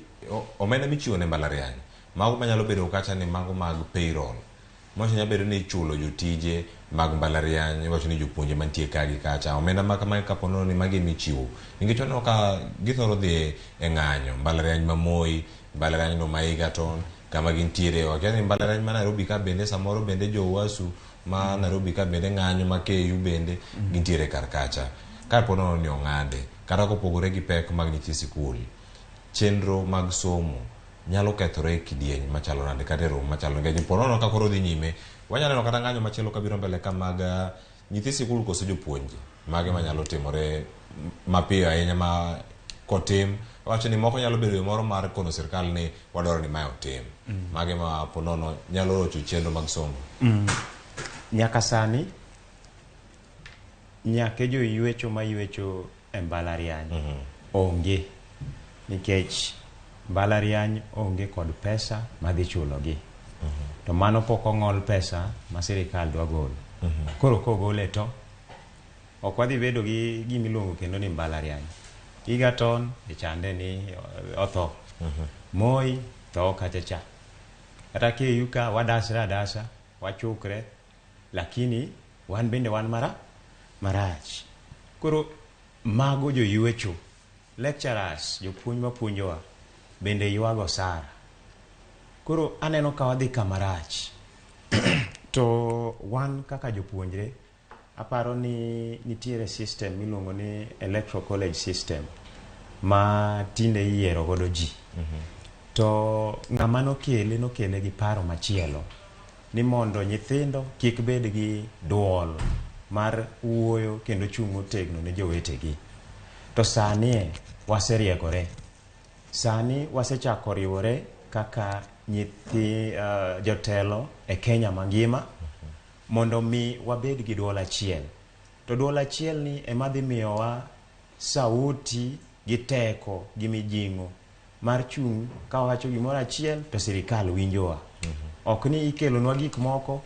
omenda michiwo ne mbalariany. Mago manyalo bedo kacha ni mago mag payroll. Mawacho nyalo bedo ni ichulo jotije mag mbalariany, iwacho ni jopuonje mantie ka gi kacha. Omenda ma kamagi kapo nono ni magi emichiwo. Nikech waneno ka githoro dhi e ng'anyo, mbalariany ma Moi, mbalariany no ma Egerton, kama gintiere. Wakia ni mbalariany ma Nairobi ka bende samoro bende jo UASU ma Nairobi ka bende ng'anyo ma KU bende gintiere kar kacha. Kapo nono ni ong'ade, kata kopogore gi pek mag nyithi sikul, chenro mag somo nyalo kethore e kidieny machalo nade kata e romo machalo nade. Nikech po nono ka koro dhi nyime, wanyalo neno kata ng'anyo machielo kabiro mbele ka mag nyithi sikul koso jopuonje. Mage manyalo timore mapiyo ahinya ma kotim. Wacho ni moko nyalo bedo yo moro mar kono sirkal ni wadwaro ni mae otim. Mage ma po nono nyalo rocho chenro mag somo. Nyaka sani, nyaka joywecho maywecho e mbalariany onge, nikech mbalariany onge kod pesa madhi chulogi. To mano pok ong'ol pesa ma sirikal dwa golo. Koro kogole to ok wadhi bedo gi gimiluongo kendo ni mbalariany. Egerton e chande ni otho. Moi tho kacha cha. Kata KU ka wadasre adasa, wachukre, lakini wan bende wan marach. Koro mago joywecho, lecturers, jopuonj mapuonjowa bende ywago osara. Koro aneno ka wadhi kama rach. To wan kaka jopuonjre, aparo ni nitiere system miluongo ni electoral college system ma tinde iyiero godo ji. To ng'ama nokele nokele gi paro machielo ni mondo nyithindo kik bed gi duol mar wuoyo kendo chung' motegno ne jowetegi. To sani waseriegore. Sani wasechako riwore kaka nyithi jotelo e Kenya mangima mondo mi wabed gi duol achiel. To duol achiel ni ema dhi miyowa sauti gi teko gi mijing'o mar chung' ka wawacho gimoro achiel to sirikal winjowa. Ok ni ikelonwa gik moko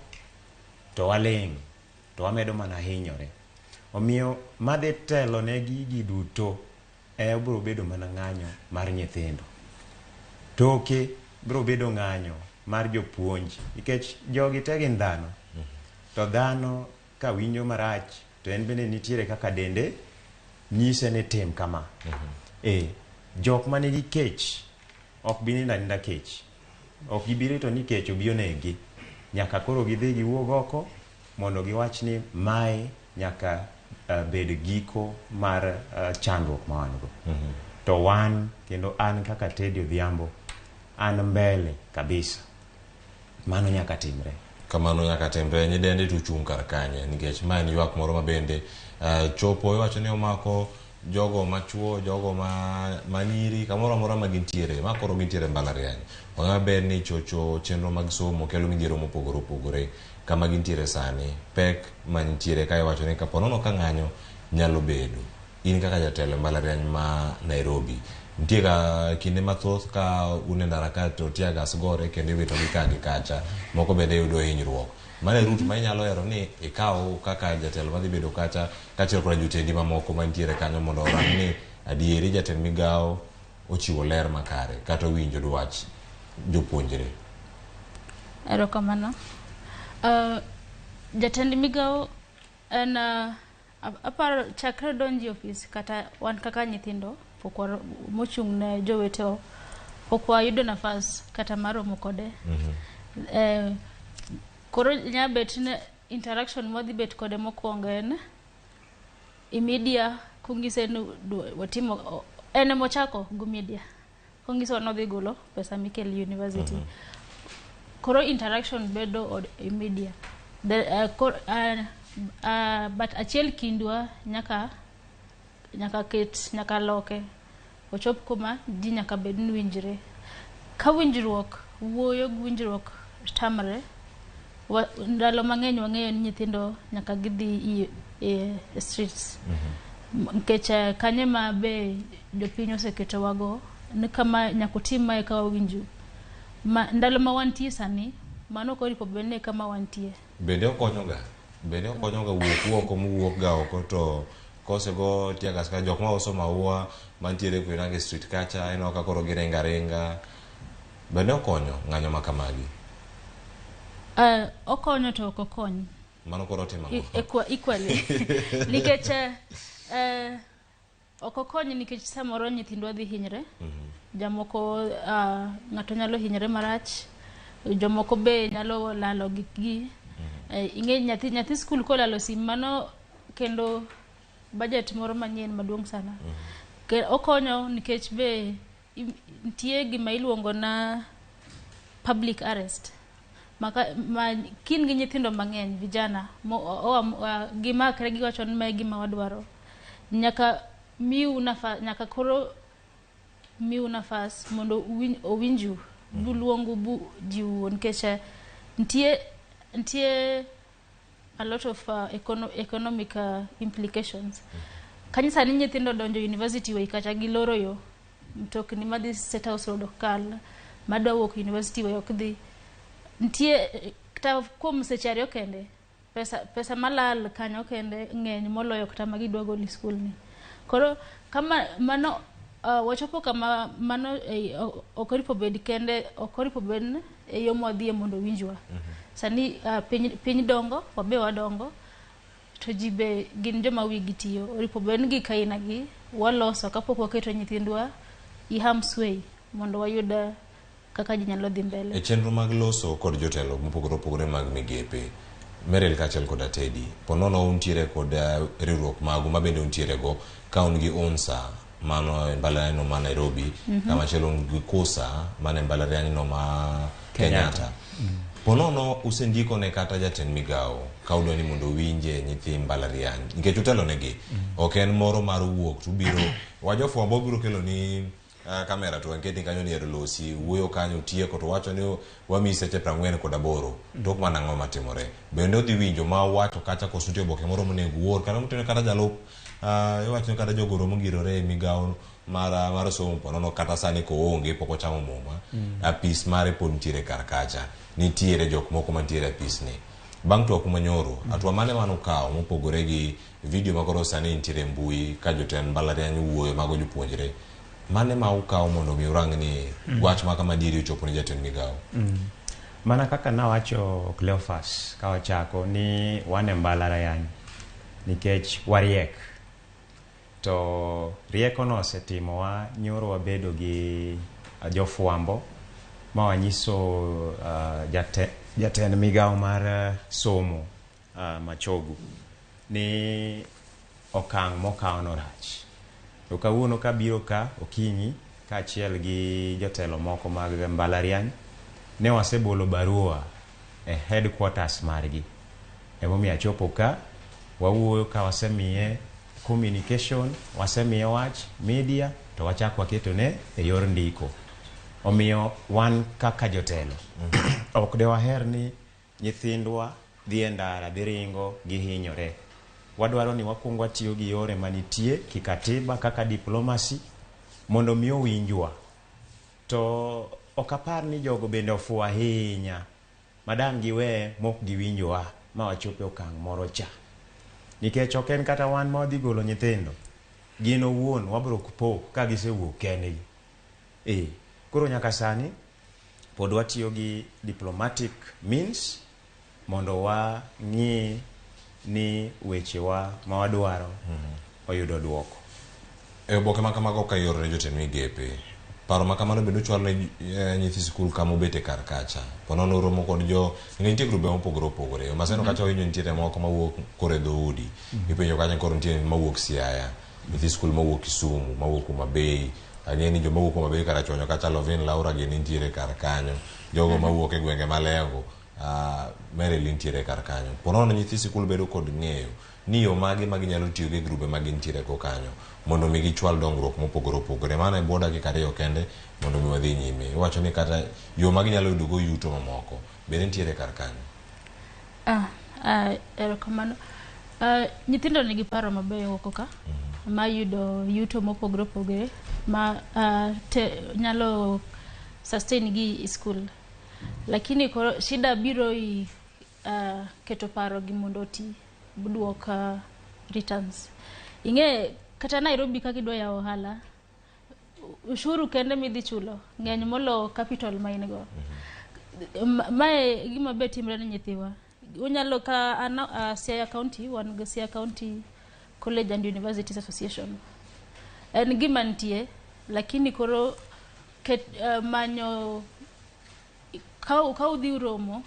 to waling' to wamedo mana hinyore. Omiyo madhi telo ne gigi duto e biro bedo mana ng'anyo mar nyithindo. Toke biro bedo ng'anyo mar jopuonj nikech jogi te gin dhano. To dhano ka winjo marach to en bende nitiere kaka dende nyise ni tim kama. Jok manigi kech ok bi nindo aninda kech. Ok gibi rito ni kech obi oneg-gi. Nyaka koro gidhi giwuog oko mondo giwach ni mae nyaka bed giko mar chandruok ma wan go. To wan kendo an kaka Teddy Odhiambo an mbele kabisa. Mano nyaka timre. Kamano nyaka timre. Nyidende to chung' kar kanye nikech ma en ywak moro ma bende chopo iwacho ni omako jogo machuo, jogo ma nyiri, kamoro amora ma gintiere, ma koro gintiere mbalariany. Ong'e maber ni chocho chenro mag somo kelo midhiero mopogore opogore kama gintiere sani. Pek manitiere ka iwacho ni kapo nono ka ng'anyo nyalo bedo. In kaka jatelo e mbalariany ma Nairobi, nitie ga kinde mathoth ka un e ndara ka to tear gas gore kendo iwitogi ka gi kacha, moko bende yudo hinyruok. Mano e route ma inyalo hero ni ikaw kaka jatelo madhi bedo kacha kaachiel koda jotendi mamoko mantiere kanyo mondo orang ni adieri jatend migawo ochiwo ler makare kata owinjo dwach jopuonjre. Erokamano. Jatend migawo en aparo chakre donji ofis kata wan kaka nyithindo pok mochung' ne jowetewa pok wayudo nafas kata mar romo kode. Koro nya bet ni interaction mwadhi bet kode mokwongo en i media kong'ise ni watimo en emochako go media konyisowa nodhi golo pesa mikelo e university. Koro interaction bedo e media. But achiel kindwa nyaka ket nyaka loke ochop kuma ji nyaka bed ni winjre. Ka winjruok wuoyo gi winjruok tamre, ndalo mang'eny wang'eyo ni nyithindo nyaka gidhi e streets. Nikech kanyo ma be jopiny oseketowago ni kama nyaka utim mae ka wawinju. Ndalo ma wantie sani, mano ok oripo bed ni kama wantie. Bende okonyoga? Bende okonyoga wuok oko mowuok ga oko to kosego tear gas ka jok mauso maua mantiere Koinange Street kacha ineno ka koro giringo aringa. Bende okonyo ng'anyo ma kamagi? Okonyo to ok okony. Mano koro otimo ang'o? Equally. Nikech ok okony nikech samoro nyithindwa dhi hinyre. Jomoko ng'ato nyalo hinyre marach, jomoko be nyalo lalo gikgi. Ing'e nyathi skul kolalo sim mano kendo budget moro manyien maduong' sana. Okonyo nikech be nitie gima iluongo na public arrest. Ma kin gi nyithindo mang'eny vijana gimakre giwacho ni mae gima wadwaro. Nyaka miu nafas, nyaka koro miu nafas mondo owinju buluongu bu jiwu nikech nitie a lot of economic implications. Kanyo sani nyithindo donjo university way kacha giloro yo mtokni madhi State House Road ok kal, madwa wuok university way ok dhi. Nitie kata kuom seche ariyo kende pesa malal kanyo kende ng'eny moloyo kata ma gidwa golo e skul ni. Koro kama mano wachopo kama mano ok oripo bed kende, ok oripo bed e yo mwadhie mondo winjwa. Sani piny dongo, wabe wadongo, to ji be gin joma wigi tiyo. Oripo bed ni gik aina gi waloso kapok waketo nyithindwa i harm's way mondo wayud kaka ji nyalo dhi mbele. E chenro mag loso kod jotelo mopogore opogore mag migepe, Merel kaachiel kod Atedi, ponono untiere kod riwruok magu mabende untiere go ka un gi UNSA mano e mbalariany no ma Nairobi, kamachielo un gi KUSA mano e mbalariany no ma Kenyatta. Ponono usendiko ne kata jatend migawo ka udwa ni mondo owinje nyithi mbalariany nikech utelo negi. Ok en moro mar wuok to ubiro wajofwambo biro kelo ni kamera to wanketni kanyo ni ero losi wuoyo kanyo tieko to wacho ni wamiyi seche 48. Tok mana ang'o matimore? Bende odhi winjo ma wacho kacha koso nitie oboke moro monego uor kata moteno kata jalup iwacho ni kata jogoro mogirore e migawo mar somo ponono kata sani koonge pok ochamo muma. Apis mare pod nitiere kar kacha. Nitiere jok moko mantiere apis ni. Bang' twak manyoro, hatua mane manukawo mopogore gi video makoro sani nitiere e mbui ka jotend mbalariany wuoyo mago jopuonjre. Mane ma ukawo mondo mi urang ni wach ma kama adieri ochopo ne jatend migawo? Mana kaka nawacho Cleophas ka wachako ni wan e mbalariany nikech wariek. To rieko no osetimowa nyoro wabedo gi jofwambo ma wanyiso jatend migawo mar somo Machogu ni okang' mokawo no rach. To kawuono kabiro ka okinyi kaachiel gi jotelo moko mag mbalariany ne wasebolo barua e headquarters margi. Emomiyo achopo ka wawuoyo ka wasemiye communication, wasemiye wach media to wachak waketone e yor ndiko. Omiyo wan kaka jotelo ok de waher ni nyithindwa dhi e ndara, dhi ringo, gihinyore. Wadwaro ni wakwong watiyo gi yore manitie kikatiba kaka diplomacy mondo mi owinjwa. To ok apar ni jogo bende ofuwo ahinya madang' giwe mok giwinjowa ma wachopo e okang' moro cha. Nikech ok en kata wan ma wadhi golo nyithindo, gin owuon wabro po ka gisewuok kendgi. Koro nyaka sani pod watiyo gi diplomatic means mondo wang'i ni wechewa ma wadwaro oyudo duoko. E oboke ma kamago ka ioro ne jotend migepe, paro ma kamano bende ochwal ne nyithi sikul kama obete kar kacha. Ponono uromo kod jo, nikech nitie grube mopogore opogore. Maseno kacha winjo nitiere moko mawuok koro e dhoudi. Ipenjo kacha koro nitie mawuok Siaya, nyithi sikul mawuok Kisumu, mawuok Homa Bay. Ang'e ni joma wuok Homa Bay Karachuonyo kacha Lovin Laura gini nitiere kar kanyo. Jogo mawuok e gwenge Malengo, Mary Lee nitiere kar kanyo. Ponono nyithi sikul bedo kod ng'eyo ni yo mage ma ginyalo tiyo gi grube ma gintiere go kanyo mondo mi gichwal dongruok mopogore opogore. Mano e bwo dakika 2 kende mondo mi wadhi nyime. Iwacho ni kata yo ma ginyalo yudo go yuto mamoko bende nitiere kar kanyo. Erokamano. Nyithindo nigi paro mabeyo oko ka ma yudo yuto mopogore opogore ma nyalo sustain gi e school. Lakini koro shida biro i keto paro gi mondo oti duok returns. Ing'e kata Nairobi kaka idwa yawo ohala, ushuru kende midhi chulo ng'eny molo capital ma in go. Mae gima be timre ne nyithiwa. Unyalo ka an Siaya County, wan gi Siaya County College and Universities Association. En gima nitie, lakini koro manyo ka udhi uromo,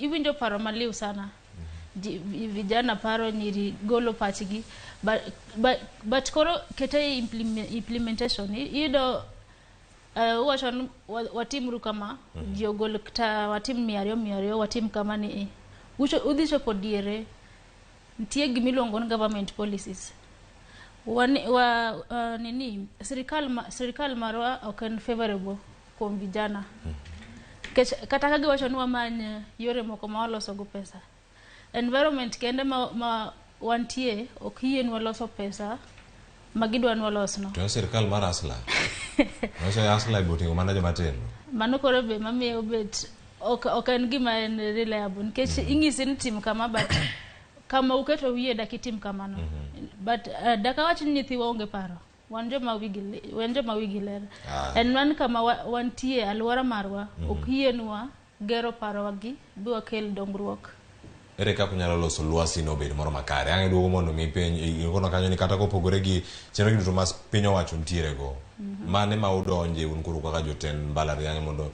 iwinjo paro maliw sana. Vijana paro, nyiri golo pachgi, but koro kete implementation iyudo uwacho ni watimru kama, ji ogol kata watim 200 200, watim kama ni udhi chopo diere, nitie gimiluongo ni government policies. Nini sirikal marwa ok en favorable kuom vijana. Kata ka giwacho ni wamany yore moko ma waloso go pesa, environment kende ma wantie ok yienwa loso pesa ma gidwa ni walosno. To en sirikal mar Asla. Nyiso Asla iboting'o mana joma tindo. Mano koro be mamiyo obet ok en gima en reliable nikech inyisi ni tim kama, but kama uketo wiye dak itim kamano. But dak awach ni nyithiwa onge paro. Wan joma wigi ler. En wan kama wantie alwora marwa ok yienwa gero parowa gi bi wakel dongruok. Ere kaka unyalo loso lwasi no obed moro makare? Ang' iduogo mondo mi piny ikono kanyo ni kata kopogore gi chenro duto ma piny owacho nitiere go. Mane ma udonje un koro kaka jotend mbalariany mondo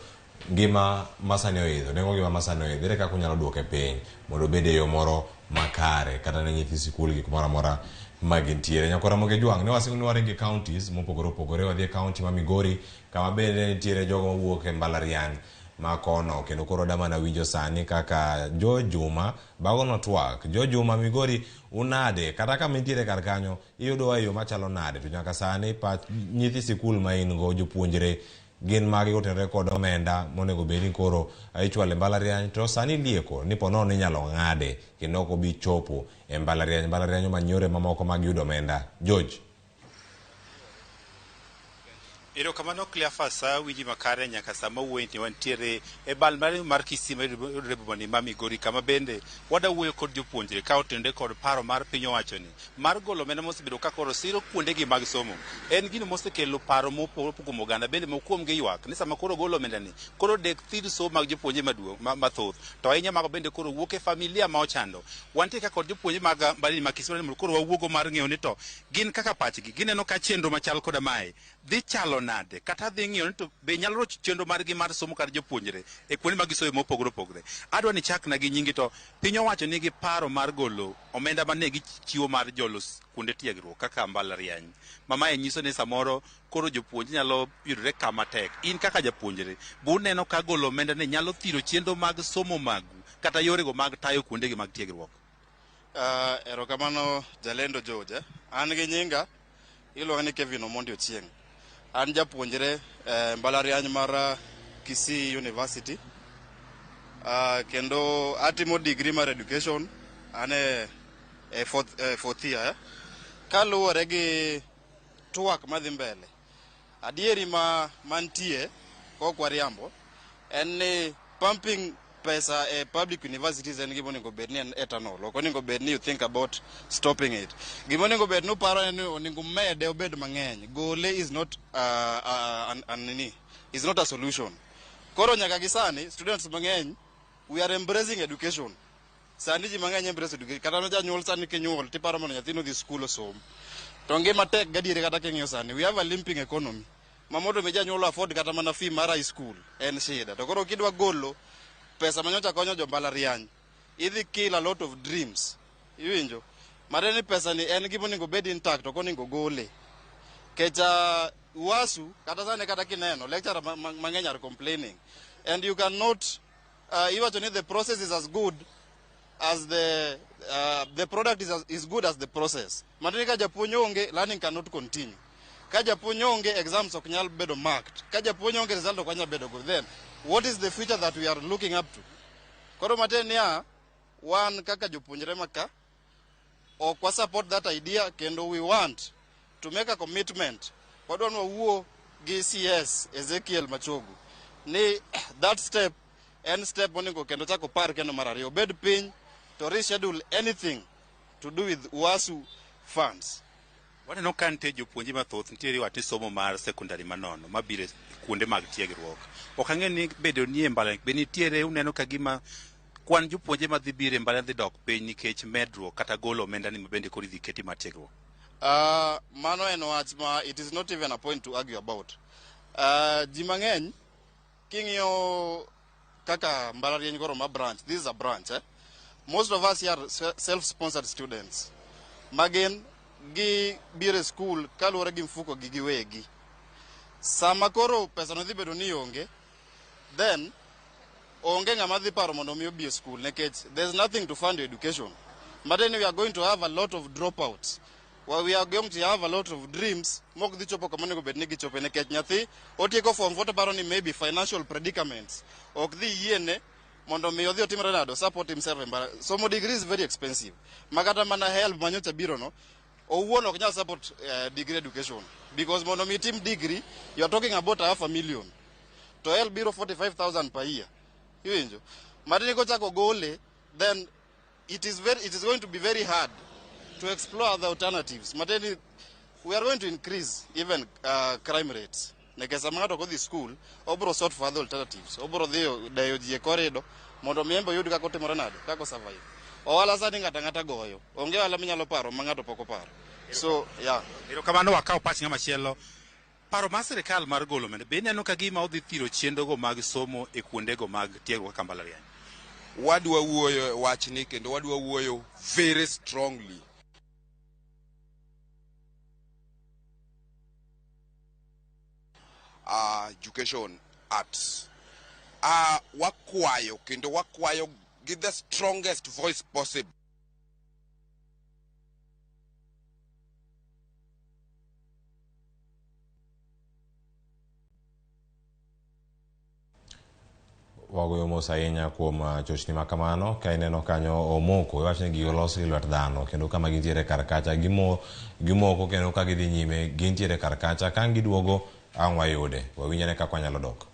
ngima masani oidho, nengo ngima masani oidho, ere kaka unyalo duoke piny mondo obed e yo moro makare kata ne nyithi sikul gi kumoro amora ma gintiere. Nyakora Moge Jwang', ne wasingo ni waringo e counties mopogore opogore, wadhi e county ma Migori kama bende nitiere jogo mawuok e mbalariany ma kono, kendo koro damana winjo sani kaka Jo Juma bagono twak. Jo Juma Migori unade? Kata kama intiere kar kanyo iyudowa e yo machalo nade? To nyaka sani pach nyithi sikul ma in go jopuonjre gin magi kotenore kod omenda monego bed ni koro ichwalo e mbalariany, to sani lieko ni po nono inyalo ng'ade kendo ok obi chopo e mbalariany. Mbalariany omany yore mamoko mag yudo omenda. George. Erokamano Cleophas, winji makare nyaka sama wuoyi ni wantiere e bal mar Kisii mayudore e boma ni ma Migori, kama bende wada wuoyo kod jopuonjre ka otenore kod paro mar piny owacho ni mar golo omenda mosebedo ka koro siro kuondegi mag somo. En gino mosekelo paro mopogore kuom oganda, bende moko kuom gi ywak ni sama koro golo omenda ni koro dek thir somo mag jopuonjre maduong' mathoth, to ahinya mago bende koro wuok e familia ma ochando. Wantie ka kod jopuonjre mag mbalariany ma Kisii mondo koro wawuogo mar ng'eyo ni to gin kaka pachgi gineno ka chenro machal koda mae dhi chalo nade, kata dhi ng'iyo ni to be nyalo rocho chenro margi mar somo kata jopuonjre e kuonde ma gisomo mopogore opogore. Adwa ni chakna gi nyingi, to piny owacho nigi paro mar golo omenda mane gichiwo mar jolos kuonde tiegruok kaka mbalariany, ma mae nyiso ni samoro koro jopuonj nyalo yudore kama tek. In kaka japuonjre, buneno ka golo omenda ni nyalo thiro chenro mag somo magu kata yorego mag tayo kuondegi mag tiegruok? Erokamano jalendo George. An gi nyinga iluonga ni Kevin Omondi Ochieng'. An japuonjre mbalariany mar Kisii University. Kendo atimo degree mar education. An e e fourth year. Kaluwore gi twak madhi mbele, adieri ma mantie kok wariambo en ni pumping pesa e public universities en gima onego bed ni en eternal. Ok onego bed ni you think about stopping it. Gima onego bed ni uparo en ni onego mede obed mang'eny. Gole is not an, an, nini, is not a solution. Koro nyaka gi sani students mang'eny, we are embracing education. Sani ji mang'eny embrace education. Kata janyuol sani kinyuol tiparo mondo nyathino odhi skul osom. To ngima tek gadieri. Kata king'iyo sani we have a limping economy. Ma mondo mi janyuol afford kata mana fee mar high school en shida. To koro kidwa golo pesa manyocha konyo jo mbalariany, idhi kill a lot of dreams. Iwinjo? Mare ni pesa ni en gima onego bed intact, ok onego gole. Kech UASU kata sani kata kineno lecturer mang'eny are complaining. And you cannot iwacho ni the process is as good as the product is good as the process. Matiende ni ka japuonj onge, learning cannot continue. Ka japuonj onge, exams ok nyal bedo marked. Ka japuonj onge, result ok nyal bedo good. Then what is the future that we are looking up to? Koro matiende niya, wan kaka jopuonjre maka ok wa support that idea, kendo we want to make a commitment. Wadwa ni wawuo gi CS Ezekiel Machogu ni that step en step monego kendo chako par kendo mar ariyo obed piny to reschedule anything to do with UASU funds. Waneno ka nitie jopuonje mathoth, nitiere wach ni somo mar sekondari manono mabiro e kuonde mag tiegruok. Ok ang'e ni bedo ni e mbalariany be nitiere uneno ka gima kwan jopuonje madhi biro e mbalariany dhi dok piny nikech medruok kata golo omenda ni mabende koro idhi keti mar tiegruok. Mano en wach ma it is not even a point to argue about. Ji mang'eny king'iyo kaka mbalariany koro ma branch, this is a branch, eh? Most of us here are self-sponsored students. Magin gi biro e school kaluwore gi mfuko gi giwegi. Sama koro pesa no dhi bedo ni onge, then onge ng'ama dhi paro mondo mi obi e school nikech there's nothing to fund your education. But then we are going to have a lot of dropouts. Well, we are going to have a lot of dreams mok dhi chopo kama onego bed ni gichope nikech nyathi otieko form 4 to paro ni maybe financial predicaments ok dhi yiene mondo mi odhi otimre nado support himself e mbala. Somo degree is very expensive. Ma kata mana HELB manyocha biro no owuon ok nyal support degree education because mondo mi itim degree you are talking about half a million, to HELB biro 45,000 per year. Iwinjo? Matini kochako gole, then it is going to be very hard to explore other alternatives. Mateni we are going to increase even crime rates nikech sama ng'ato ok odhi school, obro sort for other alternatives, obro dhi deyo ji e corridor mondo mi embe oyud kaka otimore nade, kaka osurvive. Ohala sani ng'ato ang'ata goyo, onge ohala minyalo paro ma ng'ato pok oparo, so yeah. Erokamano, wakaw pach ng'ama chielo. Paro mar sirikal mar golo omenda, be ineno ka gima odhi thiro chenrogo mag somo e kuondego mag tiegruok kaka mbalariany? Wadwa wuoyo e wachni kendo wadwa wuoyo very strongly. Education arts wakwayo kendo wakwayo gi the strongest voice possible. Wagoyo mos ahinya kuom chochni ma kamano. Ka ineno kanyo omoko, iwacho ni gigo olos gi lwet dhano kendo kama gintiere kar kacha gimoko kendo ka gidhi nyime gintiere kar kacha ka giduogo ang' wayude wawinjane kaka wanyalo dok.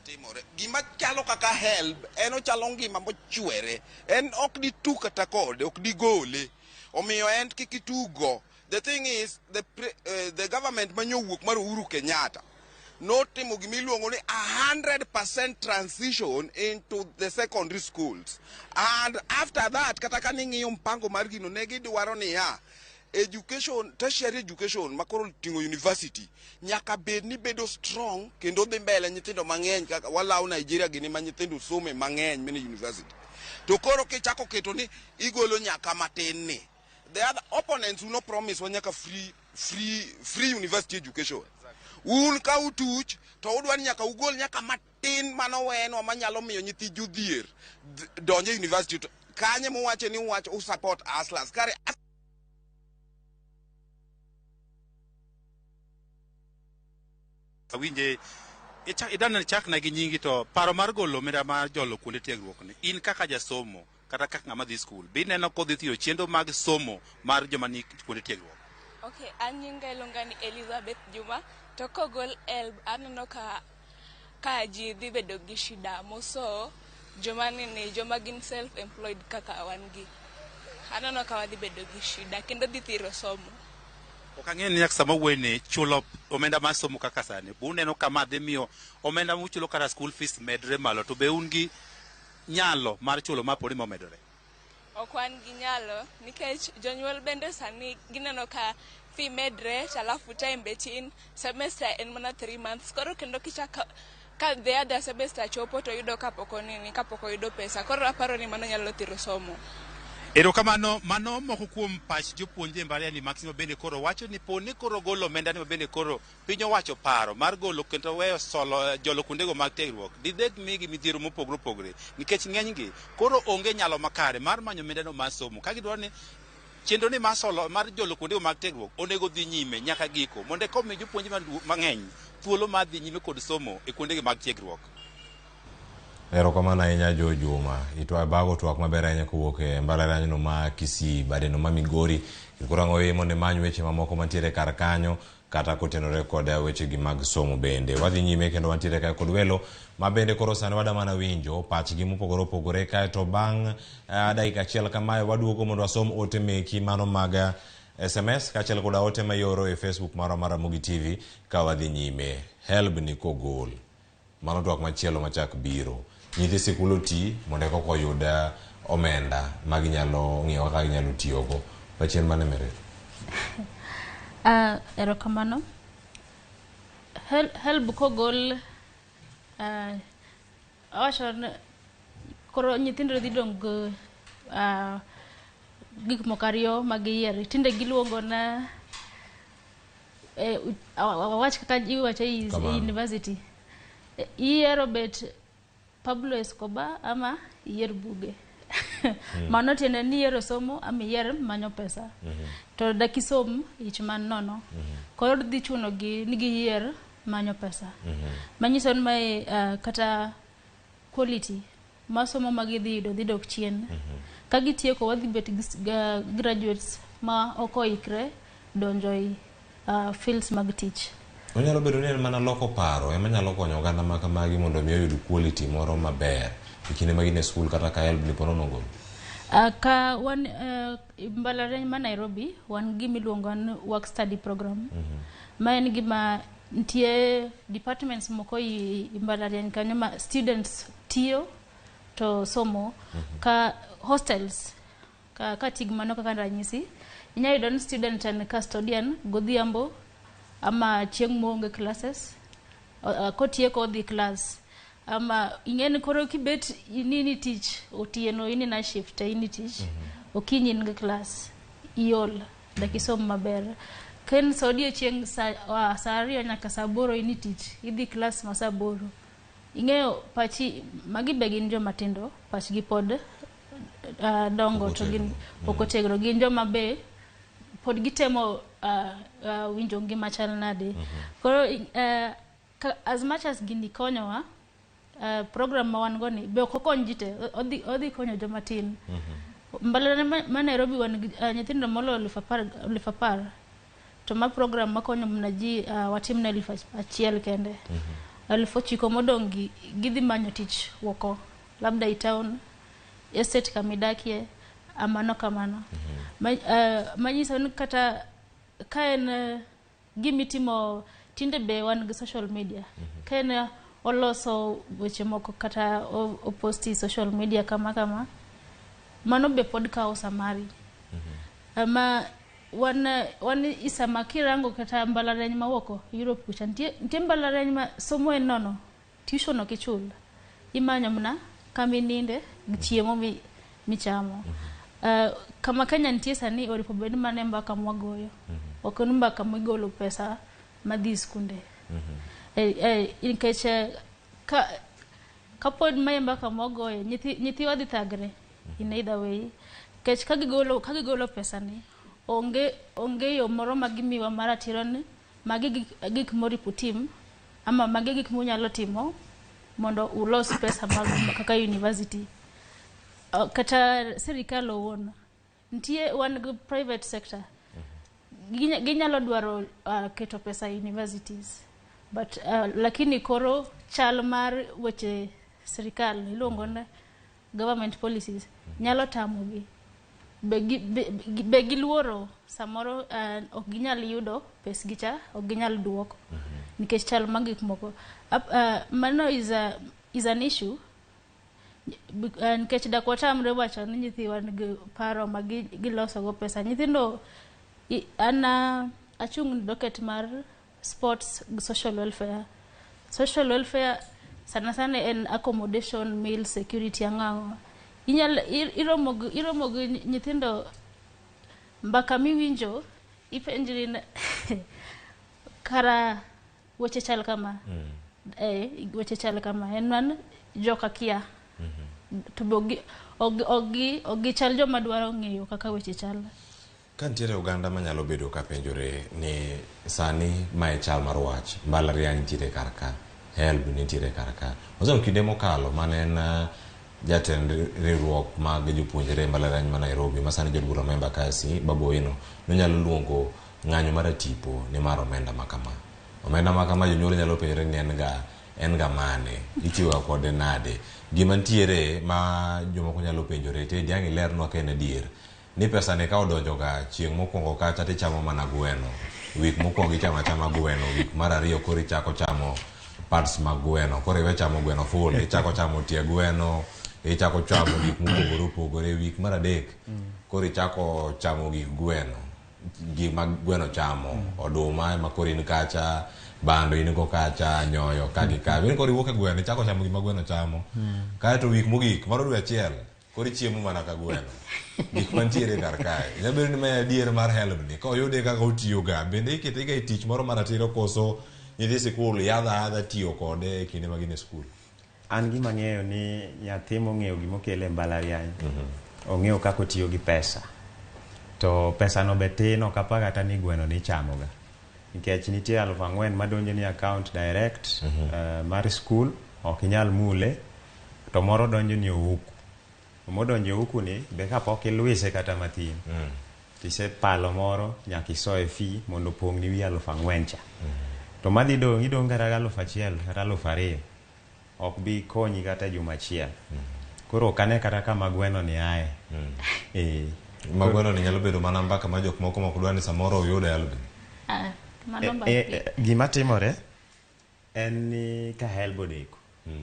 Timore gima chalo kaka HELB en ochalo ngima mochwere, en ok ditug kata kode, ok digole, omiyo en kik itugo. The thing is the government manyowuok mar Uhuru Kenyatta notimo gimiluongo ni 100% transition into the secondary schools, and after that kata ka ning'iyo mpango mar gino ne gidwaro niya education, tertiary education makoro ting'o university nyaka bed ni bedo strong kendo dhi mbele nyithindo mang'eny kaka walaw Nigeria gini ma nyithindo some mang'eny mine university. To koro kichako keto ni igolo nyaka matin ni the other opponents who no promise wa nyaka free university education. Un ka utuch to udwa ni nyaka ugol nyaka matin manowenwa manyalo miyo nyithi jodhier donjo e university. To kanye muwache ni uwacho usupport hustlers kare? Awinje idana chak na gi nyingi to paro mar golo omenda mar jolo kuonde tiegruok ni in kaka jasomo kata kaka ng'ama dhi skul, be ineno kodhi thiro chenro mag somo mar joma ni kuonde tiegruok? Okay, an nyinga iluonga ni Elizabeth Juma. To kogol HELB aneno ka ka ji dhi bedo gi shida moso joma nini joma gin self employed kaka wan gi. Aneno ka wadhi bedo gi shida kendo dhi thiro somo. Ok ang'eyo ni nyaka sama wuoyeni chulo omenda mar somo kaka sani, be uneno ka ma dhi miyo omenda muchulo kata school fees medre malo to be un gi nyalo mar chulo ma podi momedore? Ok wan gi nyalo nikech jonyuol bende sani gineno ka fee medre to alafu time be tin semester en mana 3 months koro kendo kichako ka the other semester chopo to yudo kapok onini kapok oyudo pesa koro aparo ni mano nyalo thiro somo. Erokamano, mano moko kuom pach jopuonjre e mbalariany Maximo bende koro wacho ni po ni koro golo omenda ni bende koro piny owacho paro mar golo kendo weyo solo jolo kuondego mag tiegruok dibed migi midhiero mopogore opogore nikech ng'enygi koro onge nyalo makare mar manyo omendano mar somo ka gidwaro ni chenro ni mar solo mar jolo kuondego mag tiegruok onego dhi nyime nyaka giko mondo eka omi jopuonje mang'eny thuolo mar dhi nyime kod somo e kuondegi mag tiegruok. Erokamano ahinya Jo Juma. Itwa bago twak maber ahinya kowuok e mbalariany no ma Kisii, bade no ma Migori. Koro ang'o weyi mondo imany weche mamoko mantiere kar kanyo kata kotenore kod weche gi mag somo bende. Wadhi nyime kendo wantiere kae kod welo ma bende koro sani wada mana winjo pachgi mopogore opogore kaeto bang' dakika achiel kamae waduogo mondo wasom ote meki mano mag SMS kaachiel koda ote ma ioro e Facebook marwa mar Ramogi TV ka wadhi nyime. HELB ni kogol. Mano twak machielo machak biro. Nyithi sikul oti mondo eka oyud omenda ma ginyalo ng'iewo kaka ginyalo tiyogo. Pachien mane Meredith? Erokamano. HELB kogol awacho ni koro nyithindo dhi dong' gi gik moko ariyo ma giyier. Tinde giluongo na awach kaka iwacho e university. Iyiero bet Pablo Escobar ama iyier buge. Mano tiende ni iyiero somo ama iyier manyo pesa. To dakisom ich man nono. Koro dhi chuno gi ni giyier manyo pesa. Manyiso ni mae kata quality mar somo ma gidhi yudo dhi dok chien. Ka gitieko wadhi bet gi graduates ma ok oikre donjo e fields mag tich. Onyalo bedo ni en mana loko paro ema nyalo konyo oganda ma kamagi mondo mi oyud quality moro maber e kinde ma gin e skul kata ka HELB ni po nono ogol. Ka wan mbalariany ma Nairobi wan gi miluongo ni work study program. Ma en gima nitie departments moko i mbalariany kanyo ma students tiyo to somo ka hostels ka tig mano kaka ranyisi inyalo yudo ni student en custodian godhiambo ama chieng' moonge classes kotieko odhi class ama ing'eni koro kibet inini tich otieno in na shift in tich okinyi in gi class iol dakisom maber ken sa odiochieng' sa 2 nyaka sa 8 in tich idhi class ma sa 8 ing'eyo pachi magi be gin joma tindo pachgi pod dongo to gin pok otegno gin joma be pod gitemo winjo ngima chal nade. Koro as much as gini konyowa program ma wan go ni be ok okony ji te, odhi konyo joma tin. Mbalariany ma Nairobi wan gi nyithindo moloyo 10,000 to ma program makonyo mana ji watim ne 1,000 kende. 9,000 modong' gi gidhi manyo tich oko labda i town estate kamidakie amano kamano. Manyiso ni kata ka en gimitimo tinde be wan gi social media. Ka en oloso weche moko kata oposti social media kama kama mano be pod kawo samari. Ma wan isama kirango kata mbalariany mawoko Europe kucha nitie mbalariany ma somo en nono tuition ok ichul imanyo mana kama ininde gi chiemo michamo. Kama Kenya nitie sani oripo bed mana mbaka mwagoyo ok en mbaka migolo pesa madhi skunde. Nikech kapod mae mbaka mwagoyo nyithiwa dhi thagre in either way nikech ka gigolo pesa ni onge yo moro ma gimiwa mar ratiro ni magi gik moripo tim ama magi gik munyalo timo mondo ulos pesa mag kaka university. Kata sirikal owuon nitie, wan gi private sector. Ginyalo dwaro keto pesa e universities, but lakini koro chal mar weche sirikal iluongo ni government policies nyalo tamogi. Be giluoro samoro ok ginyal yudo pesgi cha, ok ginyal duoko nikech chal mag gik moko. Mano is an issue nikech dak watamre wacho ni nyithiwa nigi paro ma giloso go pesa. Nyithindo an achung' docket mar sports gi social welfare. Social welfare sana sana en accommodation, meal, security, ang'o. Inyal iromo gi nyithindo, mbaka miwinjo ipenjri ni kara weche chal kama. Weche chal kama en man joka kia to be ok gichal joma dwaro ng'eyo kaka weche chal. Ka nitiere oganda manyalo bedo ka penjore ni sani mae chal mar wach, mbalariany nitiere kar ka, HELB nitiere kar ka. Waseneno kinde mokalo mane en jatend riwruok mag jopuonjre e mbalariany ma Nairobi ma sani jaod bura ma Embakasi, Babu Owino, nonyalo luongo ng'anyo mar atipo ni mar omenda ma kama. Omenda ma kama jonyuol nyalo penjore ni en ga mane, itiyo ga kode nade. Gima nitiere ma jomoko nyalo penjore te diang' ilernwa ka en adier ni pesa ni ka odonjo ga chieng' mokwongo kacha tichamo mana gweno, week mokwongo ichamo achama gweno, week mar ariyo koro ichako chamo parts mag gweno, koro iwe chamo gweno full, ichako chamo tie gweno, ichako chamo gik mopogore opogore. Week mar adek koro ichako chamo gik gweno, gik ma gweno chamo, oduma ema koro in kacha, bando in go kacha, nyoyo ka gi ka in koro iwuok e gweno ichako chamo gima gweno chamo. Kaeto week mogik mano dwe achiel koro ichiemo mana ka gweno. Gik mantiere kar kae nyalo bedo ni mae adier mar HELB ni ka oyude kaka otiyo ga, bende ikete ga e tich moro maratiro koso nyithi sikul yadha adha tiyo kode e kinde ma gin e skul? An gima ang'eyo ni nyathi mong'eyo gimokele e mbalariany ong'eyo kaka otiyo gi pesa, to pesa no be tin, ok apar kata ni gweno ni ichamoga, nikech nitie 4,000 madonjo ni account direct mar skul, ok inyal mule, to moro donjo ni ouku. Modonjo e ouku ni be kapok ilwise kata matin tisepalo moro nyaka isoye fee mondo opong'ni wi 4,000 cha. To madhi dong' idong' kata gi 1,000 kata 2,000 ok bi konyi kata juma achiel. Koro ok ane kata kama gweno ni aye. Ma gweno ni nyalo bedo mana mbaka ma jok moko mok dwa ni samoro oyud HELB. Ah, mano Gima timore en ni ka HELB odeko,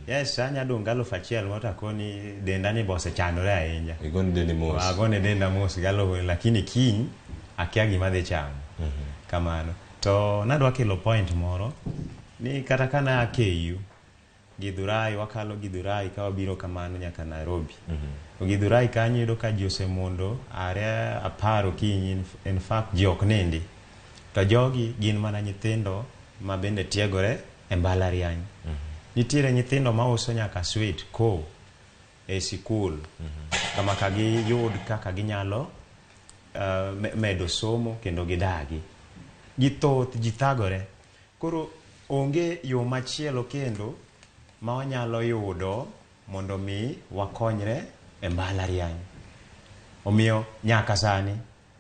yes, anya dong' gi 1,000 moro takoni denda ni be osechandore ahinya. Igone dendi mos. Agone denda mos gi alufu, lakini kiny akia gima adhi chamo. Kamano. To nadwa kelo point moro ni kata ka na KU Githurai, wakalo Githurai ka wabiro kamano nyaka Nairobi. To Githurai kanyo iyudo ka ji osemondo are 10 okinyi, in fact ji ok nindi. To jogi gin mana nyithindo ma bende tiegore e mbalariany. Nitiere nyithindo mauso nyaka sweet ko e sikul kama ka giyud kaka ginyalo medo somo kendo gidagi. Githoth ji thagore. Koro onge yo machielo kendo ma wanyalo yudo mondo mi wakonyre e mbalariany. Omiyo nyaka sani,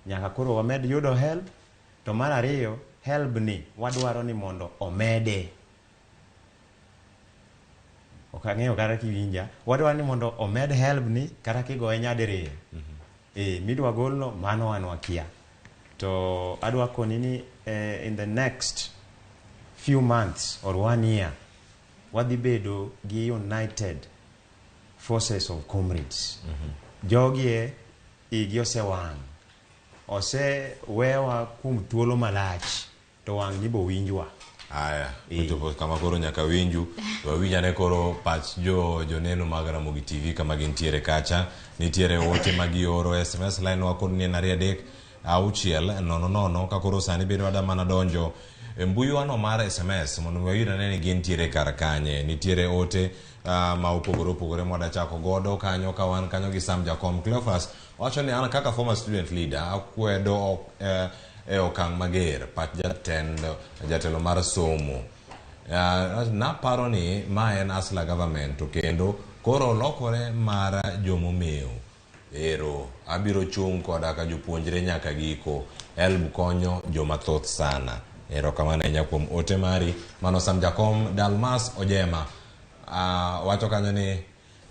nyaka koro wamed yudo HELB, to mar ariyo, HELB ni wadwaro ni mondo omede. Ok ang'eyo kata kiwinja. Wadwaro ni mondo omed HELB ni kata kigoye nyadiriyo. Midwa golno mano wan wakia. To adwa koni ni in the next few months or one year wadhi bedo gi united forces of comrades. Jogi e igi osewang'. Osewewa kuom thuolo malach to wang' ni bo winjwa. Aya, ochopo kama koro nyaka winju. To wawinj ane koro pach jo joneno mag Ramogi TV kama gintiere kacha. Nitiere ote ma gioro SMS line wa kod ni en 23600, ka koro sani bende wada mana donjo e mbui wano mar SMS mondo wayud ane ni gintiere kar kanye. Nitiere ote ma opogore opogore mwada chako godo kanyo ka wan kanyo gi Sam Jakom. Cleophas wacho ni an kaka former student leader akwedo e okang' mager pach jatend jatelo mar somo. Naparo ni ma en Hustler government to kendo koro olokore mar jomomew. Ero, abiro chung' koda ka jopuonjre nyaka giko. HELB konyo joma thoth sana. Erokamano ahinya kuom ote mari. Mano Sam Jakom Dalmas Ojema. Wacho kanyo ni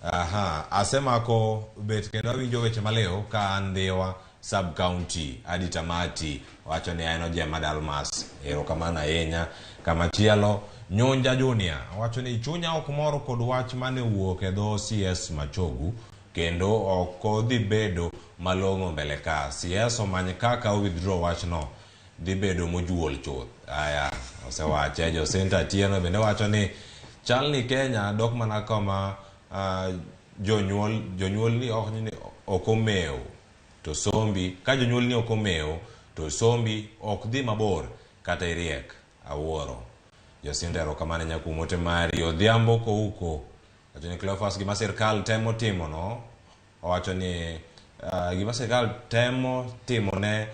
aha, asemako bet kendo awinjo weche maliw ka an Ndhiwa sub county adi tamati wacho ni en Ojema Dalmas. Erokamano ahinya. Kamachielo Nyunja Junior wacho ni chunya ok mor kod wach mane owuok e dho CS Machogu kendo ok odhi bedo malong'o mbele ka. CS omany kaka o withdraw wachno dhi bedo mojuol chuth. Aya, osewache. Jacinta Atieno bende wacho ni chal ni Kenya dok mana kama jonyuol ni ok omew to sombi ka jonyuol ni ok omew to sombi ok dhi mabor kata iriek. Awuoro. Jacinta, erokamano ahinya kuom ote mari. Odhiambo Kouko wacho ni Cleophas, gima sirkal temo timo no, owacho ni gima sirkal temo timo ne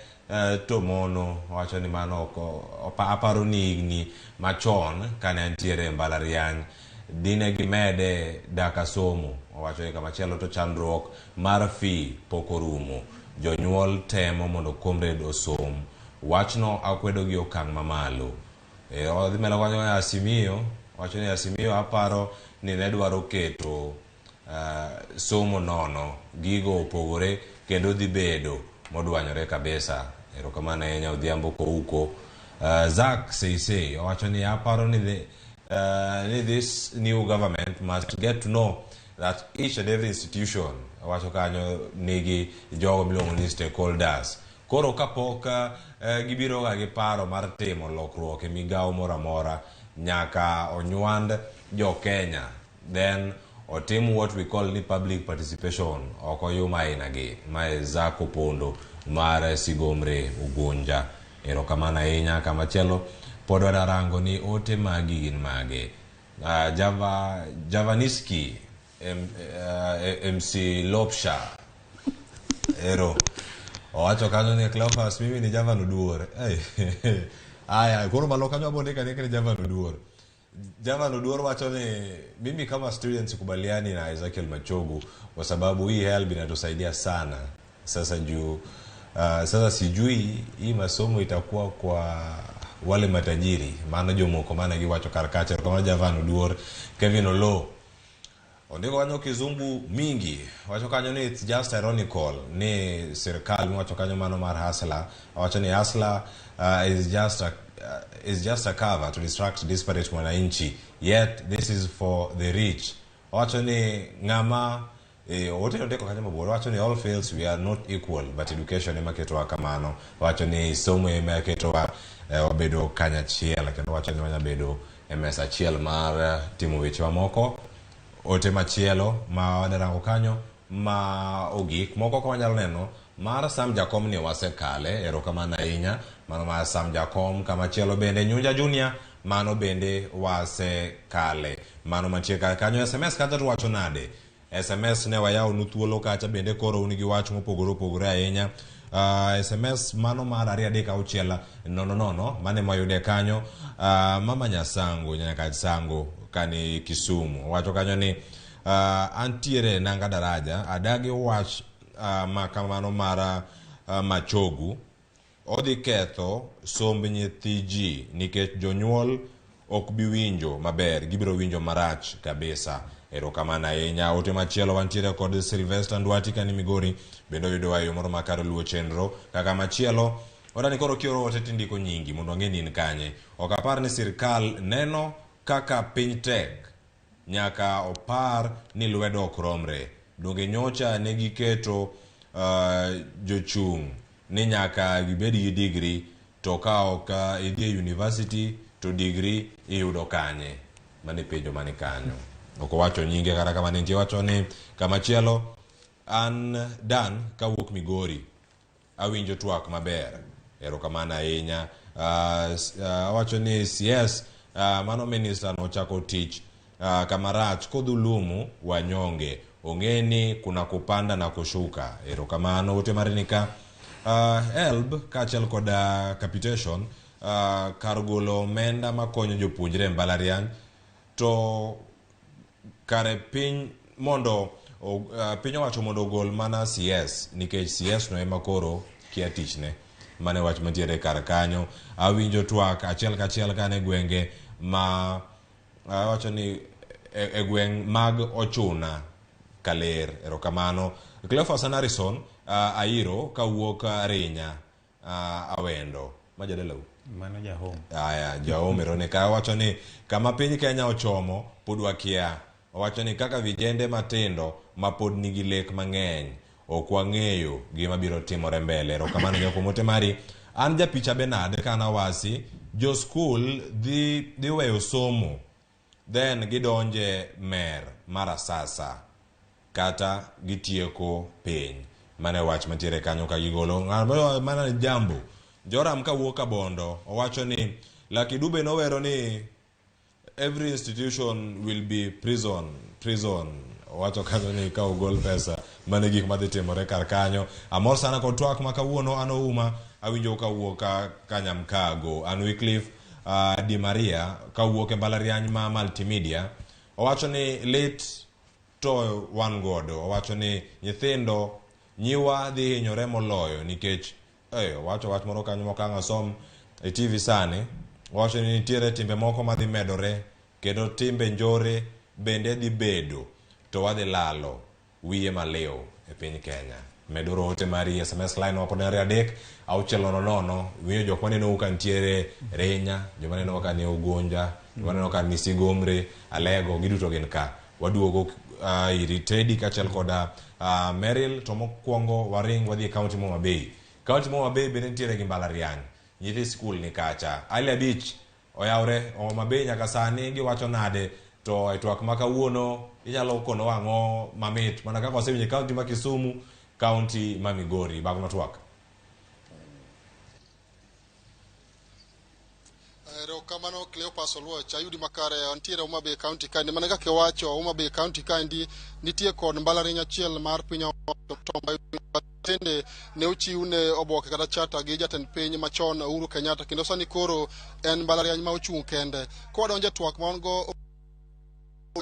to mono, owacho ni mano ok aparo ni higni machon kane antiere e mbalariany dine gimede daka somo. Owacho ni kamachielo to chandruok mar fee pok orumo, jonyuol temo mondo comrade osom. Wachno akwedo gi okang' mamalo. Odhi mbele wacho ni Asimio, wacho ni Asimio aparo ni ne dwaro keto somo nono, gigo opogore kendo dhi bedo modwanyore kabisa. Erokamano ahinya Odhiambo Kouko. Zak Seisei owacho ni aparo ni this new government must get to know that each and every institution, owacho kanyo nigi jogo miluongo ni stakeholders. Koro kapok gibiro ga gi paro mar timo lokruok e migawo moro amora, nyaka onywand jo Kenya, then otim what we call ni public participation. Ok oyum aina gi. Mae Zak Opondo mar Sigomre Ugunja. Erokamano ahinya. Kamachielo pod wadarango ni ote magi gin mage. Javaniski MC Lopsha. Ero. Owacho kanyo ni Cleophas, mimi ni Javan Oduor. Aya, koro malo kanyo abondika ni Javan Oduor. Javan Oduor wacho ni mimi kama student sikubaliani na Ezekiel Machogu kwa sababu hii HELB inatusaidia sana. Sasa juu sasa sijui hii masomo itakuwa kwa wale matajiri, maana jomoko maana giwacho kar kacha. Kama Javan Oduor. Kevin Olo ondiko kanyo kizungu mingi, wacho kanyo ni it's just ironical ni sirkal wacho kanyo mano mar Hustler, wacho ni Hustler is just a cover to distract disparate mwananchi, yet this is for the rich. Wacho ni ng'ama wote ondiko kanyo mabor, wacho ni all fields we are not equal but education ema ketowa kamano. Wacho ni somo ema ketowa wabedo kanyachiel, kendo wacho ni wanyabedo e mesa achiel mar timo weche mamoko. Ote machielo ma wadarango kanyo ma ogik moko ka wanyalo neno mar Sam Jakom ni wasekale. Erokamano ahinya mano mar Sam Jakom. Kamachielo bende Nyunja Junior mano bende wasekale. Mano mantie kar kanyo. SMS kacha to wacho nade? SMS ne wayawo nu thuolo kacha bende koro un gi wach mopogore opogore ahinya. SMS mano mar 2 3 6 0 0 mane mwayude kanyo. Mama Nyasango Nyakach Sango kani Kisumu wacho kanyo ni antiere nanga daraja adagi wach makamano mar Machogu odhi ketho somb nyithi ji nikech jonyuol ok bi winjo maber, gibiro winjo marach kabisa. Erokamano ahinya. Ote machielo wantiere kod Sylvester Ndwati kani Migori bende oyudowa e yo moro makare luwo chenro. Kaka machielo odani koro kioro ote tindiko nyingi mondo wang'e ni in kanye. Ok apar ni sirkal neno kaka piny tek, nyaka opar ni lwedo ok romre. Donge nyocha ne giketo jochung' ni nyaka gibed gi degree, to ka ok idhi e university to degree iyudo kanye? Mane penjo mane kanyo. Ok owacho nyinge kata kama nitie. Wacho ni kamachielo an Dan kawuok Migori awinjo twak maber. Erokamano ahinya. Owacho ni CS mano minister nochako tich kamarach kodhulumu wanyonge, ong'e ni kuna kupanda na kushuka. Erokamano. Ote mar nika HELB kaachiel kod capitation kar golo omenda makonyo jopuonjre e mbalariany to kare piny mondo Piny owacho mondo ogol mana CS nikech CS no ema koro kia tichne. Mane wach mantiere kar kanyo. Awinjo twak achiel kachiel kane gwenge ma awacho ni e gweng' mag Ochuna Kaler. Erokamano. Cleophas Harrison Airo kawuok Rinya Awendo. Ma jadalau? Mano jahom. Aya, jahom erone ka wacho ni kama piny Kenya ochomo pod wakia. Owacho ni kaka vijende matindo ma pod nigi lek mang'eny ok wang'eyo gima biro timore mbele. Erokamano nyako ote mari. An japicha Bernard kanawasi jo skul dhi weyo somo then gidonje mer mar asasa kata gitieko piny. Mane wach mantiere kanyo ka gigolo. Mana jambo. Joram kawuok Kabondo owacho ni Lucky Dube nowero ni every institution will be prison. Owacho kanyo ni ka ogol pesa mane gik madhi timore kar kanyo. Amor sana kod twak ma kawuono an Ouma awinjo kawuok Kanyamkago. An Wycliffe Di Maria kawuok e mbalariany ma Multimedia. Owacho ni lit to wan godo. Owacho ni nyithindo nyiwa dhi hinyore moloyo nikech owacho wach moro kanyo mok ang' asom e TV sani. Owacho ni nitiere timbe moko madhi medore kendo timbe njore bende dhi bedo to wadhi lalo wiye maliw e piny Kenya. Meduru ote mari SMS line wa pod en 3 6 0 0. Winjo jok maneno ka nitiere Rinya, joma neno ka ni Ugunja, joma neno ka ni Sigomre, Alego, giduto gin ka. Waduogo iri Teddy kaachiel koda Meryl, to mokwongo waring wadhi e kaunti ma Homa Bay. Kaunti ma Homa Bay bende nitiere gi mbalariany. Nyithi skul ni kacha. Ali Abich oyawre Homa Bay nyaka sani giwacho nade to e twak ma kawuono inyalo konowa ang'o mamit mana kaka wasewinjo e kaunti ma Kisumu, kaunti ma Migori. Bang' twak. Erokamano Cleopas Oluoch, ayudi makare antiere Homa Bay County kaendi. Mana kaka iwacho, Homa Bay County kaendi nitie kod mbalariany achiel mar piny owacho Tomba tende ne ochiw ne oboke kata chata gi jatend piny machon Uhuru Kenyatta, kendo sani koro en mbalariany ma ochung' kende. Kwadonjo e twak ma wan go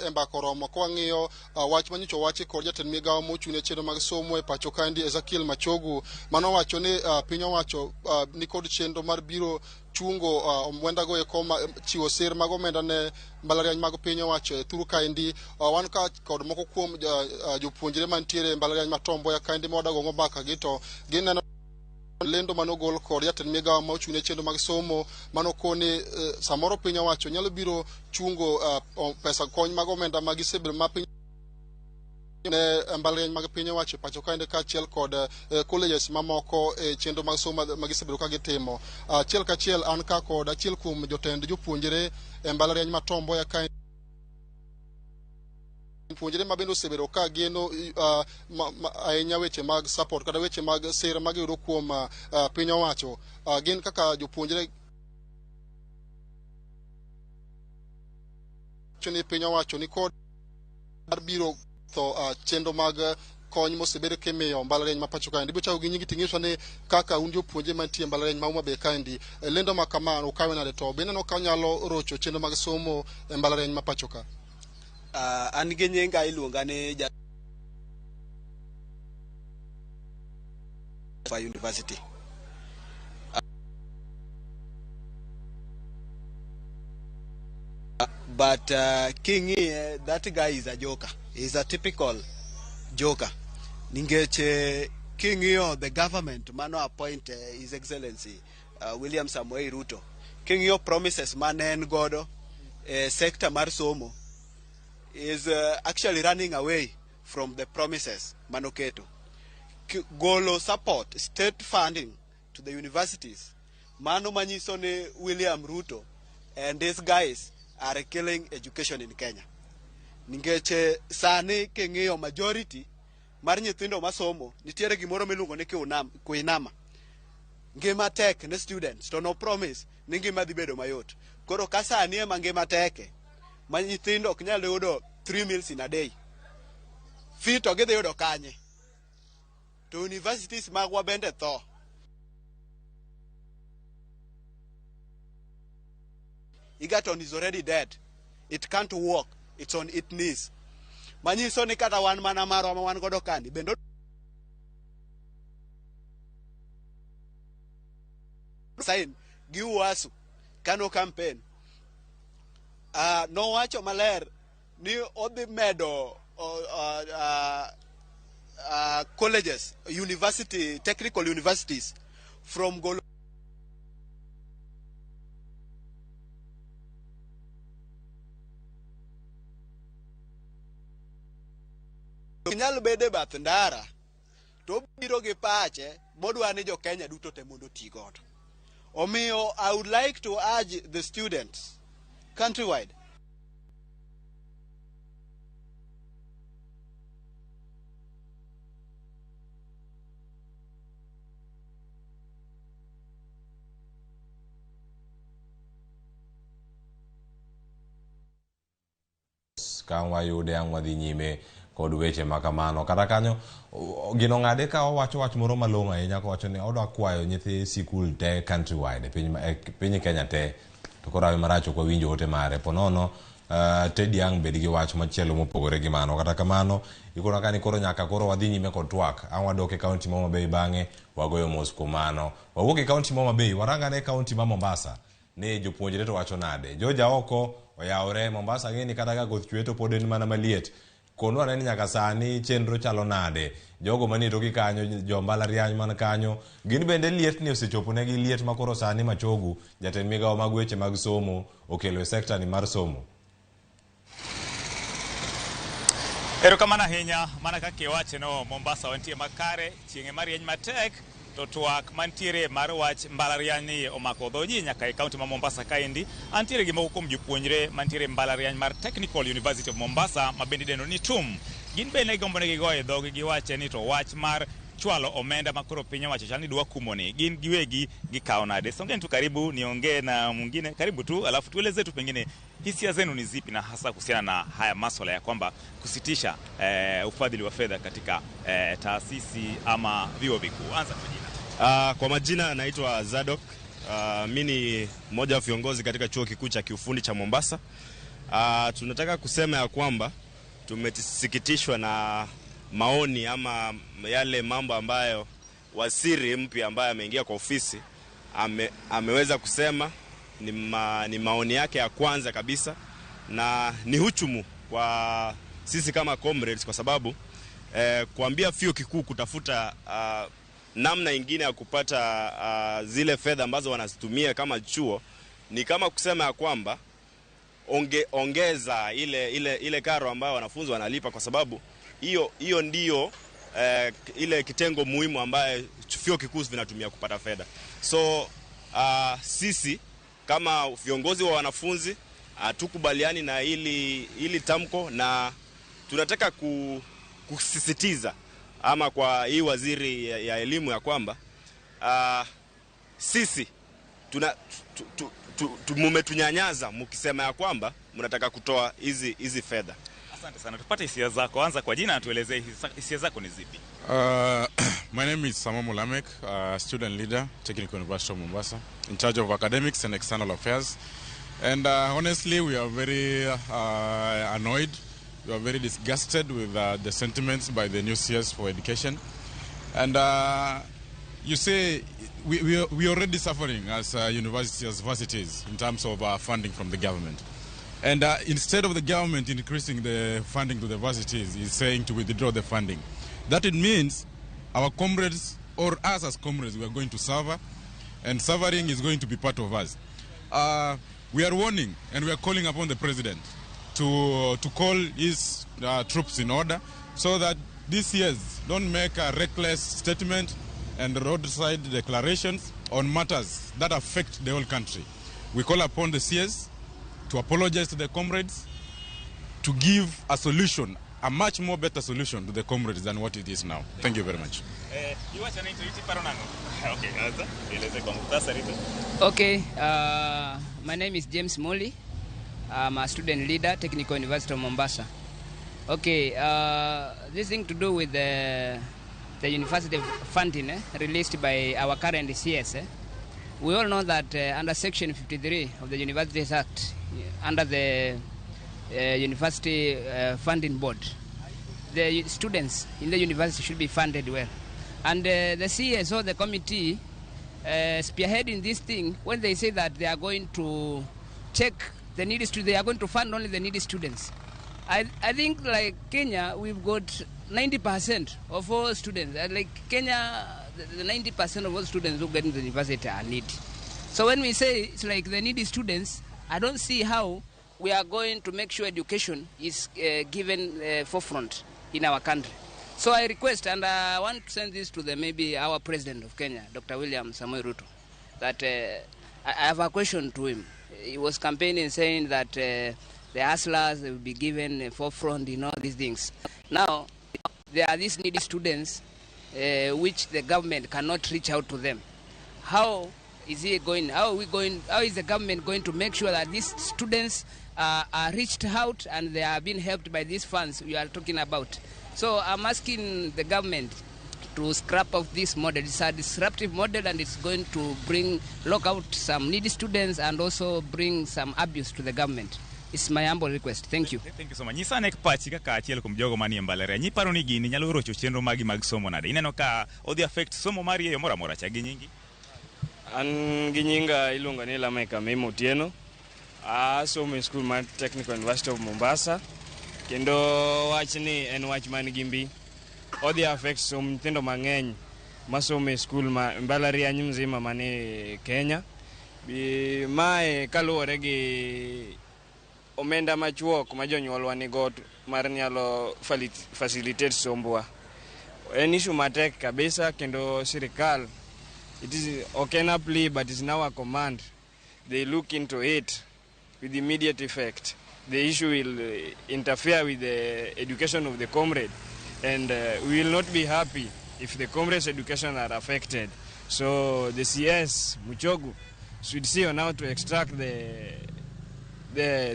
e mbaka oromo ka wang'iyo wach manyocha owachi kod jatend migawo mochung' ne chenro mag somo e pacho kaendi Ezekiel Machogu, manowacho ni piny owacho nikod chenro mar biro chungo omenda go eko chiwo sir mag omenda ne mbalariany mag piny owacho e thur kaendi. Wan ka kod moko kuom jopuonjre mantiere e mbalariany ma Tom Mboya kaendi ma wadago mbaka gi to gineno lendo manogol kod jatend migawo ma ochung' ne chenro mag somo manokoni samoro piny owacho nyalo biro chungo pesa kony mag omenda ma gisebedo ma piny ne mbalariany mag piny owacho e pacho kaendi kaachiel kod colleges mamoko e chenro mag somo ma gisebedo ka gitimo. Achiel kachiel an ka kod achiel kuom jotend jopuonjre e mbalariany ma Tom Mboya kaendi, jopuonjre ma bende osebedo ka geno ahinya weche mag support kata weche mag sir magiyudo kuom piny owacho. Gin kaka jopuonjre ni piny owacho ni kod mar biro tho chenro mag kony mosebed kimiyo mbalariany ma pacho kaendi. Ibiro chako gi nyingi ting'iso ni kaka un jopuonje mantie e mbalariany ma Homa Bay kaendi, lendo ma kama ukawe nade to be ineno ka onyalo rocho chenro mag somo e mbalariany ma pacho ka? An gi nyinga iluonga ni University. But king'iye, that guy is a joker. He's a typical joker. Nikech king'iyo the government mano appoint His Excellency William Samoei Ruto. King'iyo promises mane en godo sector mar somo is actually running away from the promises manoketo. Golo support, state funding to the universities. Mano manyiso ni William Ruto and these guys are killing education in Kenya. Nikech sani king'iyo majority mar nyithindo masomo nitiere gimoro miluongo ni kuinama. Ngima tek ne students to no promise ni ngima dhi bedo mayot. Koro ka sani ema ngima teke ma nyithindo ok nyal yudo 3 meals in a day. Fee to gidhi yudo kanye? To universities magwa bende tho. Egerton is already dead. It can't walk. It's on its knees. Manyiso ni kata wan mana marwa ma wan godo kani bende sign gi UASU kano campaign. Nowacho maler ni odhi medo colleges, university, technical universities from golo nyal bedo e bath ndara to obiro gi pache modwa ni jo Kenya duto te mondo oti godo. Omiyo I would like to urge the students countrywide ka wayude ang' wadhi nyime kod weche ma kamano. Kata kanyo gino ng'ade ka owacho wach moro malong'o ahinya kowacho ni odwa kwayo nyithi sikul te countrywide e piny Kenya te to koro awe marach ok wawinjo ote mare ponono Teddy ang' bed gi wach machielo mopogore gi mano. Kata kamano ikona ka ni koro nyaka koro wadhi nyime kod twak ang' wadok e kaunti ma Homa Bay bang'e wagoyo mos kuom mano. Wawuok e kaunti ma Homa Bay warangane kaunti ma Mombasa ni jopuonjre to wacho nade. Joja oko oyawore Mombasa ng'e ni kata ka koth chwe to pod en mana maliet. Konwa ane ni nyaka sani chenro chalo nade. Jogo manie toki kanyo, jo mbalariany man kanyo, gin bende liet ni osechopo negi liet ma koro sani Machogu, jatend migawo mag weche mag somo, okelo e sekta ni mar somo. Erokamano ahinya, mana kaka iwache no, Mombasa wantie makare, chieng' ema rieny matek, to twak mantiere mar wach mbalariany ni omako dho ji nyaka e kaunti ma Mombasa kaendi. Antiere gi moko kuom jopuonjre mantiere mbalariany mar Technical University of Mombasa ma bende idendo ni TUM. Gin bende gombo ni gigoye dhogi giwache ni to wach mar chwalo omenda ma koro piny owacho chal ni dwa kumo ni gin giwegi gikawo nade. Songeni tu karibu niongee na mwingine, karibu tu, alafu tueleze tu pengine hisia zenu ni zipi na hasa kuhusiana na haya maswala ya kwamba kusitisha ufadhili wa fedha katika taasisi ama vyuo vikuu. Anza kwa jina. Kwa majina naitwa Zadok. Mimi ni mmoja wa viongozi katika chuo kikuu cha kiufundi cha Mombasa. Tunataka kusema ya kwamba tumesikitishwa na maoni ama yale mambo ambayo waziri mpya ambaye ameingia kwa ofisi ameweza kusema. Ni maoni yake ya kwanza kabisa na ni huchumu kwa sisi kama comrades, kwa sababu kuambia vyuo kikuu kutafuta namna ingine ya kupata zile fedha ambazo wanazitumia kama chuo ni kama kusema ya kwamba ongeza ile karo ambayo wanafunzi wanalipa, kwa sababu hiyo ndio ile kitengo muhimu ambaye vyuo kikuu vinatumia kupata fedha. So sisi kama viongozi wa wanafunzi hatukubaliani na hili tamko, na tunataka kusisitiza ama kwa hii waziri ya elimu ya kwamba sisi mmetunyanyaza mkisema ya kwamba mnataka kutoa hizi fedha. Asante sana. Tupate hisia zako. Anza kwa jina na tuelezee hisia zako ni zipi. My name is Samomo Lamek, student leader, Technical University of Mombasa, in charge of academics and external affairs. And honestly, we are very annoyed. We are very disgusted with the sentiments by the new CS for education. And you see, we are already suffering as universities, as varsities, in terms of funding from the government. And instead of the government increasing the funding to the varsities, is saying to withdraw the funding. That it means our comrades, or us as comrades, we are going to suffer, and suffering is going to be part of us. We are warning and we are calling upon the president to call his troops in order so that these years don't make a reckless statement and roadside declarations on matters that affect the whole country. We call upon the CS to apologize to the comrades, to give a solution, a much more better solution to the comrades than what it is now. Thank you very much. Okay, my name is James Muli. I'm a student leader, Technical University of Mombasa. Okay, this thing to do with the university funding released by our current CS. We all know that under Section 53 of the Universities Act, under the University Funding Board, the students in the university should be funded well. And the CSO, the committee, spearheading this thing, when they say that they are going to check the needy students, they are going to fund only the needy students. I think like Kenya, we've got 90% of all students. Like Kenya, the 90% of all students who get into the university are needy. So when we say it's like the needy students, I don't see how we are going to make sure education is given forefront in our country. So I request, and I want to send this to the maybe our president of Kenya, Dr. William Samoei Ruto, that I have a question to him. He was campaigning saying that the hustlers will be given a forefront in all these things. Now, there are these needy students which the government cannot reach out to them. How is he going? How are we going? How is the government going to make sure that these students are reached out and they are being helped by these funds we are talking about? So I'm asking the government to scrap off this model. It's a disruptive model, and it's going to bring lock out some needy students and also bring some abuse to the government. It's my humble request. Thank you. Thank you so much. Nyisa ane pachi kaka achiel kuom jogo manie mbalariany. Iparo ni gini nyalo rocho chenro magi mag somo nade? Ineno ka odhi affect somo mari e yo moro amora cha gi nyingi? An gi nyinga iluongo ni Lamek Amimo Otieno. Asomo e skul mar Technical University of Mombasa. Kendo wachni en wach man gi mbi. Odhi affect som nyithindo mang'eny masomo e skul ma mbalariany mzima mane Kenya. Mae kaluwore gi omenda machuok ma jonyuolwa nigo mar nyalo facilitate sombwa. En issue matek kabisa, kendo sirikal, it is ok en a plea but it's now a command. They look into it with immediate effect. The issue will interfere with the education of the comrade, and we will not be happy if the comrades' education are affected. So the CS Muchogu should see on how to extract the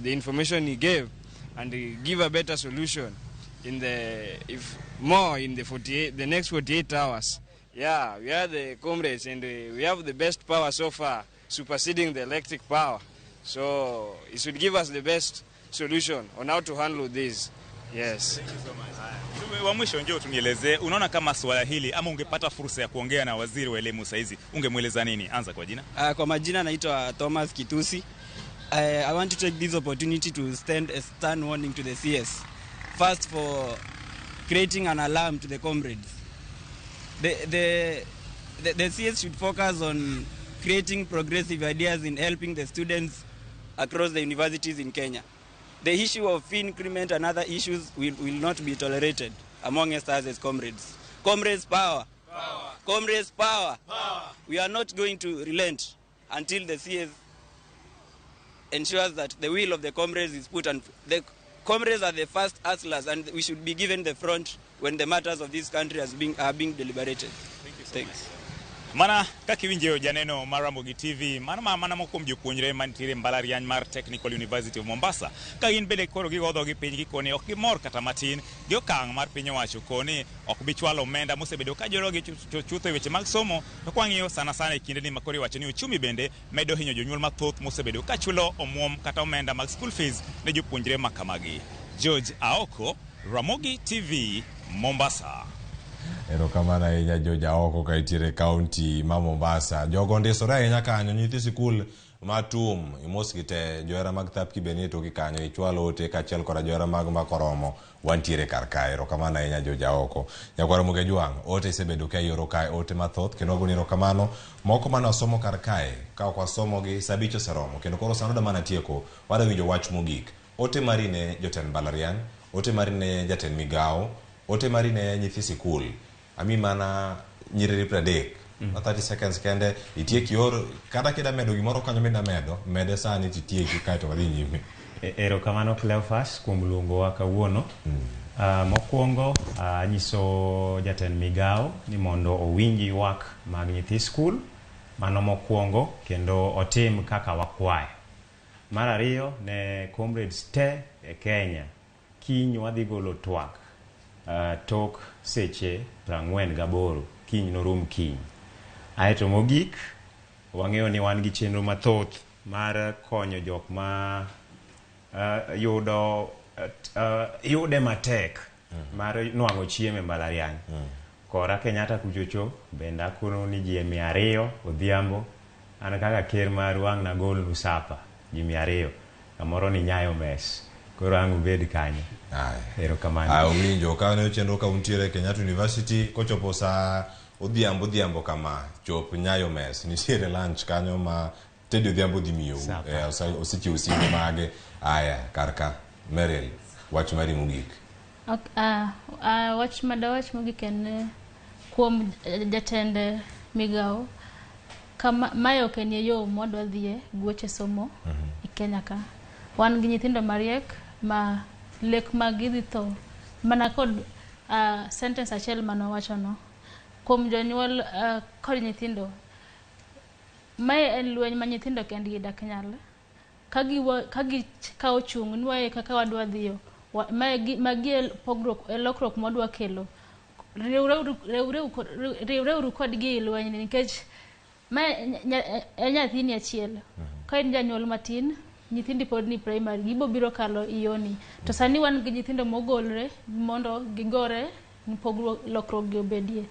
information he gave and give a better solution in the if more in the 48 the next 48 hours. Yeah, we are the comrades, and we have the best power so far, superseding the electric power. So it should give us the best solution on how to handle this. Yes. Thank you so much. Wa mwisho, njoo tunielezee, unaona kama suala hili ama ungepata fursa ya kuongea na waziri wa elimu saizi, ungemweleza nini? Anza kwa jina. Kwa majina naitwa Thomas Kitusi. I want to take this opportunity to send a stern warning to the CS. First, for creating an alarm to the comrades. The CS should focus on creating progressive ideas in helping the students across the universities in Kenya. The issue of fee increment and other issues will not be tolerated among us as comrades. Comrades power. Power. Comrades power. Power. We are not going to relent until the CS ensures that the will of the comrades is put on. The comrades are the first hustlers, and we should be given the front when the matters of this country are being deliberated. Thank you so Thanks. Much. Mana kaka iwinjo janeno mar Ramogi TV, mano mana moko kuom jopuonjre mantiere mbalariany mar Technical University of Mombasa, ka gin bende koro gigo dhogi piny gikoni ok gimor kata matin gi okang' mar piny owacho koni ok bi chwalo omenda mosebedo ka jorogi chutho e weche mag somo. To kwang'iyo sana sana e kindeni ma koro iwacho ni uchumi bende medo hinyo jonyuol mathoth mosebedo ka chulo omuom kata omenda mag school fees ne jopuonjre ma kamagi. George Aoko, Ramogi TV, Mombasa. Erokamano ahinya George Aoko ka itiere kaunti ma Mombasa. Jogo ndisore ahinya kanyo, nyithi sikul matum imosgi te, johera mag Thapki be nie toki kanyo, ichwalo ote kaachiel koda johera mag Makoromo wantiere kar kae. Erokamano ahinya George Aoko. Nyakwar Ramogi Ajwang', ote isebedo ka ioro kae, ote mathoth kendo wagoni erokamano. Moko mane wasomo kar kae, ka ok wasomogi sa 5 oseromo kendo koro sano da mana tieko, wadwa winjo wach mogik. Ote mari ne jotend mbalariany, ote mari ne jatend migawo, ote mari ne nyithi sikul. Ami mana nyiriri 30 ma 30 seconds kende itiek yor, kata kida medo gimoro kanyo mida medo mede sani titieki kaeto wadhi nyime. Erokamano Cleophas kuom luongowa kawuono. Mokwongo anyiso jatend migawo ni mondo owinj ywak mag nyithi skul, mano mokwongo, kendo otim kaka wakwayo. Mar ariyo, ne comrades te e Kenya, kiny wadhi golo twak tok seche 48, kiny norum kiny. Aeto mogik, wang'eyo ni wan gi chenro mathoth mar konyo jok ma yudo yude matek. mar nwang'o chiemo e mbalariany. Kora Kenyatta kuchocho bende akono ni ji 200 odhiambo an kaka ker maru ang' nagolnu sapa ji 200 kamoro ni Nyayo Mess koro ang' ubed kanyo. Erokamano. Aya, owinjo ka ne chenro ka untiere e Kenyatta University kochopo saa odhiambo odhiambo kama chop Nyayo Mess nitiere lunch kanyo ma Teddy Odhiambo dhi miyou. Eh, osechiwo singo mage. Aya, kar ka. Meryl, wach mari mogik. Ok, wach madawach mogik en kuom jatend migawo kama mae ok en yo mwadwa dhiye gi weche somo e Kenya ka. Wan gi nyithindo mariek ma lek mag gidhi tho mana kod sentence achiel manowachono. Kuom jonyuol kod nyithindo, mae en lweny ma nyithindo kendgi dak nyal. Ka gikawo chung' ni wae kaka wadwa dhiyo, magi e pogruok, e lokruok mwadwa kelo. Riwreuru kodgi e lweny ni nikech mae en nyathini achiel. Ka in janyuol matin, nyithindi pod ni primary, gibo biro kalo iyoni. To sani wan gi nyithindo mogolre mondo gigore ni pogruok, lokruok gi obedie.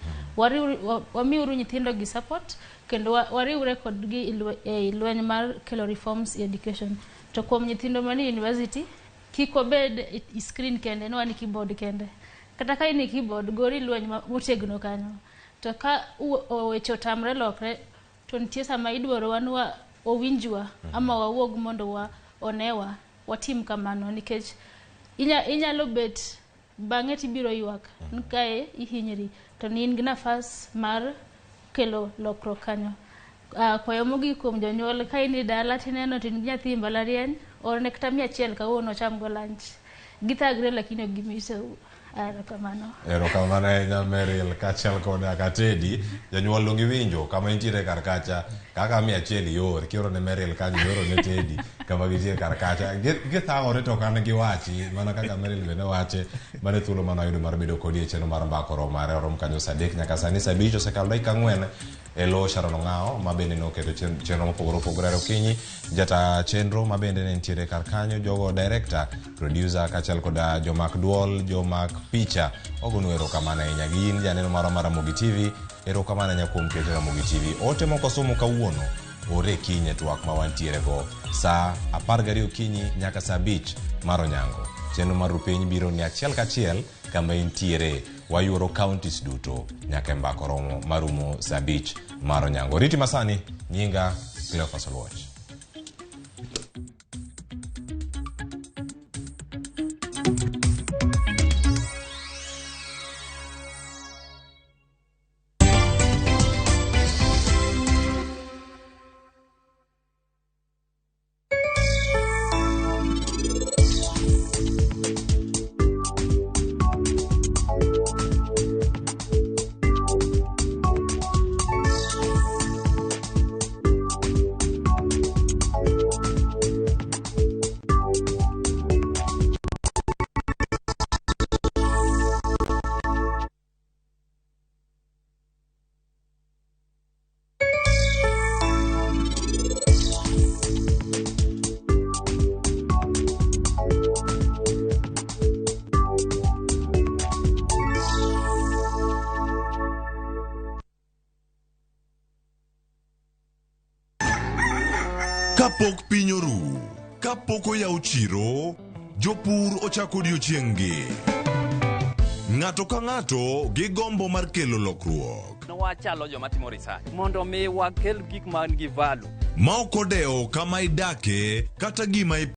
Wamiuru nyithindo gi support kendo wariwre kodgi e lweny mar kelo reforms e education. To kuom nyithindo manie university, kik wabed e screen kende, ni wan e keyboard kende. Kata ka in e keyboard, gori lweny motegno kanyo. To ka weche otamre lokre, to nitie sama idwaro wan owinjwa ama wawuog mondo onewa, watim kamano nikech inyalo bet bang'e tibiro ywak ni kae ihinyri to ni in gi nafas mar kelo lokruok kanyo. Kwayo mogik kuom jonyuol, ka in e dala tineno to in gi nyathi e mbalariany, orne kata 100 kawuono ocham go lunch. Githagre lakini ok gimisou. Erokamano. Erokamano ahinya Meryl kaachiel kod Katedi. Janyuol donge iwinjo kama intiere kar kacha kaka 100 ior kioro ne Meryl kanyo ioro ne Teddy kama gintie kar kacha. Githagore to ok an giwachi mana kaka Meryl bende wache. Mano e thuolo mane wayudo mar bedo kodi e chenro mar mbaka oromo mare orom kanyo saa 3 nyaka sani saa 5 osekalo dakika 4 e lo Sharon Ong'awo ma bende noketo chenro mopogore opogore e okinyi. Jata chenro ma bende ne nitiere kar kanyo, jogo director, producer kaachiel koda jomak duol, jomak picha. Wagonu erokamano ahinya. Gi in janeno marwa mar Ramogi TV, erokamano ahinya kuom keto Ramogi TV. Ote moko somo kawuono, ore kiny e twak ma wantiere go saa 12 okinyi nyaka saa 5 mar onyango. Chenro mar Rupiny biro ni achiel kachiel kama intiere. Wayuoro counties duto nyaka e mbaka oromo marumo saa 5 mar onyango. Riti masani, nyinga Cleophas Oluoch. Kapok piny oru, kapok oyaw chiro, jopur ochako odiochieng'-gi. Ng'ato ka ng'ato gi gombo mar kelo lokruok. Wachalo joma timo research mondo mi wakel gik man gi value. Ma ok odewo kama idake kata gima